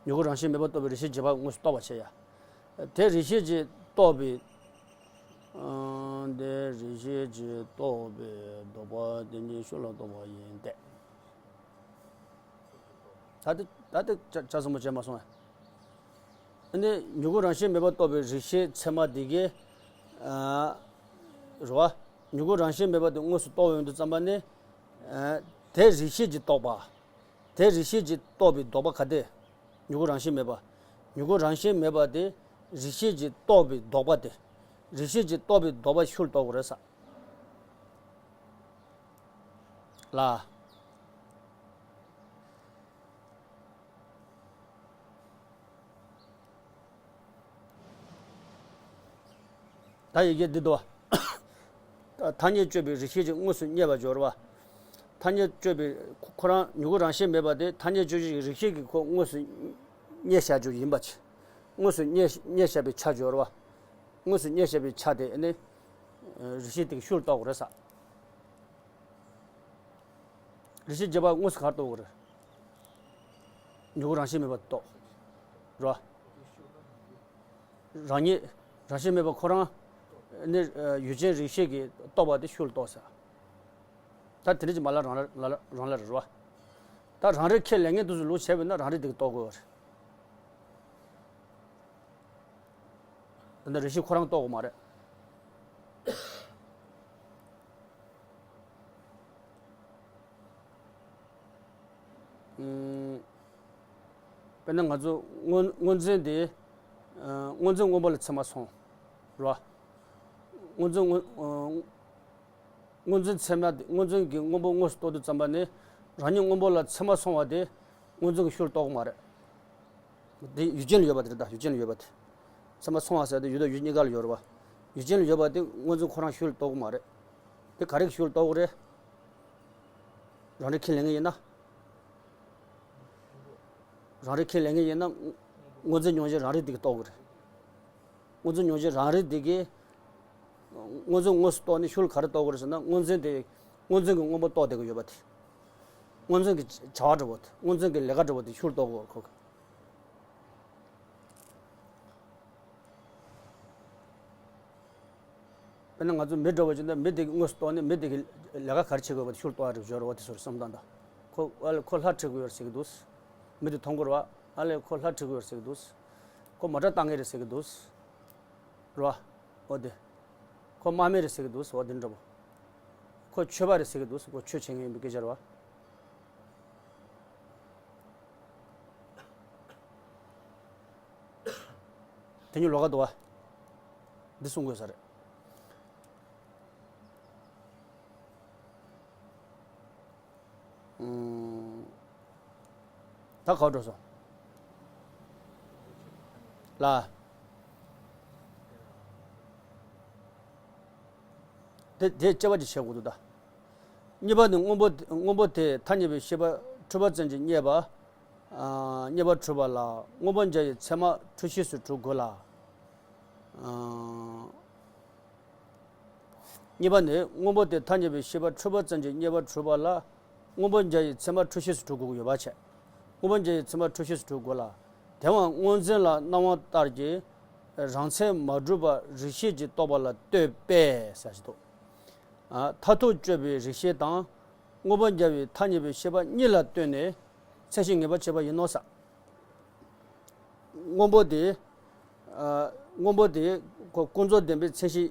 བ། མྱུ་གུ་རང་བཞིན་མེད་པར་རྟོགས་པའི་རིགས་ཤེས་རྗེས་དཔག་དངོས་སུ་རྟོགས་པ་བྱེད་ཡ། དེ་རིགས་ཤེས་ཀྱིས་རྟོགས་པའི། ཨ། དེ་རིགས་ཤེས་ཀྱིས་རྟོགས་པའི་ལྡོག་པ་དེ་ཉིད་ཤུགས་ལ་རྟོགས་པ་ཡིན་ཏེ། ད་དེ། ད་དེ་ཆ་ཆ་ཚང་པོ་བྱས་མ་སོང་ངས། ཨ་ནི་མྱུ་གུ་རང་བཞིན་མེད་པར་རྟོགས་པའི་རིགས་ཤེས་ཚད་མ་དེ་གིས། ཨ། རེད་བ། མྱུ་གུ་རང་བཞིན་མེད་པ་དེ་དངོས་སུ་རྟོགས་ཡོང་དུས་ཙམ་པ་ནི། ཨ། དེ་རིགས་ཤེས་ཀྱིས་རྟོགས་པ། དེ་རིགས་ཤེས་ཀྱིས་རྟོགས་པའི་ལྡོག་པ་ག་དེ། མྱུ་གུ་རང་བཞིན་མེད་པ། མྱུ་གུ་རང་བཞིན་མེད་པ་དེ་རིགས་ཤེས་ཀྱིས་རྟོགས་པའི་ལྡོག་པ་དེ། རིགས་ཤེས་ཀྱིས་རྟོགས་པའི་ལྡོག་པ་ཤུགས་རྟོགས་དགོས་རེད་ས། ལ། ད་ཡི་གེ་འདི་འདུག་བ། ཐ་སྙད་དཔྱོད་པའི་རིགས་ཤེས་ཀྱིས་དངོས་སུ་རྙེད་པར་སྦྱོར་བ། ཐ་སྙད་དཔྱོད་པའི་ཁོ་རང་མྱུ་གུ་རང་བཞིན་མེད་པ་དེ་ཐ་སྙད་དཔྱོད་བྱེད་ཀྱི་རིགས་ཤེས་ཀྱིས་ཁོ་དངོས་སུ་རྙེད་བཞག་རྒྱུ་ཡིན་པ་ཆེ། དངོས་སུ་རྙེད་རྙེད་བཞག་པའི་ཆ་སྦྱོར་བ། དངོས་སུ་རྙེད་བཞག་པའི་ཆ་དེ་ནི་རིགས་ཤེས་དེ་གིས་ཤུགས་རྟོགས་དགོས་རེད་ས། རིགས་ཤེས་རྗེས་དཔག་དངོས་སུ་ག་རེ་རྟོགས་དགོས་རེད། མྱུ་གུ་རང་བཞིན་མེད་པ་རྟོགས། རེད་བ། རང་ཉིད་རང་བཞིན་མེད་པ་ཁོ་རང་ནི་ཡུལ་ཅན་རིགས་ཤེས་ཀྱིས་རྟོགས་པ་དེ་ཤུགས་ལ་རྟོགས་ས། ད་དེ་འདྲ་ཅིག་མ་ལ་རང་ལ་རང་ལ་རེད་བ། ད་རང་རིག་ཁས་ལེན་མཁན་དེ་ཚོ་ལུགས་བྱས་པས་ན་རང་རིག་དེ་གིས་རྟོགས་དགོས་པ་རེད། དེ་འདྲ་རིགས་ཤེས་ཁོ་རང་རྟོགས་དགོས་མ་རེད། ཨུམ། དཔེར་ན་ང་ཚོ་སྔོ་སྔོ་འཛིན་དེ། ཨ། སྔོ་འཛིན་སྔོན་པོ་ལ་ཚད་མ་ཚང་། རེད་བ། སྔོ་འཛིན་སྔོ། ཨ། སྔོ་འཛིན་ཚད་མ་དེ། སྔོ་འཛིན་གྱི་སྔོན་པོ་དངོས་སུ་རྟོགས་དུས་ཙམ་པ་ནི་རང་ཉིད་སྔོན་པོ་ལ་ཚད་མ་ཚང་བ་དེ་སྔོ་འཛིན་གྱིས་ཤུགས་ལ་རྟོགས་ཀྱི་མ་རེད། དེ་ཡུལ་ཅན་ལ་ཡོད་པ་དེ་རེད། ད་ཡུལ་ཅན་ལ་ཡོད་པ་དེ། ཚད་མ་ཚང་བ་ཟེར་དེ་ཡུལ་དང་ཡུལ་གཉིས་ཀ་ལ་ཡོད་རེད་བ། ཡུལ་ཅན་ལ་ཡོད་པ་དེ་སྔོ་འཛིན་ཁོ་རང་ཤུགས་ལ་རྟོགས་ཀྱི་མ་རེད། དེ་ག་རེ་གིས་ཤུགས་ལ་རྟོགས་ཀྱི་རེད། རང་རིག་ཁས་ལེན་མཁན་ཡིན་ན། རང་རིག་ཁས་ལེན་མཁན་ཡིན་ན། སྔོ་འཛིན་མྱོང་བྱེད་རང་རིག་དེ་གིས་རྟོགས་ཀྱི་རེད། སྔོ་འཛིན་མྱོང་བྱེད་རང་རིག་དེ་གིས། སྔོ་འཛིན་དངོས་སུ་རྟོགས་ནས་ཤུགས་ལ་ག་རེ་རྟོགས་ཀྱི་རེད་ཟེར་ན། སྔོ་འཛིན་དེ། སྔོ་འཛིན་གྱི་སྔོན་པོ་རྟོགས་བསྡད་ཀྱི་ཡོད་པ་དེ། སྔོ་འཛིན་གྱི་བྱ་བ་འདྲ་བོ་དེ། སྔོ་འཛིན་གྱི་ལས་ཀ་འདྲ་བོ་དེ་ཤུགས་ལ་རྟོགས་ཀྱི་ཡོད་རེད་ཁོ་གིས། དཔེར་ན་ང་ཚོ་མི་འདྲ་བོ་ཅིག་ཡིན་ན། མི་དེ་གིས་དངོས་སུ་རྟོགས་ནས་མི་དེ་གིས་ལས་ཀ་ག་རེ་བྱེད་དགོས་པ་དེ་ཤུགས་ལ་རྟོགས་ཡ་རེད། སྦྱོར་བ་དེ་ཚོར་བསམ་སྟངས་དང་། ཁོ་ཨ་ལས་ཁོ་ལྷ་ཁྲིད་དགོས་ཡོད་རེད་ཟེར་གྱི་འདུག་མི་དེ་མཐོང་གི་རེད་བ། ཨ་ལས་ཁོ་ལྷ་ཁྲིད་དགོས་ཡོད་རེད་ཟེར་གྱི་འདུག་ཁོ་མ་ཏྲ་བཏང་གི་རེད་ཟེར་གྱི་འདུག་རེད་བ། འོ་དེ། ཁོ་དམག་མི་རེད་ཟེར་གྱི་འདུག་འོ་དེ་འདྲ་བོ། ཁོ་ཆོས་པ་རེད་ཟེར་གྱི་འདུག་ཁོ་ཆོས་བྱེད་མཁན་ཡིན་པའི་སྐད་ཆ་རེད་བ། དེ་གཉིས་ལོགས་ཀ་འདུག་བ། འདི་གསུང་དགོས་ས་རེད། ཨུམ། ད་ག་པར་འགྲོ་སོང་། ལ། དེ་དེ་དཔྱད་པ་ཅིག་བྱེད་དགོས་འདུག་ད། གཉིས་པ་ནི། སྔོན་པོ་སྔོན་པོ་དེ་ཐ་སྙད་པའི་ཤེས་པ་འཁྲུལ་པ་ཙམ་གྱིས་རྙེད་པ། ཨ། རྙེད་པ་འཁྲུལ་པ་ལ་སྔོན་པོ་འཇལ་བའི་ཚད་མ་འཁྲུལ་ཤེས་སུ་གྲུབ་དགོས་ལ། ཨ། གཉིས་པ་ནི། སྔོན་པོ་དེ་ཐ་སྙད་པའི་ཤེས་པ་འཁྲུལ་པ་ཙམ་གྱིས་རྙེད་པ་འཁྲུལ་པ་ལ་སྔོན་པོ་འཇལ་བའི་ཚད་མ་འཁྲུལ་ཤེས་སུ་གྲུབ་དགོས་ཀྱི་ཡོད་པ་བྱས། སྔོན་པོ་འཇལ་བའི་ཚད་མ་འཁྲུལ་ཤེས་སུ་གྲུབ་དགོས་ལ། དེའང་སྔོ་འཛིན་ལ་སྣང་བ་ལྟར་གྱི་རང་མཚན་མ་གྲུབ་པ་རིགས་ཤེས་ཀྱིས་རྟོགས་པ་ལ་ལྟོས་པས་ཟེར་ཞིག་འདུག་ཨ། མཐར་ཐུག་དཔྱོད་པའི་རིགས་ཤེས་དང་། སྔོན་པོ་འཇལ་བའི་ཐ་སྙད་པའི་ཤེས་པ་གཉིས་ལ་ལྟོས་ནས་མཚན་གཞི་ངེས་པར་བྱེད་པ་ཡིན་ནོ་ཟེར། སྔོན་པོ་དེ། ཨ། སྔོན་པོ་དེ་ཁོ་ཀུན་རྫོབ་བདེན་པའི་མཚན་གཞི་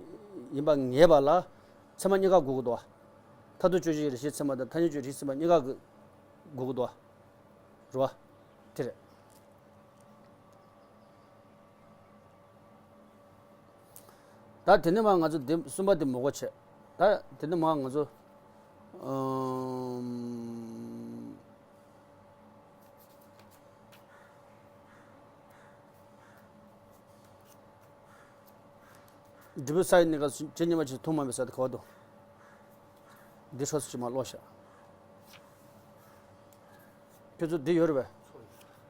ཡིན་པ་ངེས་པ་ལ་ཚད་མ་གཉིས་ཀ་དགོས་ཀྱི་འདུག་བ། མཐར་ཐུག་དཔྱོད་བྱེད་ཀྱི་རིགས་ཤེས་ཚད་མ་དང་ཐ་སྙད་དཔྱོད་རིགས་ཚད་མ་གཉིས་ཀ་གི་དགོས་ཀྱི་འདུག་བ། རེད་བ། དེ་རེད། ད་དེ་ནས་མར་ང་ཚོ་འདི་གསུམ་པ་འདི་མོ་གོ་བྱས། ད་དེ་ནས་མར་ང་ཚོ། ཨམ། འབྲས་བུའི་ས་ཡི་གནས་སྐབས་སུ་ཇི་སྙེད་པ་ཅིག་མཐོང་མ་མྱོང་བའི་ས་དེ་ག་བ་འདུག་འདི་ཧྲོ་སུ་ཅིག་མར་ཀློག་ཤག་ཁྱོད་ཚོ་འདི་ཡོད་རེད་པས།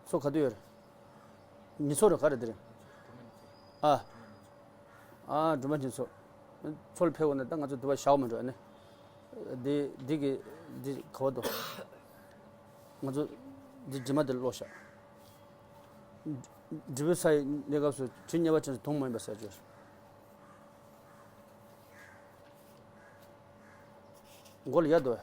ཚོ་ག་དུས་ཡོད་རེད། ཉི་ཚོ་རེད། ག་རེ་འདི་རེད། ཨ། ཨ། སྒྲོལ་མ་ཉི་ཚོ། ཚོ་ལ་ཕེབས་འོང་ན་ད་ང་ཚོ་འདི་བ་བཞག་མི་འགྲོ་ཨ་ནི། འདི་འདི་གི་འདི་ག་བ་འདུག་ང་ཚོ་འདི་རྗེས་མ་འདི་ཀློག་ཤག་འབྲས་བུའི་ས་ཡི་གནས་སྐབས་སུ་ཇི་སྙེད་པ་ཅན་དུ་མཐོང་མ་མྱོང་བའི་ས་ཅིག་མགོ་ལ་ཡར་འདུག་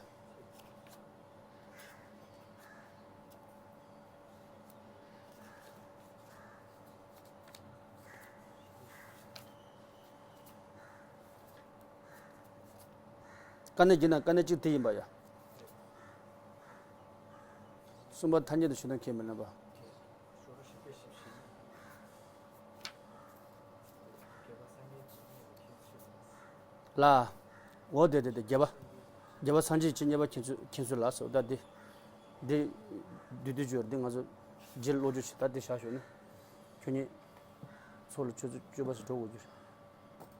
དཀའ་གནད་བགྱིས་ན་དཀའ་གནད་གཅིག་དེ་ཡིན་པ་ཡ། གསུམ་པ་ཐ་སྙད་དུ་ཞུགས་ན་ཁས་མི་ལེན་པ། ལ། འོ་དེ་དེ་དེ་བརྒྱད་པ། བརྒྱད་པ་སངས་རྒྱས་ཀྱི་མཉེས་པ་མཁྱེན་ཚུལ་མཁྱེན་ཚུལ་ལ་སོགས་ད་དེ། འདི། བསྡུས་བསྡུས་བརྗོད་འདི་ང་ཚོ་རྗེས་ཀློག་རྒྱུ་ཞིག་ད་འདི་བཞག་ཞོག་ནི། ཁྱོད་ཉིད། ཚོ་ལ་ཆུ་ཚོད་བཅུ་པ་ཞིག་འགྲོ་དགོས་རྒྱུ་རེད།